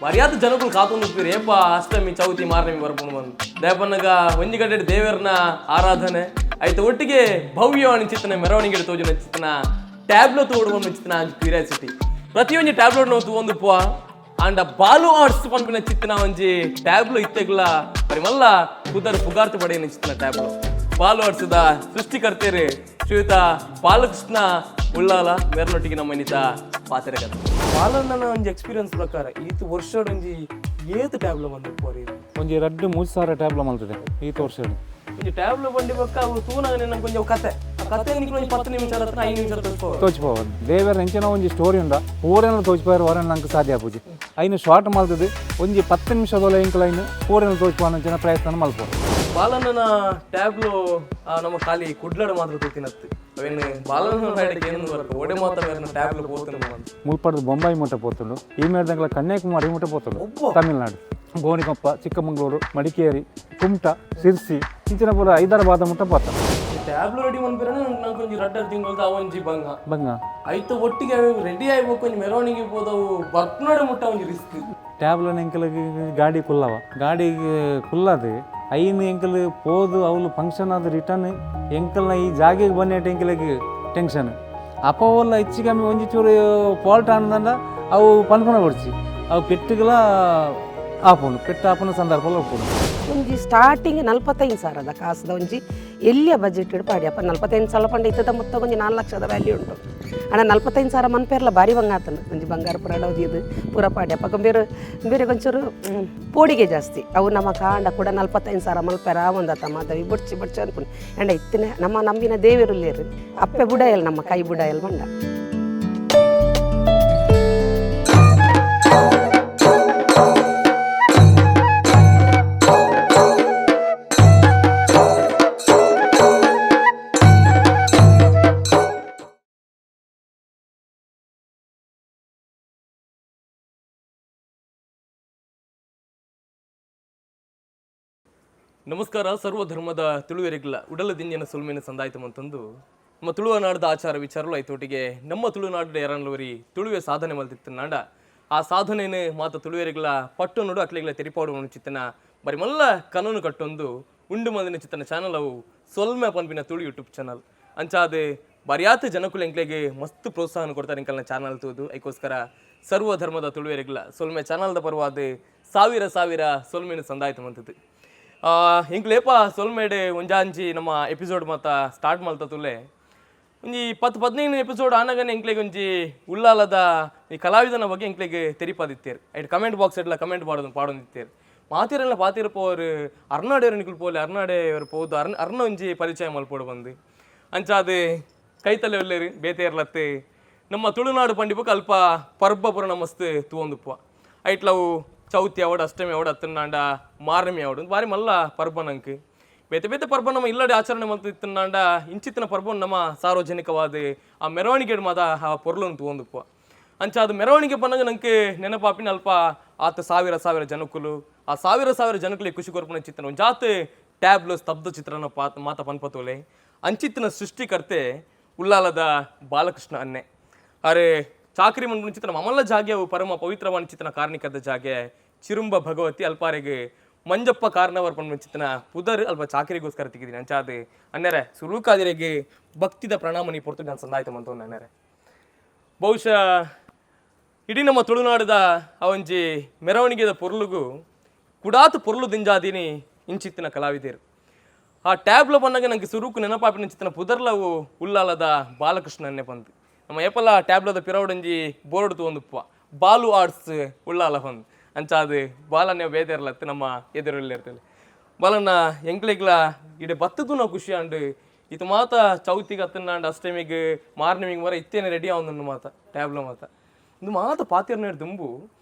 ಮರ್ಯಾದ ಜನಗಳು ಕಾತೊಂದು ಏಪ ಅಷ್ಟಮಿ ಚೌತಿ ಮಾರನೆಮಿ ಬರ್ಪುಂಡು ಬಂದು ದೇಪನ್ನಗ ಒಂಜಿ ಕಡೆ ದೇವರನ ಆರಾಧನೆ ಆಯ್ತು. ಒಟ್ಟಿಗೆ ಭವ್ಯ ಚಿತ್ತನ ಮೆರವಣಿಗೆ ತೋಜುನ ಚಿತ್ತನ ಟ್ಯಾಬ್ಲೋ ತೋಡುವ ಚಿತ್ತನ ಕ್ಯೂರಿಯಾಸಿಟಿ. ಪ್ರತಿಯೊಂಜಿ ಟ್ಯಾಬ್ಲೆಟ್ ನಾವು ತೂವೊಂದು ಪುವ ಆಂಡ ಬಾಲು ಆರ್ಟ್ಸ್ ಪನ್ಪಿನ ಚಿತ್ತನ ಒಂಜಿ ಟ್ಯಾಬ್ಲೋ ಇತ್ತೆಗ್ಲ ಬರಿ ಮಲ್ಲ ಪುದರ್ ಪುಗಾರ್ತು ಪಡೆಯಿನ ಚಿತ್ತನ ಟ್ಯಾಬ್ಲೋ. ಬಾಲು ಆರ್ಟ್ಸ್ದ ಸೃಷ್ಟಿಕರ್ತೇರು ಶ್ರೀಯುತ ಬಾಲಕೃಷ್ಣ ಉಳ್ಳಾಲ ಮೇರ್ನೊಟ್ಟಿಗೆ ನಮ್ಮ ಇನ್ನಿತ ಪಾತ್ರೆ ಕಥೆ. ಬಾಲಣ್ಣನ ಒಂಜಿ ಎಕ್ಸ್ಪೀರಿಯನ್ಸ್ ಪ್ರಕಾರ ಈತ ವರ್ಷಡ್ ಒಂಜಿ ಏತ್ ಟ್ಯಾಬ್ಲೋ ಬಂದು ಪೋರಿ? ಒಂಜಿ ರಡ್ಡ್ ಮೂಜಿ ಸಾವಿರ ಟ್ಯಾಬ್ಲ ಮಲ್ತದೆ ಈ ವರ್ಷಡ್. ಒಂಜಿ ಟ್ಯಾಬ್ಲೋ ಬಂಡಿ ಬೊಕ್ಕ ಅವು ತೂನಾಗ ನಂಗೆ ಒಂಜಿ ಕತೆ, ಆ ಕತೆ ನಿಕ್ಲು ಒಂಜಿ 10 ನಿಮಿಷ ಹತ್ರ 5 ನಿಮಿಷ ತೋರಿಸ್ಬೋದು. ತೋಚಿಪೋದು ದೇವರ ಎಂಚಿನ ಒಂಜಿ ಸ್ಟೋರಿ ಉಂಡ ಪೂರೆನ ತೋಚಿಪೋರು ವರನ್ ನಂಗೆ ಸಾಧ್ಯ ಆಪುಜಿ. ಐನು ಶಾರ್ಟ್ ಮಲ್ತದೆ ಒಂಜಿ 10 ನಿಮಿಷದೊಳ ಎಂಕಲ್ ಐನು ಪೂರೆನ ತೋಚಿಪೋನ ಪ್ರಯತ್ನ ಮಲ್ಪೋ. ಬಾಲಣ್ಣನ ಟ್ಯಾಬ್ಲೋ ನಮ್ಮ ಖಾಲಿ ಕುಡ್ಲಡು ಮಾತ್ರ ತೂತಿನತ್ತು. ಅವೇನು ಬಾಲಣ್ಣನ ಬೇಡಕ್ಕೆ ಏನು ಬರ್ಕ ಒಡೆ ಮಾತ್ರ ಟ್ಯಾಬ್ಲೋ ಪೋತನ. ಮುಲ್ಪಡ್ದು ಬೊಂಬಾಯಿ ಮುಟ್ಟ ಪೋತುಂಡು, ಈ ಮೇಡ್ದಂಗ್ಲ ಕನ್ಯಾಕುಮಾರಿ ಮುಟ್ಟ ಪೋತುಂಡು, ತಮಿಳ್ನಾಡು, ಗೋಣಿಕೊಪ್ಪ, ಚಿಕ್ಕಮಗಳೂರು, ಮಡಿಕೇರಿ, ಕುಮಟ, ಸಿರ್ಸಿ, ಇಂಚಿನ ಪೂರ ಹೈದರಾಬಾದ್ ಮುಟ್ಟ ಪೋತ. ಟ್ಯಾಬ್ಲೋ ರೆಡಿ ಮನ್ಪಿರ ನಂಗೆ ಒಂಜಿ ರಡ್ಡರ್ ತಿಂಗಳದ ಒಂಜಿ ಬಂಗ. ಬಂಗ. ಐತ ಒಟ್ಟಿಗೆ ರೆಡಿ ಆಯ್ಬೇಕು, ಒಂಜಿ ಮೆರವಣಿಗೆ ಪೋದವು ಬರ್ಪನಡೆ ಮುಟ್ಟ ಒಂಜಿ ರಿಸ್ಕ್. ಟ್ಯಾಬ್ಲನ್ ಎಂಕಲ್ಗೆ ಗಾಡಿ ಕುಲ್ಲವ, ಗಾಡಿ ಕುಲ್ಲದು ಐನು ಎಂಕಲ್ ಪೋದು ಅವಳು ಫಂಕ್ಷನ್ ಆದ ರಿಟರ್ನ್ ಎಂಕಲ್ನ ಈ ಜಾಗೆಗೆ ಬನ್ನೇಟ ಎಂಕಲಿಗೆ ಟೆನ್ಷನ್. ಅಪವಲ್ಲ ಹೆಚ್ಚು ಕಮ್ಮಿ ಒಂಜಿ ಚೂರು ಫಾಲ್ಟ್ ಆನದಂಡ ಅವು ಪನ್ಪುನ ಬಡ್ಚಿ, ಅವು ಪೆಟ್ಟುಗಳ ಆಪುಂಡು, ಪೆಟ್ಟು ಆಪುನ ಸಂದರ್ಭ ಉಪ್ಪುಂಡು. ಒಂಜಿ ಸ್ಟಾರ್ಟಿಂಗ್ 45,000ದ ಕಾಸ್ದ ಒಂಜಿ ಎಲ್ಲಿಯ ಬಜೆಟ್ ಪಾಡಿ ಅಪ್ಪ. 45,000 ಪಂಡ ಇತ್ತದ ಮೊತ್ತ ಒಂಜಿ 4 ಲಕ್ಷದ ವ್ಯಾಲ್ಯೂ ಉಂಟು ಅಣ್ಣ. 45,000 ಮನ್ಪೇರ್ಲ ಬಾರಿ ಬಂಗ ಆತನ. ಒಂಜಿ ಬಂಗಾರ ಪೂರ ಇದು ಪೂರ ಪಾಡಿ ಅಪ್ಪ. ಬೇರೆ ಬೇರೆ ಒಂಚೂರು ಪೋಡಿಗೆ ಜಾಸ್ತಿ. ಅವು ನಮ್ಮ ಕಾಂಡ ಕೂಡ 45,000 ಮಲ್ಪೆರ ಒಂದತ್ತ ಮಾತವಿ ಬೊಡ್ಚಿ ಬೊಡ್ಚಿ ಅನ್ಕೊಂಡು ಅಂಡ ಇತ್ತನೆ ನಮ್ಮ ನಂಬಿನ ದೇವಿರುಲ್ಲೇರು ಅಪ್ಪೆ ಬುಡಯಲ್ ನಮ್ಮ ಕೈ ಬುಡಯಲ್ ಬಂಡ. ನಮಸ್ಕಾರ ಸರ್ವ ಧರ್ಮದ ತುಳುವೆರಿಗ್ಲ ಉಡಲ ದಿಂಜಿನ ಸುಲ್ಮಿನ ಸಂದಾಯ್ತು ಅಂತಂದು ನಮ್ಮ ತುಳುವ ನಾಡದ ಆಚಾರ ವಿಚಾರಗಳು ಐತೊಟ್ಟಿಗೆ ನಮ್ಮ ತುಳುನಾಡು ಎರನ್ಲವರಿ ತುಳುವೆ ಸಾಧನೆ ಮಲ್ತಿತ್ತು ನಾಡ ಆ ಸಾಧನೆನೇ ಮಾತ ತುಳುವೆರಿಗ್ಲ ಪಟ್ಟು ನೋಡು ಅಕ್ಲಿಗ್ಲ ತೆರಿಪಾಡು ಚಿತ್ತನ ಬರಿ ಮಲ್ಲ ಕನನು ಕಟ್ಟೊಂದು ಉಂಡು ಮಂದಿನ ಚಿತ್ತನ ಚಾನಲ್ ಅವು ಸೊಲ್ಮೆ ಪನ್ಪಿನ ತುಳು ಯೂಟ್ಯೂಬ್ ಚಾನಲ್. ಅಂಚಾದ ಬರಿಯಾತ ಜನಕುಲು ಎಂಕ್ಲೆಗೆ ಮಸ್ತ್ ಪ್ರೋತ್ಸಾಹನ ಕೊಡ್ತಾರೆ ಎಂಕಲ್ನ ಚಾನಲ್ ತೂದು. ಐಕೋಸ್ಕರ ಸರ್ವ ಧರ್ಮದ ತುಳುವೆರಿಗ್ಲ ಸೊಲ್ಮೆ ಚಾನಲ್ದ ಪರವಾದ ಸಾವಿರ ಸಾವಿರ ಸೊಲ್ಮೆನ ಸಂದಾಯ್ತು ಮಂತದ್ದು. ಇಂಕ್ಲೇಪ ಸೊಲ್ಮೇಡೆ ಒಂಜಾಂಜಿ ನಮ್ಮ ಎಪಿಸೋಡ್ ಮಾತ ಸ್ಟಾರ್ಟ್ ಮಲ್ತ ತುಲೆ. ಒಂಜಿ 10 15 ಎಪಿಸೋಡ್ ಆನಗನೆ ಎಂಕ್ಲೆಗ್ ಒಂಜಿ ಉಳ್ಳಾಲದ ಈ ಕಲಾವಿದನ ಬಗ್ಗೆ ಎಂಕ್ಲೆಗ್ ತೆರಿಪಾದಿತ್ತೇರು. ಐಟ್ ಕಮೆಂಟ್ ಬಾಕ್ಸ್ ಎಡ್ಲ ಕಮೆಂಟ್ ಪಾಡೊಂದು ಪಾಡೊಂದಿತ್ತೇರು. ಮಾತಿರೆಲ್ಲ ಪಾತಿರಪೋರು ಅರ್ನಾಡೇರು ನಿಕುಲು ಪೋಲೆ ಅರ್ನಾಡೆ ಅವರು ಪೋದು ಅರ್ನ ಅರ್ನ ಒಂಜಿ ಪರಿಚಯ ಮಲ್ಪೋಡು ಬಂದು. ಅಂಚಾದ ಕೈತಲೆ ಒಲ್ಲೇರು ಬೇತೆರ್ಲತ್ತೆ. ನಮ್ಮ ತುಳುನಾಡು ಪಂಡಿಪುಕ ಅಲ್ಪ ಪರ್ಬ ಪುರ ಮಸ್ತ್ ತೂವೊಂದುಪ್ಪ. ಐಟ್ಲವು ಚೌತಿ ಅವಡು, ಅಷ್ಟಮಿ ಅವಡು, ಅತ್ತನಾಂಡ ಮಾರಮಿ ಅವಡು ಬಾರಿ ಮಲ್ಲ ಪರ್ಬ ನಂಕ್. ಬೇತೆ ಬೇತೆ ಪರ್ಬ ನಮ್ಮ ಇಲ್ಲಡೆ ಆಚರಣೆ ಮಲ್ತಿತ್ತನಾಂಡ ಇಂಚಿತ್ತಿನ ಪರ್ಬ ನಮ್ಮ ಸಾರ್ವಜನಿಕವಾದ ಆ ಮೆರವಣಿಗೆ ಮಾತ ಆ ಪೊರ್ಲನ್ನು ತೂವೊಂದುಪ್ಪ. ಅಂಚ ಅದು ಮೆರವಣಿಗೆ ಪನ್ನಗ ನಂಗೆ ನೆನಪಾಪಿನ ಅಲ್ಪ ಆತ ಸಾವಿರ ಸಾವಿರ ಜನಕುಲು, ಆ ಸಾವಿರ ಸಾವಿರ ಜನಕುಲಿ ಖುಷಿ ಕೊರ್ಪುನ ಚಿತ್ತನ ಒಂದು ಜಾತ್ ಟ್ಯಾಬ್ಲು ಸ್ತಬ್ಧ ಚಿತ್ರನ ಪಾತ್ ಮಾತ ಪನ್ಪತೋಲೆ. ಅಂಚಿತ್ತಿನ ಸೃಷ್ಟಿಕರ್ತೆ ಉಲ್ಲಾಲದ ಬಾಲಕೃಷ್ಣ ಅನ್ನೆ. ಅರೆ ಚಾಕ್ರಿ ಮನ್ಪುನ ಚಿತ್ರನ ಮಮಲ್ಲ ಜಾಗೆ ಅವು ಪರಮ ಪವಿತ್ರವಾದ ಚಿತ್ರನ ಕಾರ್ಣಿಕದ ಜಾಗೆ ಚಿರುಂಬ ಭಗವತಿ. ಅಲ್ಪಾರೆಗೆ ಮಂಜಪ್ಪ ಕಾರ್ನವರ್ ಪನ್ಪುನ ಚಿತ್ರನ ಪುದರ್ ಅಲ್ಪ ಚಾಕ್ರಿಗೋಸ್ಕರ ತಿಕ್ಕಿದ್ದೀನಿ. ಅಂಚಾದ ಅನ್ನೆರೆ ಸುರುಕಾದಿರೆಗೆ ಭಕ್ತಿದ ಪ್ರಣಾಮ ನೀ ಪೊರ್ತು ನಾನು ಸಂದಾಯ್ತು ಮಂತ ಅನ್ನೆರೆ. ಬಹುಶಃ ಇಡೀ ನಮ್ಮ ತುಳುನಾಡದ ಆ ಒಂಜಿ ಮೆರವಣಿಗೆದ ಪೊರ್ಲುಗು ಕುಡಾತು ಪೊರ್ಲು ದಿಂಜಾದಿನಿ ಇಂಚಿತ್ತಿನ ಕಲಾವಿದರು. ಆ ಟ್ಯಾಬ್ಲ ಬಂದಾಗ ನಂಗೆ ಸುರುಕು ನೆನಪಾಪಿನ ಚಿತ್ತನ ಪುದರ್ಲವು ಉಲ್ಲಾಲದ ಬಾಲಕೃಷ್ಣನ್ನೇ ಬಂದು. ನಮ್ಮ ಏಪಲ ಟ್ಯಾಬ್ಲದ ಪಿರವಡಂಜಿ ಬೋರ್ಡ್ ತೂವೊಂದುಪ್ಪ, ಬಾಲು ಆರ್ಟ್ಸ್ ಉಳ್ಳಾಲ ಬಂದು. ಅಂಚಾದ ಬಾಲನ್ನೇ ಬೇತೆರ್ಲತ್ತು ನಮ್ಮ ಎದುರಲ್ಲಿ ಬಾಲನ್ನ ಎಂಕ್ಲೆಗ್ಲ ಇಡೆ ಬತ್ತದು ನಾವು ಖುಷಿ ಆಂಡ್. ಇದು ಮಾತ ಚೌತಿಗೆ ಅತ್ತನಾಂಡ್ ಅಷ್ಟಮಿಗೆ ಮಾರ್ನಿಮಿಗೆ ಮರ ಇತ್ತೇನೆ ರೆಡಿ ಆವೊಂದು ಮಾತ ಟ್ಯಾಬ್ಲ ಮಾತ ಒಂದು ಮಾತ ಪಾತಿರ್ನೇರ್ ದುಂಬು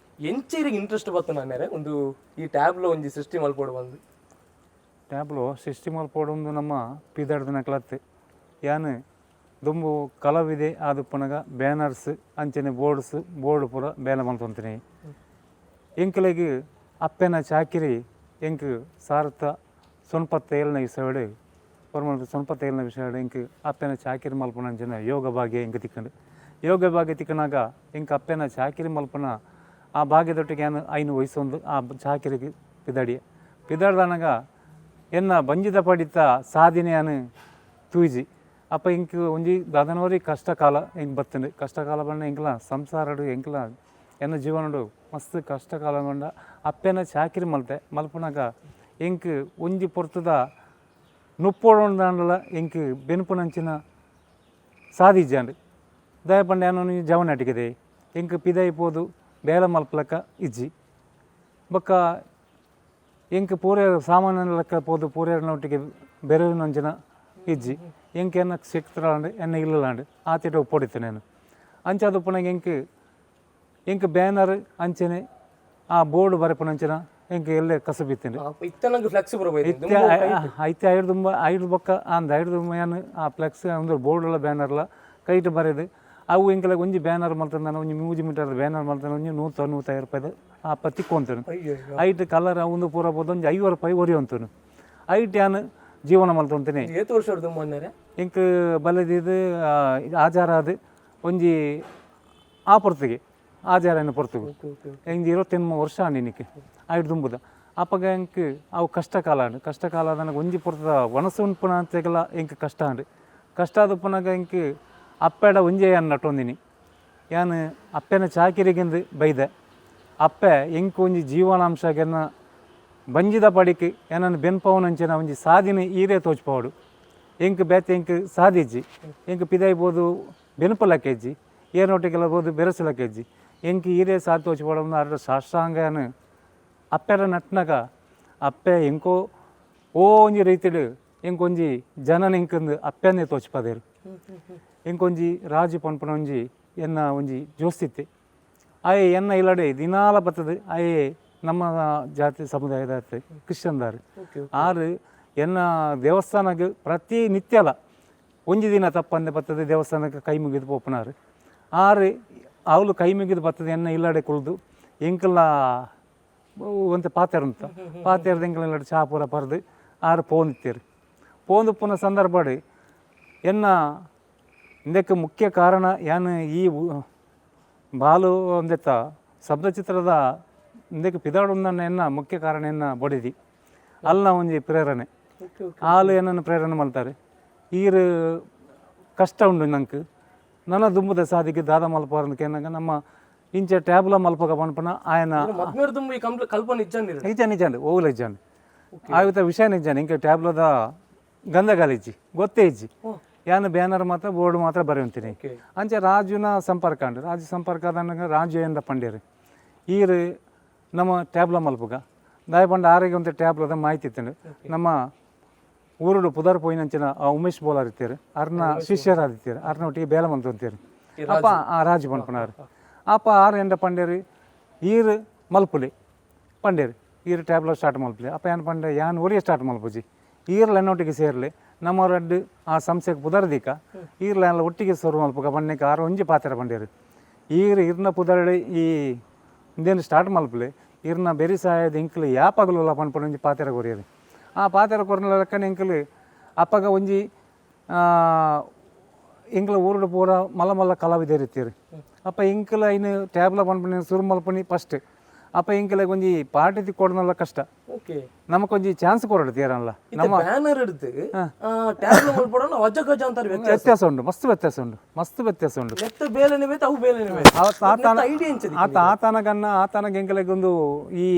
ಎಂಚೈರಿಗೆ ಇಂಟ್ರೆಸ್ಟ್ ಬತ್ತು ನಾನೇರೆ ಒಂದು ಈ ಟ್ಯಾಬ್ಲ ಒಂಜಿ ಸೃಷ್ಟಿ ಮಲ್ಪೋಡು ಬಂದು? ಟ್ಯಾಬ್ಲು ಸೃಷ್ಟಿ ಮಲ್ಪೋಡೊಂದು ನಮ್ಮ ಪಿದಾಡ್ದಿನ ಕ್ಲತ್ ಯಾನ್ ದುಂಬು ಕಲಾವಿದೆ ಆದುಪ್ಪನಗ ಬ್ಯಾನರ್ಸ್ ಅಂಚನೆ ಬೋರ್ಡ್ಸ್ ಬೋರ್ಡ್ ಪೂರ ಬೇಲೆ ಮಲ್ತೊಂತೀನಿ. ಎಂಕಲೆಗ್ ಅಪ್ಪೆನ ಚಾಕಿರಿ ಎಂಕ್ 1097ನೇ ಇಸವಿಡ್ ಪರ್ಮದ 97ನೇ ವಿಷಯಡ್ ಎಂಕ್ ಅಪ್ಪೆನ ಚಾಕಿರಿ ಮಲ್ಪುನ ಅಂಚನೆ ಯೋಗ ಭಾಗ್ಯ ಎಂಕ್ ತಿಕ್ಕಂಡು. ಯೋಗ ಭಾಗ್ಯ ತಿಕ್ಕನಾಗ ಎಂಕ್ ಅಪ್ಪೆನ ಚಾಕಿರಿ ಮಲ್ಪುನ ಆ ಭಾಗ್ಯದೊಟ್ಟಿಗೆ ಯಾನು ಐನು ವಯಸ್ಸೊಂದು ಆ ಚಾಕಿರಿಗೆ ಪಿದಾಡಿಯ ಪಿದಾಡ್ದನಗ ಎನ್ನ ಬಂಜಿದ ಪಡಿತ ಸಾಧನೆಯನ್ನು ತೂಜಿ ಅಪ್ಪ ಇಂಕ್ ಒಂಜಿ ದಾದನವರಿ ಕಷ್ಟ ಕಾಲ ಎಂಕ್ ಬತ್ತಂಡು. ಕಷ್ಟ ಕಾಲ ಬಂಡ ಎಂಕ್ಲ ಸಂಸಾರಡು ಎಂಕ್ಲ ಎನ್ನ ಜೀವನಡು ಮಸ್ತ್ ಕಷ್ಟ ಕಾಲ ಬಂಡ ಅಪ್ಪೆನ ಚಾಕಿರಿ ಮಲ್ತೆ ಮಲ್ಪುನಗ ಎಂಕ್ ಒಂಜಿ ಪೊರ್ತುದ ನುಪ್ಪೋಡೊಂದಾಂಡಲ ಎಂಕ್ ಬೆನ್ಪುನಂಚಿನ ಸಾಧಿಜಾಂಡ್. ದಯ ಪಂಡ ಯಾನು ಜವನ ಅಟಿಕದೆ ಎಂಕ್ ಪಿದೈ ಪೋದು ಬೇಲ ಮಲ್ಪಲಕ್ಕ ಇಜ್ಜಿ. ಬೊಕ್ಕ ಎಂಕ್ ಪೂರ ಸಾಮಾನ್ಯ ಲೆಕ್ಕ ಪೋದು ಪೂರೇರ್ನೊಟ್ಟಿಗೆ ಬೆರೆವಿನಂಚಿನ ಇಜ್ಜಿ. ಎಂಕ್ ಎನ್ನ ಕ್ಷೇತ್ರಾಂಡ್ ಎನ್ನ ಇಲ್ಲಲಾಂಡ್ ಆತಿಟ ಉಪ್ಪೊಡಿತ್ತೆ నేను. ಅಂಚಾದ್ ಉಪ್ಪುನಗ ಎಂಕ್ ಎಂಕ್ ಬ್ಯಾನರ್ ಅಂಚನೆ ಆ ಬೋರ್ಡ್ ಬರೆಪುನಂಚಿನ ಎಂಕ್ ಎಲ್ಲೆ ಕಸಬಿತ್ತಿಂಡು. ಇತ್ತೆ ನಂಗೆ ಫ್ಲೆಕ್ಸ್ ಬರಬೇಕು. ಇತ್ತೆ ಐತೆ ಐದು ದುಂಬ ಐದು ಬೊಕ್ಕ ಅಂದ್ ಐದು ದುಂಬ ಯಾನ್ ಆ ಫ್ಲೆಕ್ಸ್ ಅಂದ್ರೆ ಬೋರ್ಡ್ಲ ಬ್ಯಾನರ್ಲ ಕೈಟ್ ಬರೆದು ಅವು ಎಂಕಲ ಒಂಜಿ ಬ್ಯಾನರ್ ಮಲ್ತಂದಾನ ಒಂಜಿ 3 ಮೀಟರ್ ಬ್ಯಾನರ್ ಮಲ್ತಂದ ಒಂಜಿ 100 150 ರೂಪಾಯಿದ ಆ ತಿಕ್ಕೊಂತನು. ಐಟ್ ಕಲರ್ ಒಂದು ಪೂರ ಪೋದು ಒಂಜಿ 50 ರೂಪಾಯಿ ಒರಿಯೊಂತನು. ಐಟ್ ಯಾನ್ ಜೀವನ ಮಲ್ತೊಂತೇನೆ. ಏತ್ ವರ್ಷ ದುಂಬು? ಎಂಕ್ ಬಲದಿದ್ದು ಆಚಾರ ಅದು ಒಂಜಿ ಆ ಪೊರ್ತುಗೆ ಆಚಾರನ ಪೊರ್ತುಗು ಎಂಕ್ 28 ವರ್ಷ ಆಂಡ್ ಐಟ್ ದುಂಬುದ. ಅಪಗ ಎಂಕ್ ಅವು ಕಷ್ಟ ಕಾಲ ಆಂಡ್. ಕಷ್ಟ ಕಾಲ ಆದನಗ ಒಂಜಿ ಪೊರ್ತುದ ವನಸು ಉನ್ಪುನ ಅಂತೆಗೆಲ ಎಂಕ್ ಕಷ್ಟ ಆಂಡ್. ಕಷ್ಟ ಆದುಪ್ಪುನಗ ಎಂಕ್ ಅಪ್ಪೆಡ ಒಂಜೇ ಯಾನ್ ನಟೊಂದಿನಿ. ಯಾನ್ ಅಪ್ಪೆನ ಚಾಕಿರಿಗೆಂದು ಬೈದೆ. ಅಪ್ಪೆ ಎಂಕ್ ಒಂಜಿ ಜೀವನಾಂಶಗೆನ್ನ ಬಂಜಿದ ಪಡಿಕ್ ಎನನ್ ಬೆನ್ಪವನಂಚಿನ ಒಂಜಿ ಸಾದಿನ ಈರೇ ತೋಚ್ಪವಡು. ಎಂಕ್ ಬೇತೆ ಎಂಕ್ ಸಾದಿಜ್ಜಿ. ಎಂಕ್ ಪಿದೈ ಪೋದು ಬೆನ್ಪಲಕ್ಕ ಇಜ್ಜಿ, ಏರ್ನೊಟ್ಟಿಗೆಲ್ಲ ಪೋದು ಬೆರೆಸಲಕ್ಕ ಇಜ್ಜಿ. ಎಂಕ್ ಈರೇ ಸಾದಿ ತೋಚ್ಪವಡು. ಅರ್ಧ ಸಾಷ್ಟಾಂಗನ ಅಪ್ಪೆರ ನಟ್ನಗ ಅಪ್ಪೆ ಎಂಕೋ ಓ ಒಂಜಿ ರೀತಿಡ್ ಎಂಕೊಂಜಿ ಜನನ ಎಂಕಂದು ಅಪ್ಪೆನೇ ತೋಚ್ಪದೇರು. ಎಂಕೊಂಜಿ ರಾಜು ಪನ್ಪುನ ಒಂಜಿ ಎನ್ನ ಒಂಜಿ ಜೋಸ್ತಿತ್ತೆ. ಆಯೆ ಎನ್ನ ಇಲ್ಲಡೆ ದಿನಾಲ ಬತ್ತದು. ಆಯೆ ನಮ್ಮ ಜಾತಿ ಸಮುದಾಯದ ಕ್ರಿಶ್ಚಿಯನ್ದಾರು. ಆರು ಎನ್ನ ದೇವಸ್ಥಾನಕ್ಕೆ ಪ್ರತಿ ನಿತ್ಯಲ ಒಂಜಿ ದಿನ ತಪ್ಪಂದೆ ಬತ್ತದೆ ದೇವಸ್ಥಾನಕ್ಕೆ ಕೈ ಮುಗಿದು ಪೋಪುನಾರು. ಆರು ಅವಳು ಕೈ ಮುಗಿದು ಬತ್ತದೆ ಎನ್ನ ಇಲ್ಲಡೆ ಕುಳ್ದು ಎಂಕಲ ಒಂತೆ ಪಾತೆರಂತ ಪಾತೆರ್ದ ಎಂಕಲ ಇಲ್ಲಡೆ ಚಾ ಪೂರ ಪರ್ದು ಆರು ಪೋಂದಿತ್ತೇರು. ಪೋಂದು ಪುನ ಸಂದರ್ಭಡ್ ಎನ್ನ ಇಂದಕ್ಕೆ ಮುಖ್ಯ ಕಾರಣ ಯಾನ್ ಈ ಬಾಲು ಒಂದೆತ್ತ ಶಬ್ದಚಿತ್ರದ ಇಂದಕ್ಕೆ ಪಿದಾಡುಂದನ್ನ ಎನ್ನ ಮುಖ್ಯ ಕಾರಣ ಎನ್ನ ಬೊಡೆದಿ ಅಲ್ಲ ಒಂಜಿ ಪ್ರೇರಣೆ. ಆಲು ಏನನ್ನು ಪ್ರೇರಣೆ ಮಲ್ತಾರೆ. ಈರು ಕಷ್ಟ ಉಂಡು ನಂಗೆ ನನ್ನ ದುಂಬುದ ಸಾದಿಗೆ ದಾದ ಮಲ್ಪವರಂದ ಕೇನಾಗ ನಮ್ಮ ಇಂಚ ಟ್ಯಾಬ್ಲ ಮಲ್ಪಗ ಪನ್ಪನ ಆಯನ ಮದ್ಮೇರ್ ದುಂಬು ಈ ಕಲ್ಪನೆ ಇಜ್ಜಂದಿರ? ನಿಜ ನಿಜ ಓವುಲ ಇಜ್ಜಾಂಡ್ ಆಯುತ ವಿಷಯ ನಿಜಾನೆ. ಇಂಕ ಟ್ಯಾಬ್ಲದ ಗಂಧಗಾಲಿಜ್ಜಿ, ಗೊತ್ತೇ ಇಜ್ಜಿ. ಯಾನ್ ಬ್ಯಾನರ್ ಮಾತ್ರ ಬೋರ್ಡ್ ಮಾತ್ರ ಬರೆಯುತ್ತೀನಿ. ಅಂಚೆ ರಾಜುನ ಸಂಪರ್ಕ ಅಂಡ್ ರಾಜು ಸಂಪರ್ಕ ಆದನಗ ರಾಜು ಎಂದ ಪಂಡೇರು ಈರು ನಮ್ಮ ಟ್ಯಾಬ್ಲ ಮಲ್ಪುಗ ದಾಯ ಪಂಡ. ಆರಿಗೆ ಒಂದು ಟ್ಯಾಬ್ಲದ ಮಾಹಿತಿ ಇತ್ತಂಡು. ನಮ್ಮ ಊರುಡು ಪುದರ್ ಪೋಯಿನಂಚಿನ ಆ ಉಮೇಶ್ ಬೋಲಾರ್ ಇತ್ತೇರು, ಅರ್ನ ಶಿಷ್ಯರಾದಿತ್ತೇರು. ಅರ್ನ ಒಟ್ಟಿಗೆ ಬೇಲ ಮಂತಂತೇರು. ಅಪ್ಪ ಆ ರಾಜು ಪನ್ಪುನಾರು. ಅಪ್ಪ ಆರು ಎಂದ ಪಂಡೇರು ಈರು ಮಲ್ಪುಲಿ ಪಂಡೇರು, ಈರು ಟ್ಯಾಬ್ಲ ಸ್ಟಾರ್ಟ್ ಮಲ್ಪುಲಿ. ಅಪ್ಪ ಏನು ಪಂಡೆ, ಯಾನ್ ಒರಿಯ ಸ್ಟಾರ್ಟ್ ಮಲ್ಪುಜಿ, ಈರ್ಲ ಎನ್ನೊಟ್ಟಿಗೆ ಸೇರ್ಲಿ, ನಮ್ಮ ರಡ್ಡು ಆ ಸಂಸ್ಥೆಗೆ ಪುದರ್ದಿಕ ಈರ್ಲ ಎಲ್ಲ ಒಟ್ಟಿಗೆ ಶುರು ಮಲ್ಪುಗ ಬಣ್ಣಕ್ಕೆ ಆರು ಒಂಜಿ ಪಾತ್ರ ಪಂಡೇರು. ಈರು ಇರ್ನ ಪುದರ್ಡೆ ಈ ಇಂದೇನು ಸ್ಟಾರ್ಟ್ ಮಲ್ಪುಲಿ, ಇರ್ನ ಬೆರಿ ಸಹಾಯದ ಎಂಕ್ಲು ಯಾಪಗಲುಲ್ಲ ಪನ್ಪುನ ಒಂಜಿ ಪಾತೆರ ಕೊರಿಯರು. ಆ ಪಾತೆರ ಕೊರ್ನ ಲೆಕ್ಕನೆ ಎಂಕ್ಲು ಅಪ್ಪಗ ಒಂಜಿ ಎಂಕ್ಲ ಊರುಡು ಪೂರ ಮಲ್ಲ ಮಲ್ಲ ಕಲಾವಿದೆರ್ ಇತ್ತೆರ್. ಅಪ್ಪ ಎಂಕ್ಲ ಐನು ಟ್ಯಾಬ್ಲ ಪನ್ಪುನ ಸುರು ಮಲ್ಪುನಿ ಫಸ್ಟ್. ಅಪ್ಪ ಎಂಕ್ಲೆಗ್ ಒಂಜಿ ಪಾರ್ಟಿ ತಿಕ್ಕೊಡ್ನಲ್ಲ ಕಷ್ಟ. ನಮಕೊಂಜಿ ಚಾನ್ಸ್ ಕೊರಡು ತೀರಲ್ಲ. ನಮ್ಮ ಬ್ಯಾನರ್ ಹಿಡ್ದು ಟ್ಯಾಬ್ಲ ಮಲ್ಪಡೋಣ ವಜ ಗಜ ಅಂತಾರೆ ವ್ಯತ್ಯಾಸ. ವ್ಯತ್ಯಾಸ ಉಂಟು, ಮಸ್ತ್ ವ್ಯತ್ಯಾಸ ಉಂಟು, ಮಸ್ತ್ ವ್ಯತ್ಯಾಸ ಉಂಟು. ನೆತ್ತ ಬೇಲೆನೆ ಬೇತೆ, ಅವು ಬೇಲೆನೆ ಬೇತೆ. ಆತನ ಐಡಿಯಾ ಎಂಚದಿ? ಆತ ಆತನಗನ್ನ ಆತನಗೆ ಎಂಕಲೆಗ್ ಒಂದು ಈ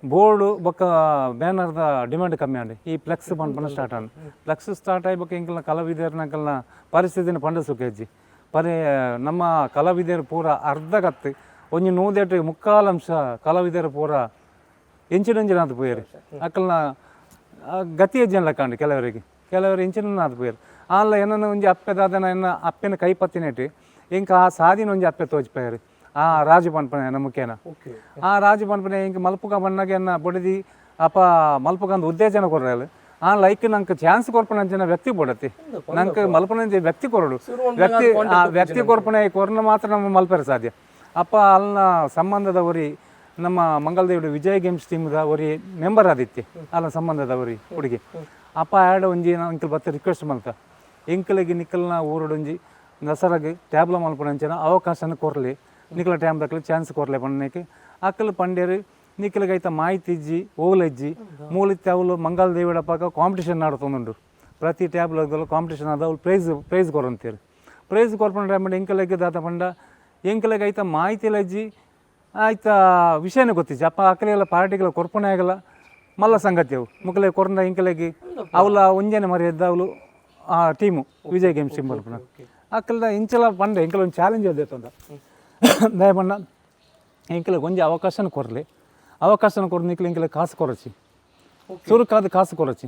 ಬೋರ್ಡ್ ಬೊಕ್ಕ ಬ್ಯಾನರ್ದ ಡಿಮ್ಯಾಂಡ್ ಕಮ್ಮಿ ಆಂಡ್. ಈ ಫ್ಲೆಕ್ಸ್ ಪನ್ಪುನ ಸ್ಟಾರ್ಟ್ ಆಂಡ್. ಫ್ಲೆಕ್ಸ್ ಸ್ಟಾರ್ಟ್ ಆಯಿ ಬೊಕ್ಕ ಎಂಕಲ್ನ ಕಲಾವಿದರ್ನಕಲ್ನ ಪರಿಸ್ಥಿತಿನ ಪಂಡ ಸುಖ ಪರಿ. ನಮ್ಮ ಕಲಾವಿದರು ಪೂರ ಅರ್ಧಗತ್ತು ಒಂಜಿ ನೂದೆಟ್ ಮುಕ್ಕಾಲ್ ಅಂಶ ಕಲಾವಿದರು ಪೂರ ಎಂಚಿನಂಚಿನಾದ್ ಪೋಯೆರ್. ಅಕಲ್ನ ಗತಿ ಜನ ಲೆಕ್ಕಂಡು ಕೆಲವರಿಗೆ, ಕೆಲವರು ಇಂಚಿನ ಪೋಯೆರ್. ಆಲ್ಲ ಏನನ್ನ ಒಂಜಿ ಅಪ್ಪೆ ದಾದನ ಎನ್ನ ಅಪ್ಪೆನ ಕೈ ಪತ್ತಿನೆಟ್ ಎಂಕ್ ಆ ಸಾದಿನ ಒಂಜಿ ಅಪ್ಪೆ ತೋಜ್ಪೇರು. ಆ ರಾಜು ಪನ್ಪನೆ ಎನ್ನ ಮುಖೇನ. ಆ ರಾಜು ಪನ್ಪನೆ ಎಂಕ್ ಮಲ್ಪುಗ ಬಣ್ಣಗೆ ಎನ್ನ ಬೊಡದಿ ಅಪ್ಪ ಮಲ್ಪುಗಂದು ಉತ್ತೇಜನ ಕೊರ್ರೆಲ್. ಆ ಲೈಕ್ ನಂಗೆ ಚಾನ್ಸ್ ಕೊರ್ಪುನಂಚಿನ ವ್ಯಕ್ತಿ ಬೋಡತಿ. ನಂಗೆ ಮಲ್ಪುನಂಚಿ ವ್ಯಕ್ತಿ ಕೊರಡು ವ್ಯಕ್ತಿ. ಆ ವ್ಯಕ್ತಿ ಕೊರ್ಪುನ ಕೊರ್ನ ಮಾತ್ರ ನಮ್ಮ ಮಲ್ಪೆರೆ ಸಾಧ್ಯ. ಅಪ್ಪ ಅಲ್ನ ಸಂಬಂಧದ ಒರಿ ನಮ್ಮ ಮಂಗಲದೇವಿಡು ವಿಜಯ್ ಗೇಮ್ಸ್ ಟೀಮ್ದ ಒರಿ ಮೆಂಬರ್ ಆದಿತ್ತೆ ಅಲ್ಲ ಸಂಬಂಧದ ಒರಿ ಹುಡುಗಿ. ಅಪ್ಪ ಆ್ಯಡ್ ಒಂಜಿ ಅಂಕಲ್ ಬತ್ತ ರಿಕ್ವೆಸ್ಟ್ ಮಲ್ತ, ಎಂಕಲಿಗೆ ನಿಕ್ಕಲ್ನ ಊರುಡೊಂಜಿ ದಸರಾಗ್ ಟ್ಯಾಬ್ಲ ಮಲ್ಪುನಂಚಿನ ಅವಕಾಶನ ಕೊರ್ಲಿ. ನಿಕಲ ಟೈಮ್ ದಕ್ಕಲು ಚಾನ್ಸ್ ಕೊರ್ಲೆ ಪಣ್ಣಕ್ಕೆ ಅಕ್ಕಲು ಪಂಡ್ಯರು. ನಿಕಲಿಗೆ ಐತ ಮಾಹಿತಿ ಇಜ್ಜಿ, ಓಲ್ ಇಜ್ಜಿ. ಮೂಲಿತ್ತೆ ಅವಳು ಮಂಗಲ ದೇವಿಡಪ್ಪಾಗ ಕಾಂಪಿಟೇಷನ್ ನಡ್ತೊಂದುಂಡು. ಪ್ರತಿ ಟ್ಯಾಬ್ಲೋ ಕಾಂಪಿಟೇಷನ್ ಆದ ಅವ್ಳು ಪ್ರೈಸ್ ಪ್ರೈಸ್ ಕೊರಂತೀರು. ಪ್ರೈಸ್ ಕೊರ್ಪಂಡ ಟೈಮ್ ಎಂಕಲೆಗ್ ದಾತ ಪಂಡ, ಎಂಕಲೆಗ್ ಐತ ಮಾಹಿತಿ ಇಜ್ಜಿ, ಆಯ್ತಾ ವಿಷಯನೇ ಗೊತ್ತಿಜ್ಜಿ. ಅಪ್ಪ ಅಕ್ಕಲೆಲ್ಲ ಪಾರ್ಟಿಗೆಲ್ಲ ಕೊರ್ಪಣೆ ಆಗಲ್ಲ ಮಲ್ಲ ಸಂಗತಿ. ಅವು ಮುಕ್ಕಲೆ ಕೊರಂಡ ಎಂಕಲೆಗ್ ಅವಲ ಒಂಜನೆ ಮರ್ಯಾದ ಅವಳು ಆ team Vijay games team ಬರ್ಪುನ. ಅಕ್ಕಲ್ದ ಇಂಚಲ ಪಂಡ, ಎಂಕಲ ಒಂದು ಚಾಲೆಂಜ್ ಅದೇ ದಯ ಪಂಡ, ಎಂಕಲೆಗ್ ಒಂಜಿ ಅವಕಾಶನ ಕೊರ್ಲಿ, ಅವಕಾಶನ ಕೊರ್, ನಿಕ್ಲೆ ಎಂಕಲೆ ಕಾಸು ಕೊರಚಿ, ಸುರುಕಾದ ಕಾಸು ಕೊರಚಿ.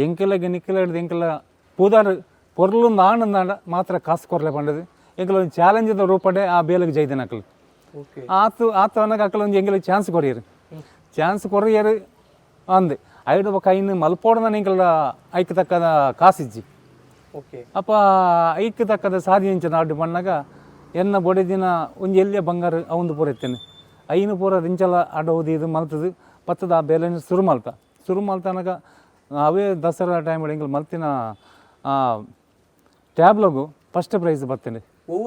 ಎಂಕಲೆಗ್ ನಿಕ್ಲೆ ಹಿಡ್ದು ಎಂಕಲ ಪೂದಾರ್ ಪೊರ್ಲು ಆನಂದಾಂಡ ಮಾತ್ರ ಕಾಸು ಕೊರ್ಲೆ ಪಂಡದು. ಎಂಕಲ ಒಂದು ಚಾಲೆಂಜ್ ರೂಪಡೆ ಆ ಬೇಲೆಗೆ ಜೈದಿನ ಅಕ್ಕಲು. ಆತು ಆತು ಅನ್ನಕ ಅಕ್ಕಲ ಒಂಜಿ ಎಂಕಲೆಗ್ ಚಾನ್ಸ್ ಕೊರಿಯರು, ಚಾನ್ಸ್ ಕೊರಿಯರು ಅಂದ್ ಐಡು ಬೊಕ್ಕ ಐನ್ ಮಲ್ಪೋಡನ ಎಂಕಲ ಐಕ್ ತಕ್ಕದ ಕಾಸಿಜ್ಜಿ. ಅಪ್ಪ ಐಕ್ ತಕ್ಕದ ಸಾದಿ ಇಂಚ ನಾಡು ಪಣ್ಣಾಗ, ಎನ್ನ ಬೊಡೆದಿನ ಒಂಜಿ ಎಲ್ಲಿಯ ಬಂಗಾರ ಅವಂದು ಪೂರ ಇತ್ತೇನೆ. ಐನು ಪೂರ ದಿಂಚಲ ಅಡ ಓದಿ ಇದು ಮಲ್ತದು ಪತ್ತದ ಆ ಬೇಲೆನ ಶುರು ಮಲ್ತ. ಶುರು ಮಲ್ತನಗ ಅವೇ ದಸರಾ ಟೈಮ್ ಎಂಕಲ್ ಮಲ್ತಿನ ಟ್ಯಾಬ್ಲೋಗು ಫಸ್ಟ್ ಪ್ರೈಸ್ ಬರ್ತೇನೆ.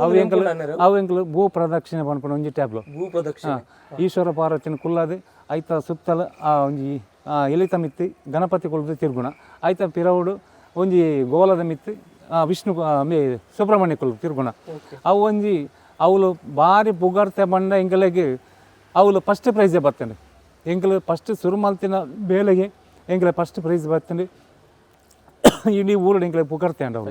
ಅವು ಎಂಕಲ್ ಅವು ಎಂಕಲ್ ಭೂ ಪ್ರದಕ್ಷಿಣೆ ಪನ್ಪುನ ಒಂಜಿ ಟ್ಯಾಬ್ಲೋ. ಭೂ ಪ್ರದಕ್ಷಿಣೆ. ಈಶ್ವರ ಪಾರ್ವತಿನ ಕುಲ್ಲಾದು ಐತ ಸುತ್ತಲ ಆ ಒಂಜಿ ಎಲಿತ ಮಿತ್ತಿ ಗಣಪತಿ ಕುಲ್ದು ತಿರ್ಗುಣ, ಐತ ಪಿರವುಡು ಒಂಜಿ ಗೋಲದ ಮಿತ್ತಿ ವಿಷ್ಣು ಮೇ ಸುಬ್ರಹ್ಮಣ್ಯ ಕುಲ್ದು ತಿರ್ಗುಣ. ಅವು ಒಂಜಿ ಅವುಲು ಭಾರಿ ಪುಗಾರ್ತೆ ಬಂಡ. ಎಂಕಲೆಗ್ ಅವುಲು ಫಸ್ಟ್ ಪ್ರೈಸೇ ಬರ್ತೇನೆ. ಎಂಕಲು ಫಸ್ಟ್ ಸುರು ಮಲ್ತಿನ ಬೇಲೆಗೆ ಎಂಕಲೆ ಫಸ್ಟ್ ಪ್ರೈಸ್ ಬರ್ತೇನೆ. ಇಡೀ ಊರು ಎಂಕಲೆ ಪುಗಾರ್ತೆ ಅಂಡ ಅವು.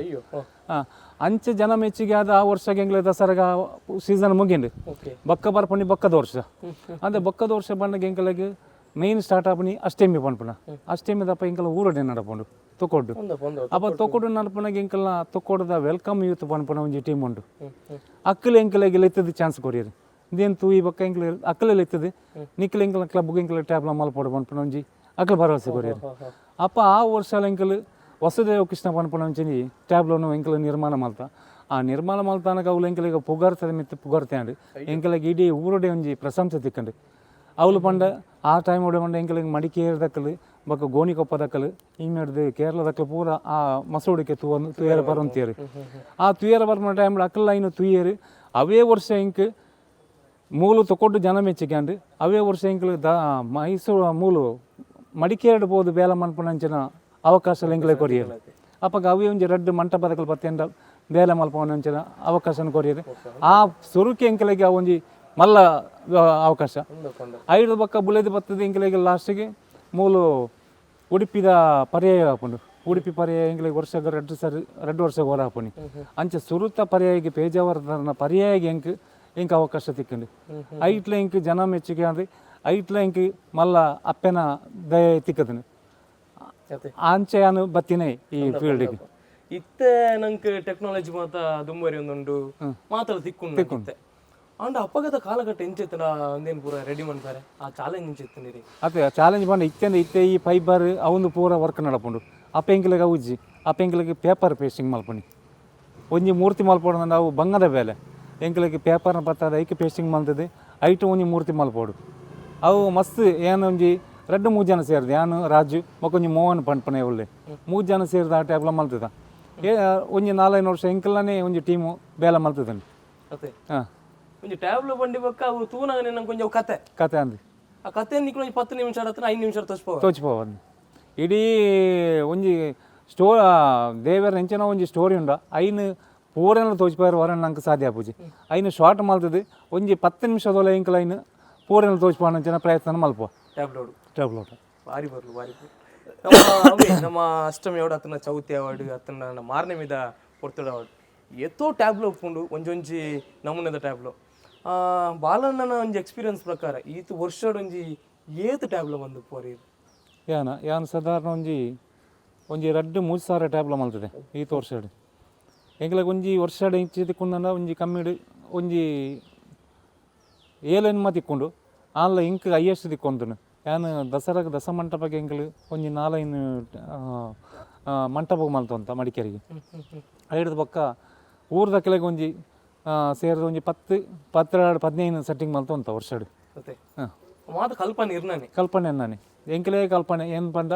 ಅಂಚೆ ಜನ ಮೆಚ್ಚುಗೆ ಆದ ಆ ವರ್ಷಗೆ ಎಂಗ್ಲೆ ದಸರಾಗ ಸೀಸನ್ ಮುಗಿಂಡು. ಬೊಕ್ಕ ಬರ್ಪುನಿ ಬೊಕ್ಕದ ವರ್ಷ ಅಂದ್ರೆ, ಬೊಕ್ಕದ ವರ್ಷ ಬಂದಾಗ ಎಂಕಲೆಗ್ ಮೈನ್ ಸ್ಟಾರ್ಟ್ ಆಪುನಿ ಅಷ್ಟಮಿ ಪನ್ಪುನ. ಅಷ್ಟಮಿ ದಪ್ಪ ಎಂಕಲ ಊರಡೆ ನಡಪುಂಡು ತೊಕೊಡ್ಡು. ಒಂದಪ್ಪ ಒಂದು. ಅಪ್ಪ ತೊಕೊಡು ನಡಪುನಾಗ ಎಂಕಲ್ನ ತೊಕೊಡದ welcome youth ಪನ್ಪುನ ಒಂಜಿ ಟೀಮ್ ಉಂಡು. ಅಕ್ಕಲು ಎಂಕಲೆಗ್ ಲೆತ್ತದ ಚಾನ್ಸ್ ಕೊರಿಯರು. ಇಂದೇನು ತೂಯಿ ಬೊಕ್ಕ ಎಂಕಲ್ ಅಕ್ಕಲೆಲ್ಲ ಇತ್ತದು, ನಿಕ್ಕಲ್ ಎಂಕಲ್ನ ಕ್ಲಬ್ಗೆ ಎಂಕಲ್ ಟ್ಯಾಬ್ಲ ಮಲ್ಪೊಡು ಪನ್ಪುನ ಒಂಜಿ ಅಕ್ಕಲು ಭರವಸೆ ಕೊರಿಯರು. ಅಪ್ಪ ಆ ವರ್ಷ ಎಂಕಲ್ ವಸುದೇವ ಕೃಷ್ಣ ಪನ್ಪುನ ಒಂಚಿ ಟ್ಯಾಬ್ಲೋನು ಎಂಕಲ್ ನಿರ್ಮಾಣ ಮಲ್ತ. ಆ ನಿರ್ಮಾಣ ಮಲ್ತಾನಗ ಅವುಲು ಎಂಕಲಿಗೆ ಪುಗಾರ್ತದ ಮಿತ್ತು ಪುಗಾರ್ತೆ ಅಂಡ್ ಎಂಕಲಿಗೆ ಇಡೀ ಊರುಡೆ ಒಂಜಿ ಪ್ರಶಂಸೆ ತಿಕ್ಕಂಡು. ಅವುಲು ಪಂಡ ಆ ಟೈಮ್ ಉಡೆ ಪಂಡ ಎಂಕಲಿಗೆ ಮಡಿಕೇರಿ ದಕ್ಕಲು ಬೊಕ್ಕ ಗೋಣಿಕೊಪ್ಪ ದಕ್ಕಲು ಇಮ್ಮೆಡ್ದು ಕೇರಳ ದಕ್ಕಲು ಪೂರ ಆ ಮಸೂಡಿಕೆ ತೂವನ್ ತುಯರ ಬರಂತೀರು. ಆ ತುಯರ ಬರ್ಪುನ ಟೈಮ್ ಅಕ್ಕಲ್ ಐನು ತುಯೇರು. ಅವೇ ವರ್ಷ ಇಂಕ್ ಮೂಲು ತಕೊಟ್ಟು ಜನ ಮೆಚ್ಚಿಕ್ಯಾಂಡು. ಅವೇ ವರ್ಷ ಎಂಕಲು the Mysuru ಮೂಲು ಮಡಿಕೇರಿಡ್ ಪೋದು ಬೇಲ ಮನ್ಪುನಂಚಿನ ಅವಕಾಶ ಎಂಕಲೆ ಕೊರಿಯರು. ಅಪ್ಪಗ ಅವೇ ಒಂಜಿ ರಡ್ಡ್ ಮಂಟಪದಕಲು ಬತ್ತೆಂಡ ಬೇಲೆ ಮಲ್ಪುನಂಚಿನ ಅವಕಾಶನ ಕೊರಿಯರು. ಆ ಸುರುಕಿ ಎಂಕಲೆಗೆ ಆ ಒಂಜಿ ಮಲ್ಲ ಅವಕಾಶ. ಒಂದಪ್ಪ ಒಂದು. ಐದು ಬೊಕ್ಕ ಬುಲೆದ್ ಬತ್ತದ ಎಂಕಲೆಗೆ ಲಾಸ್ಟಿಗೆ ಮೂಲು ಉಡುಪಿದ ಪರ್ಯಾಯ ಆಪುಂಡು. ಉಡುಪಿ ಪರ್ಯಾಯ ಎಂಕಲೆಗೆ ವರ್ಷಗ್ ರಡ್ಡ್ ಸರಿ, ರಡ್ಡ್ ವರ್ಷ ಹೊರ ಆಪುನಿ. ಅಂಚ ಸುರುತ ಪರ್ಯಾಯಗೆ ಪೇಜಾವರನ ಪರ್ಯಾಯಗೆ ಎಂಕ್ ಎಂಕ್ ಅವಕಾಶ ತಿಕ್ಕಂಡು. ಐಟ್ಲ ಎಂಕ್ ಜನ ಮೆಚ್ಚುಗೆ ಅಂದ್ರೆ ಐಟ್ಲ ಎಂಕ್ ಮಲ್ಲ ಅಪ್ಪೆನ ದಯ ತಿಕ್ಕದನು. ಅದೇ. ಅಂಚೆ ಯಾನು ಬತ್ತಿನೇ ಈ ಫೀಲ್ಡಿಗೆ. ಇತ್ತೆ ನಂಕ್ ಟೆಕ್ನಾಲಜಿ ಮಾತ ದುಂಬರಿ ಒಂದುಂಡು, ಮಾತಲ ತಿಕ್ಕುಂಡು ಇತ್ತೆ. ಆಂಡ ಅಪ್ಪಗದ ಕಾಲಘಟ್ಟ ಎಂಚೆತ್ತನ ಅಂದೇನ್ ಪೂರ ರೆಡಿ ಮಾಡ್ತಾರೆ, ಆ ಚಾಲೆಂಜ್ ಎಂಚೆತ್ತನಿರಿ? ಅದೇ ಚಾಲೆಂಜ್ ಬಂದ ಇತ್ತೆಂದ ಇತ್ತೆ ಈ ಫೈಬರ್ ಅವಂದು ಪೂರ ವರ್ಕ್ ನಡಪುಂಡು. ಅಪ್ಪ ಎಂಕ್ಲೆಗ್ ಅವುಜ್ಜಿ. ಅಪ್ಪ ಎಂಕ್ಲೆಗ್ ಪೇಪರ್ ಪೇಸ್ಟಿಂಗ್ ಮಲ್ಪುನಿ. ಒಂಜಿ ಮೂರ್ತಿ ಮಲ್ಪೊಡು ಅವು ಬಂಗದ ಬೇಲೆ. ಎಂಕ್ಲೆಗ್ ಪೇಪರ್ನ ಬತ್ತದ ಐಕ್ ಪೇಸ್ಟಿಂಗ್ ಮಲ್ತದೆ ಐಟ್ ಒಂಜಿ ಮೂರ್ತಿ ಮಲ್ಪೊಡು. ಅವು ಮಸ್ತ್ ಏನ್ ಒಂಜಿ ರಡ್ಡ್ ಮೂರು ಜನ ಸೇರಿದೆ, ಯಾನು, ರಾಜು, ಬೊಕ್ಕ ಮೋಹನ್ ಪನ್ಪುನ ಉಲ್ಲೆ. ಮೂರು ಜನ ಸೇರಿದ ಆ ಟ್ಯಾಬ್ಲ ಮಲ್ತದ. ಏ ಒಂಜಿ ನಾಲೈದು ವರ್ಷ ಎಂಕಲ್ನೇ ಒಂಜಿ ಟೀಮು ಬೇಲೆ ಮಲ್ತದನಿ. ಅದೇ. ಹಾಂ. ಒಂಜಿ ಟ್ಯಾಬ್ಲು ಬಂಡಿ ಬೊಕ್ಕ ಅವು ತೂನಾಗ ನಂಗೆ ಒಂಜಿ ಅವು ಕತೆ. ಕತೆ ಅಂದ್. ಆ ಕತೆ ನಿಕ್ಲು ಒಂಜಿ 10 ನಿಮಿಷ ಹತ್ರ 5 ನಿಮಿಷ ತೋಚ್ಪೋ. ತೋಚಿಪೋವಂದು. ಇಡೀ ಒಂಜಿ ಸ್ಟೋ ದೇವರ ಎಂಚಿನ ಒಂಜಿ ಸ್ಟೋರಿ ಉಂಡ, ಐನ್ ಪೂರೆನ ತೋಚಿಪಾರ ವರನ್ ನಂಗೆ ಸಾಧ್ಯ ಆಪುಜಿ. ಐನ್ ಶಾರ್ಟ್ ಮಲ್ತದು ಒಂಜಿ 10 ನಿಮಿಷದೊಳ ಎಂಕಲ್ ಐನ್ ಪೂರೆನ ತೋಚಿಪಾನಂಚಿನ ಪ್ರಯತ್ನ ಮಲ್ಪ. ಟ್ಯಾಬ್ಲೋಡು. ಟ್ಯಾಬ್ಲೋಟ್. ಬಾರಿ ಬರ್ಲು, ಬಾರಿ ಬರ್ಲು. ನಮ್ಮ ಅವೇ ನಮ್ಮ ಅಷ್ಟಮಿ ಅವಡು ಅತ್ತನ ಚೌತಿ ಅವಾರ್ಡ್ ಅತ್ತನ ಮಾರನೆಮಿದ ಪೊರ್ತುಡು ಅವಾರ್ಡ್ ಏತೋ ಟ್ಯಾಬ್ಲೋ ಉಪ್ಪುಂಡು, ಒಂಜೊಂಜಿ ನಮೂನೆದ ಟ್ಯಾಬ್ಲೋ. ಬಾಲಣ್ಣನ ಒಂಜಿ ಎಕ್ಸ್ಪೀರಿಯನ್ಸ್ ಪ್ರಕಾರ ಈತ್ ವರ್ಷಡ್ ಒಂಜಿ ಏತ್ ಟ್ಯಾಬ್ಲೋ ಬಂದು ಪೋರಿ? ಯಾನ ಯಾನ್ ಸಾಧಾರಣ ಒಂಜಿ ಒಂಜಿ ರಡ್ಡ್ ಮೂಜಿ ಸಾವಿರ ಟ್ಯಾಬ್ಲ ಮಲ್ತದೆ ಈತ್ ವರ್ಷಡ್. ಎಂಕ್ಲೆಗ್ ಒಂಜಿ ವರ್ಷಡ್ ಇಂಚಿ ತಿಕ್ಕುಂಡ ಒಂಜಿ ಕಮ್ಮಿಡ್ ಒಂಜಿ ಏಳೆನ್ಮ ತಿಕ್ಕೊಂಡು ಆನ್ಲ ಇಂಕ್ ಹೈಯೆಸ್ಟ್ ತಿಕ್ಕೊಂತುಂಡು. ಯಾನ್ ದಸರಾಗ್ ದಸ ಮಂಟಪಕ್ಕೆ ಎಂಕಲ್ ಒಂಜಿ ನಾಲೈನ್ ಮಂಟಪ ಮಲ್ತೊಂತ ಮಡಿಕೇರಿಗೆ. ಐಡ್ದ್ ಬೊಕ್ಕ ಊರ್ದಕ್ಲೆಗ್ ಒಂಜಿ ಸೇರ್ದ್ ಒಂಜಿ 10 12 15 ಸೆಟ್ಟಿಂಗ್ ಮಲ್ತೊಂತ ವರ್ಷಡ್. ಅತ್ತೆ. ಹಾಂ. ಮಾತ ಕಲ್ಪನೆ ಇರ್ನಾನೆ. ಕಲ್ಪನೆ ನಾನೆ ಎಂಕಲೇ ಕಲ್ಪನೆ. ಏನು ಪಂಡ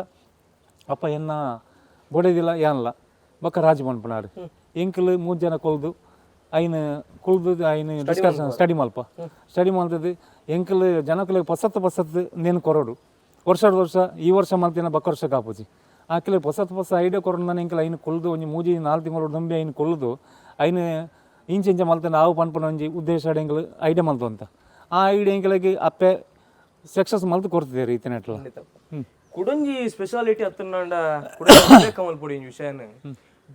ಅಪ್ಪ ಎನ್ನ ಬೊಡೆದಿಲ್ಲ ಯಾನ್ಲ ಬೊಕ್ಕ ರಾಜ್ ಪನ್ಪುನಾರು ಎಂಕಲ್ ಮೂರು ಜನ ಕೊಲ್ದು. ಐನ್ ಕುಲ್ದು ಐನ್ ಡಿಸ್ಕಷನ್ ಸ್ಟಡಿ ಮಲ್ಪ. ಸ್ಟಡಿ ಮಲ್ತದ್ದು ಎಂಕಲ್ ಜನಕುಲೆಗ್ ಪೊಸತ್ತು ಪೊಸತ್ತು ನೇನು ಕೊರಡು. ವರ್ಷ ವರ್ಷ ಈ ವರ್ಷ ಮಲ್ತಿನ ಬಕ್ಕ ವರ್ಷಕ್ಕೆ ಆಪುಜಿ. ಆಕಲೆ ಪೊಸತ್ ಪೊಸ ಐಡಿಯಾ ಕೊರಡು. ಎಂಕಲ್ ಐನ್ ಕುಲ್ದು ಒಂಜಿ ಮೂಜಿ ನಾಲ್ ತಿಂಗಳು ದುಂಬೆ ಐನ್ ಕುಲ್ದು ಐನ್ ಇಂಚ ಇಂಚ ಮಲ್ತನ ಆವು ಪನ್ಪುನ ಒಂಜಿ ಉದ್ದೇಶ ಎಂಕಲ್ ಐಡಿಯಾ ಮಲ್ತು ಅಂತ. ಆ ಐಡಿಯಾ ಎಂಕಲೆಗ್ ಅಪ್ಪೆ ಸಕ್ಸಸ್ ಮಲ್ತು ಕೊಡ್ತಿದ್ದಾರೆ ಇತ್ತನೆಟ್ಲ. ಕುಡೊಂಜಿ ಸ್ಪೆಷಾಲಿಟಿ ಅತ್ತನಾಂಡ ಕಮಲ್ ಪೊಡಿ ವಿಷಯನ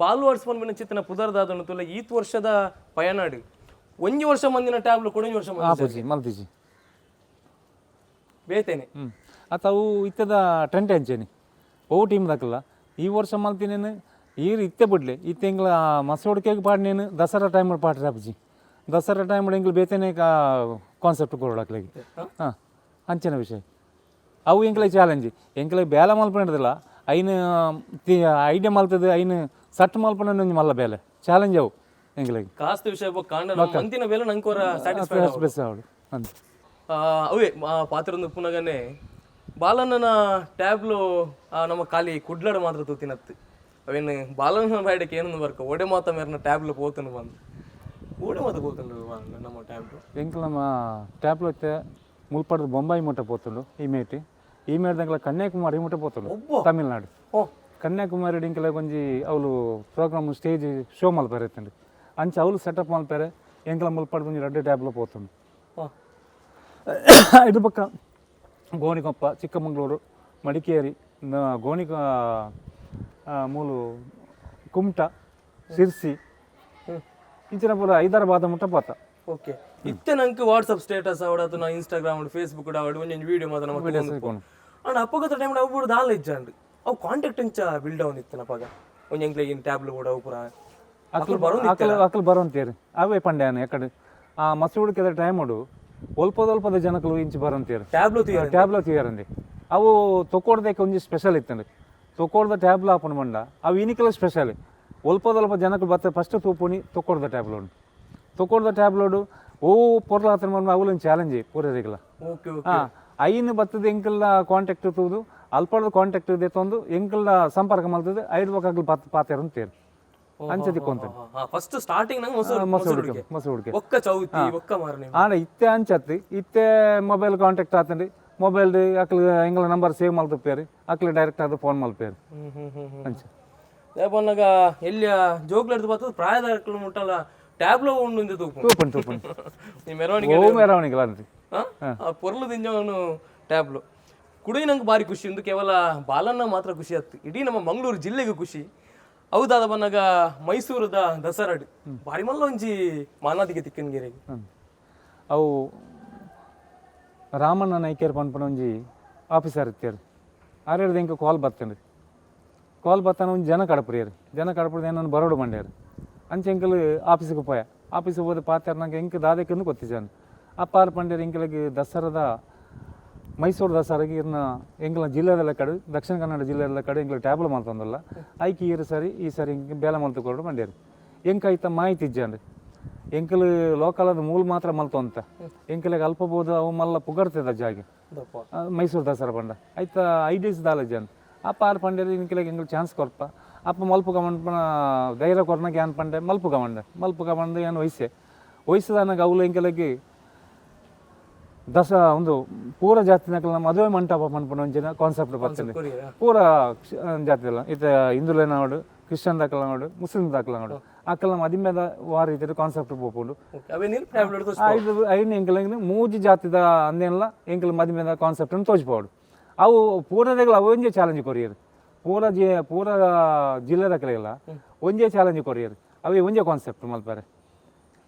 ಬಾಲ್ವಾಡ್ಸ್ ಪನ್ಪಿನ ಚಿತ್ತನ ಪುದರ್ದಾದನು ತುಲ ಈತ್ ವರ್ಷದ ಪಯನಾಡು ಒಂಜಿ ವರ್ಷ ಮಂದಿನ ಟ್ಯಾಬ್ಲು ಕೊಡೊಂಜಿ ವರ್ಷ ಮಂದಿನ ಆಪುಜಿ, ಮಲ್ತಿಜಿ. ಬೇತೇನೆ. ಅತ್ತ ಅವು ಇತ್ತದ ಟ್ರೆಂಟ್ ಅಂಚೇನಿ ಓ ಟೀಮ್ ದಾಕಲ್ಲ ಈ ವರ್ಷ ಮಲ್ತಿನೇನು ಈರ್ ಇತ್ತೆ ಬಿಡ್ಲಿ. ಇತ್ತೆ ಎಂಗ್ಲ ಮಸೋಡ್ಕೆಗೆ ಪಾಡ್ನೇನು ದಸರಾ ಟೈಮ್ ಪಾಡ್ರೆ ಆಪುಜಿ. ದಸರಾ ಟೈಮ್ ಎಂಗ್ಲ ಬೇತೇನೆ ಕಾನ್ಸೆಪ್ಟ್ ಕೊಡೋಕ್ಲಾಗಿ. ಹಾಂ, ಅಂಚನೆ ವಿಷಯ. ಅವು ಎಂಕ್ಲೆ ಚಾಲೆಂಜ್. ಎಂಕ್ಲೆ ಬೇಲೆ ಮಲ್ಪಂಡಿಲ್ಲ, ಐನ್ ಐಡಿಯಾ ಮಲ್ತದೆ, ಐನ್ ಸಟ್ ಮಲ್ಪನ ಒಂಜಿ ಮಲ್ಲ ಬೇಲೆ ಚಾಲೆಂಜ್ ಅವು ಎಂಕ್ಲೆಗ್. ಕಾಸ್ತ ವಿಷಯ ಕಾಂಡ ನಮ್ಮ ಮಂತಿನ ಬೇಲೆ ನಂಗೆ ಸ್ಯಾಟಿಸ್ಫೈಡ್. ಬೆಸ್ ಅವಳು ಅಂತ. ಅವೇ ಪಾತ್ರ ಉಪ್ಪುನಗನೆ ಬಾಲಣ್ಣನ ಟ್ಯಾಬ್ಲು ನಮ್ಮ ಖಾಲಿ ಕುಡ್ಲಡ ಮಾತ್ರ ತೂತಿನತ್ತು. ಅವೇನು ಬಾಲಣ್ಣನ ಬಾಯ್ಡಕ್ಕೆ ಏನೊಂದು ಬರ್ಕ ಓಡೆ ಮಾತ ಮೇರ್ನ ಟ್ಯಾಬ್ಲು ಪೋತನು ಬಂದು ಓಡೆ ಮಾತ ಪೋತನು ಬಾಲಣ್ಣ ನಮ್ಮ ಟ್ಯಾಬ್ಲು. ಎಂಕ್ಲ ನಮ್ಮ ಟ್ಯಾಬ್ಲು ಇತ್ತೆ ಮುಲ್ಪಡ್ದು ಬೊಂಬಾಯಿ ಮುಟ್ಟ ಪೋತುಂಡು ಈ ಮೇಟಿ. ಈ ಮೇಡ್ದಂಗ್ಲ ಕನ್ಯಾಕುಮಾರಿ ಮುಟ್ಟ ಪೋತುಂಡು. ಒಬ್ಬ? ತಮಿಳ್ನಾಡು. ಓ. ಕನ್ಯಾಕುಮಾರಿ ಎಂಕ್ಲ ಒಂಜಿ ಅವಳು program stage show ಮಲ್ಪೆರೆ ಇತ್ತಂಡು. ಅಂಚ ಅವಳು ಸೆಟಪ್ ಮಲ್ಪೆರೆ ಎಂಕ್ಲ ಮುಲ್ಪಡ್ದು ಒಂಜಿ ರಡ್ಡ್ ಟ್ಯಾಬ್ಲು ಪೋತುಂಡು. ಇದು ಪಕ್ಕ ಗೋಣಿಕೊಪ್ಪ, ಚಿಕ್ಕಮಗಳೂರು, ಮಡಿಕೇರಿ, ಗೋಣಿಕ ಮೂಲು ಕುಮಟ, ಸಿರ್ಸಿ, ಇಂಚಿನ ಪೂರ ಹೈದರಾಬಾದ್ ಮುಟ್ಟ ಪೋತ. ಓಕೆ, ಇತ್ತೆ ನಂಗೆ ವಾಟ್ಸಪ್ ಸ್ಟೇಟಸ್ ಅವಡ ನಾ ಇನ್ಸ್ಟಾಗ್ರಾಮ್, ಫೇಸ್ಬುಕ್ ಅವಡು ಒಂಜೊಂಜಿ ವಿಡಿಯೋ ಮಾತ್ರ ನಮ್ಮ. ಅಂಡ್ ಅಪ್ಪಗದ ಟೈಮ್ ಅವು ಬುಡ ದಾಲ ಇಜ್ಜಾಂಡ್. ಅವು ಕಾಂಟ್ಯಾಕ್ಟ್ ಇಂಚ ಬಿಲ್ಡ್ ಅವನ್ ಇತ್ತನ ಅಪಗ ಒಂಜಿ ಎಂಕ್ಲೆಗ್ ಟ್ಯಾಬ್ಲು ಕೂಡ ಅವು ಪೂರ ಅಕ್ಲು ಬರೋನ್. ಅಕಲ್ ಅಕಲ್ ಬರೋಂತೇರಿ. ಅವೇ ಪಂಡ್ಯಾನ ಎಕಡೆ ಆ ಮಸೂಡಿಕೆದ ಟೈಮ್ ಉಡು ಒಲ್ಪದ ಒಲ್ಪದ ಜನಕಲು ಇಂಚಿ ಬರೋಂತೇರು. ಟ್ಯಾಬ್ಲು ತೀರ. ಟ್ಯಾಬ್ಲ తీಯರಂದಿ. ಅವು ತೊಕೊಡ್ದಕ್ಕೆ ಒಂಜಿ ಸ್ಪೆಷಲ್ ಇತ್ತಂడి. ತೊಕೊಡ್ದ ಟ್ಯಾಬ್ಲ ಆಪುನ ಮಂಡ ಅವು ಇನಿಕಲ ಸ್ಪೆಷಲ್. ಒಲ್ಪದಲ್ಪ ಜನಕಲು ಬತ್ತ ಫಸ್ಟ್ ತೂಪುನಿ ತೊಕೊಡ್ದ ಟ್ಯಾಬ್ಲೋಡು. ತೊಕೊಡ್ದ ಟ್ಯಾಬ್ಲೋಡು ಓ ಪೊರ್ಲ ಆತನ ಮಂಡ ಅವುಲೊಂದು ಚಾಲೆಂಜ್ ಪೂರರಿಗಲ. ಓಕೆ. ಹಾಂ, ಐನ್ ಬತ್ತದ ಎಂಕಲ್ನ ಕಾಂಟ್ಯಾಕ್ಟ್ ತೂದು ಅಲ್ಪದ ಕಾಂಟ್ಯಾಕ್ಟ್ ದೆತ್ತೊಂದು ಎಂಕಲ್ನ ಸಂಪರ್ಕ ಮಲ್ತದೆ. ಐದು ಬೊಕ್ಕ ಪಾತ್ ಪಾತೆರ ತೇರು ಅಂಚ ದಿಕ್ಕೊಂತ. ಫಸ್ಟ್ ಸ್ಟಾರ್ಟಿಂಗ್ ನಂಗೆ ಮೊಸರು ಮಸೂಡಿಕೆ ಮಸೂಡಿಕೆ. ಒಕ್ಕ ಚೌತಿ ಒಕ್ಕ ಮಾರನೆ. ಆಂಡ ಇತ್ತೆ ಅಂಚತ್ತಿ. ಇತ್ತೆ ಮೊಬೈಲ್ ಕಾಂಟ್ಯಾಕ್ಟ್ ಆತಂడి. ಮೊಬೈಲ್ ಅಕ್ಲು ಎಂಗ್ಲ ನಂಬರ್ ಸೇವ್ ಮಲ್ತುಪ್ಪೇರು. ಅಕ್ಲು ಡೈರೆಕ್ಟ್ ಆದ್ ಫೋನ್ ಮಲ್ಪೇರು. ಹ್ಮ್ ಹ್ಮ್ ಹ್ಮ್ ಹ್ಮ್ ಅಂಚ. ಪನ್ನಗ ಎಲ್ಲಿಯ ಜೋಗ್ಲಡ್ದು ಬರ್ತದೆ ಪ್ರಾಯದ ಮುಟ್ಟಲ್ಲ ಟ್ಯಾಬ್ಲೋ ಉಂಡು ಇಂದ ತೂಪು. ತೂಪುಂಡು ತೂಪುಂಡು. ಈ ಮೆರವಣಿಗೆ. ಓ ಮೆರವಣಿಗೆ ಅಂತಿ. ಆ? ಆ ಪೊರ್ಲು ದಿಂಜವನು ಟ್ಯಾಬ್ಲು ಕುಡಿ. ನಂಗೆ ಭಾರಿ ಖುಷಿ ಇಂದು. ಕೇವಲ ಬಾಲನ್ನ ಮಾತ್ರ ಖುಷಿ ಆಯ್ತು, ಇಡೀ ನಮ್ಮ ಮಂಗಳೂರು ಜಿಲ್ಲೆಗೂ ಖುಷಿ. ಹೌದಾದ ಬನ್ನಗ ಮೈಸೂರದ ದಸರಾಡ್ ಭಾರಿ ಮಲ್ಲ ಒಂಜಿ ಮಾನಾದಿಗೆ ತಿಕ್ಕನ್ಗೆರೆಗೆ. ಅವು ರಾಮಣ್ಣ ನಾಯ್ಕರ್ ಪನ್ಪುನ ಒಂಜಿ ಆಫೀಸರ್ ಇತ್ತೇರು. ಆರೇಳ್ದು ಎಂಕ ಕಾಲ್ ಬತ್ತಂಡು. ಕಾಲ್ ಬತ್ತಾನ ಒಂಜಿ ಜನ ಕಡಪುರಿಯರು. ಜನ ಕಡಪುರದ ಏನನ್ನು ಬರೋಡು ಮಂಡ್ಯಾರು. ಅಂಚೆ ಎಂಕಲ್ ಆಫೀಸಿಗೆ ಪೋಯ. ಆಫೀಸಿಗೆ ಹೋದ ಪಾತಾರ ನಂಗೆ ಎಂಕ್ ದಾದೆಕ್ಕಂದು ಗೊತ್ತಿಜಾನು. ಅಪ್ಪಾರ ಪಂಡ್ಯಾರ ಎಂಕಲಿಗೆ ದಸರಾದ ಮೈಸೂರು ದಸರಾಗೆ ಇರ್ನ ಎಂಕಲ್ನ ಜಿಲ್ಲೆದಲ್ಲ ಕಡೆ ದಕ್ಷಿಣ ಕನ್ನಡ ಜಿಲ್ಲೆದಲ್ಲ ಕಡೆ ಎಂಕಲ್ ಟ್ಯಾಬ್ಲು ಮಲ್ತೊಂದಲ್ಲ ಐಕ್ ಈರು ಸರಿ ಈ ಸರಿ ಎಂಕ್ ಬೇಲೆ ಮಲ್ತು ಕೊರಡು ಮಂಡ್ಯಾರು. ಎಂಕ್ ಐತ ಮಾಹಿತಿ ಇಜ್ಜಾಂಡ್. ಎಂಕಲ್ ಲೋಕಲದ ಮೂಲ ಮಾತ್ರ ಮಲ್ತೊಂತ. ಎಂಕಲಿಗೆ ಅಲ್ಪ ಬೋದು ಅವು ಮಲ್ಲ ಪುಗರ್ತದ ಜಾಗೆ. ದಪ್ಪ. ಮೈಸೂರು ದಸರಾ ಪಂಡ ಐತ ಐಡಿಯಸ್ ದಾಲ ಜನ. ಅಪ್ಪ ಆರ್ ಪಂಡ್ಯಾರ ಇಂಕಲೆಗ್ ಎಂಕಲ್ ಚಾನ್ಸ್ ಕೊರ್ಪ. ಅಪ್ಪ ಮಲ್ಪುಗ ಮನ್ಪನ ಧೈರ್ಯ ಕೊರ್ನಗ ಏನ್ ಪಂಡೆ ಮಲ್ಪುಗ ಮಂಡೆ ಮಲ್ಪುಗ ಬಂದು ಏನು ವಯಸ್ಸೆ ವಯಸ್ಸದಾನಾಗ ಅವುಲು ಎಂಕಲೆಗ್ ದಸ ಒಂದು ಪೂರ ಜಾತಿನಕಲ್ನ ಮದುವೆ ಮಂಟಪ ಪನ್ಪುನ ಒಂಜಿನ ಕಾನ್ಸೆಪ್ಟ್ ಬರ್ತದೆ. ಕೊರಿಯರ. ಪೂರ ಜಾತಿದಲ್ಲ ಇತ್ತ ಹಿಂದೂಲೇನಾಡು, ಕ್ರಿಶ್ಚಿಯನ್ ದಾಕಲನಾಡು, ಮುಸ್ಲಿಂ ದಾಕಲನಾಡು ಅಕಲ್ನ ಮದಿಮೆದ ವಾರ ರೀತಿಯ ಕಾನ್ಸೆಪ್ಟ್ ಪೋಪುಂಡು. ಅವೇ ನೀರು ಟ್ಯಾಬ್ಲೆಟ್. ಐದು ಐನು ಎಂಕಲ್ ಮೂಜಿ ಜಾತಿದ ಅಂದೇನಲ್ಲ ಎಂಕಲ್ ಮದಿಮೆದ ಕಾನ್ಸೆಪ್ಟ್ ತೋಜ್ಪೋಡು. ಅವು ಪೂರದಗಳು ಅವು ಒಂಜೇ ಚಾಲೆಂಜ್ ಕೊರಿಯರ್. ಪೂರ ಜಿ ಪೂರ ಜಿಲ್ಲೆದಕಲೆಲ್ಲ ಒಂಜೇ ಚಾಲೆಂಜ್ ಕೊರಿಯರ್. ಅವೇ ಒಂಜೇ ಕಾನ್ಸೆಪ್ಟ್ ಮಲ್ಪಾರೆ.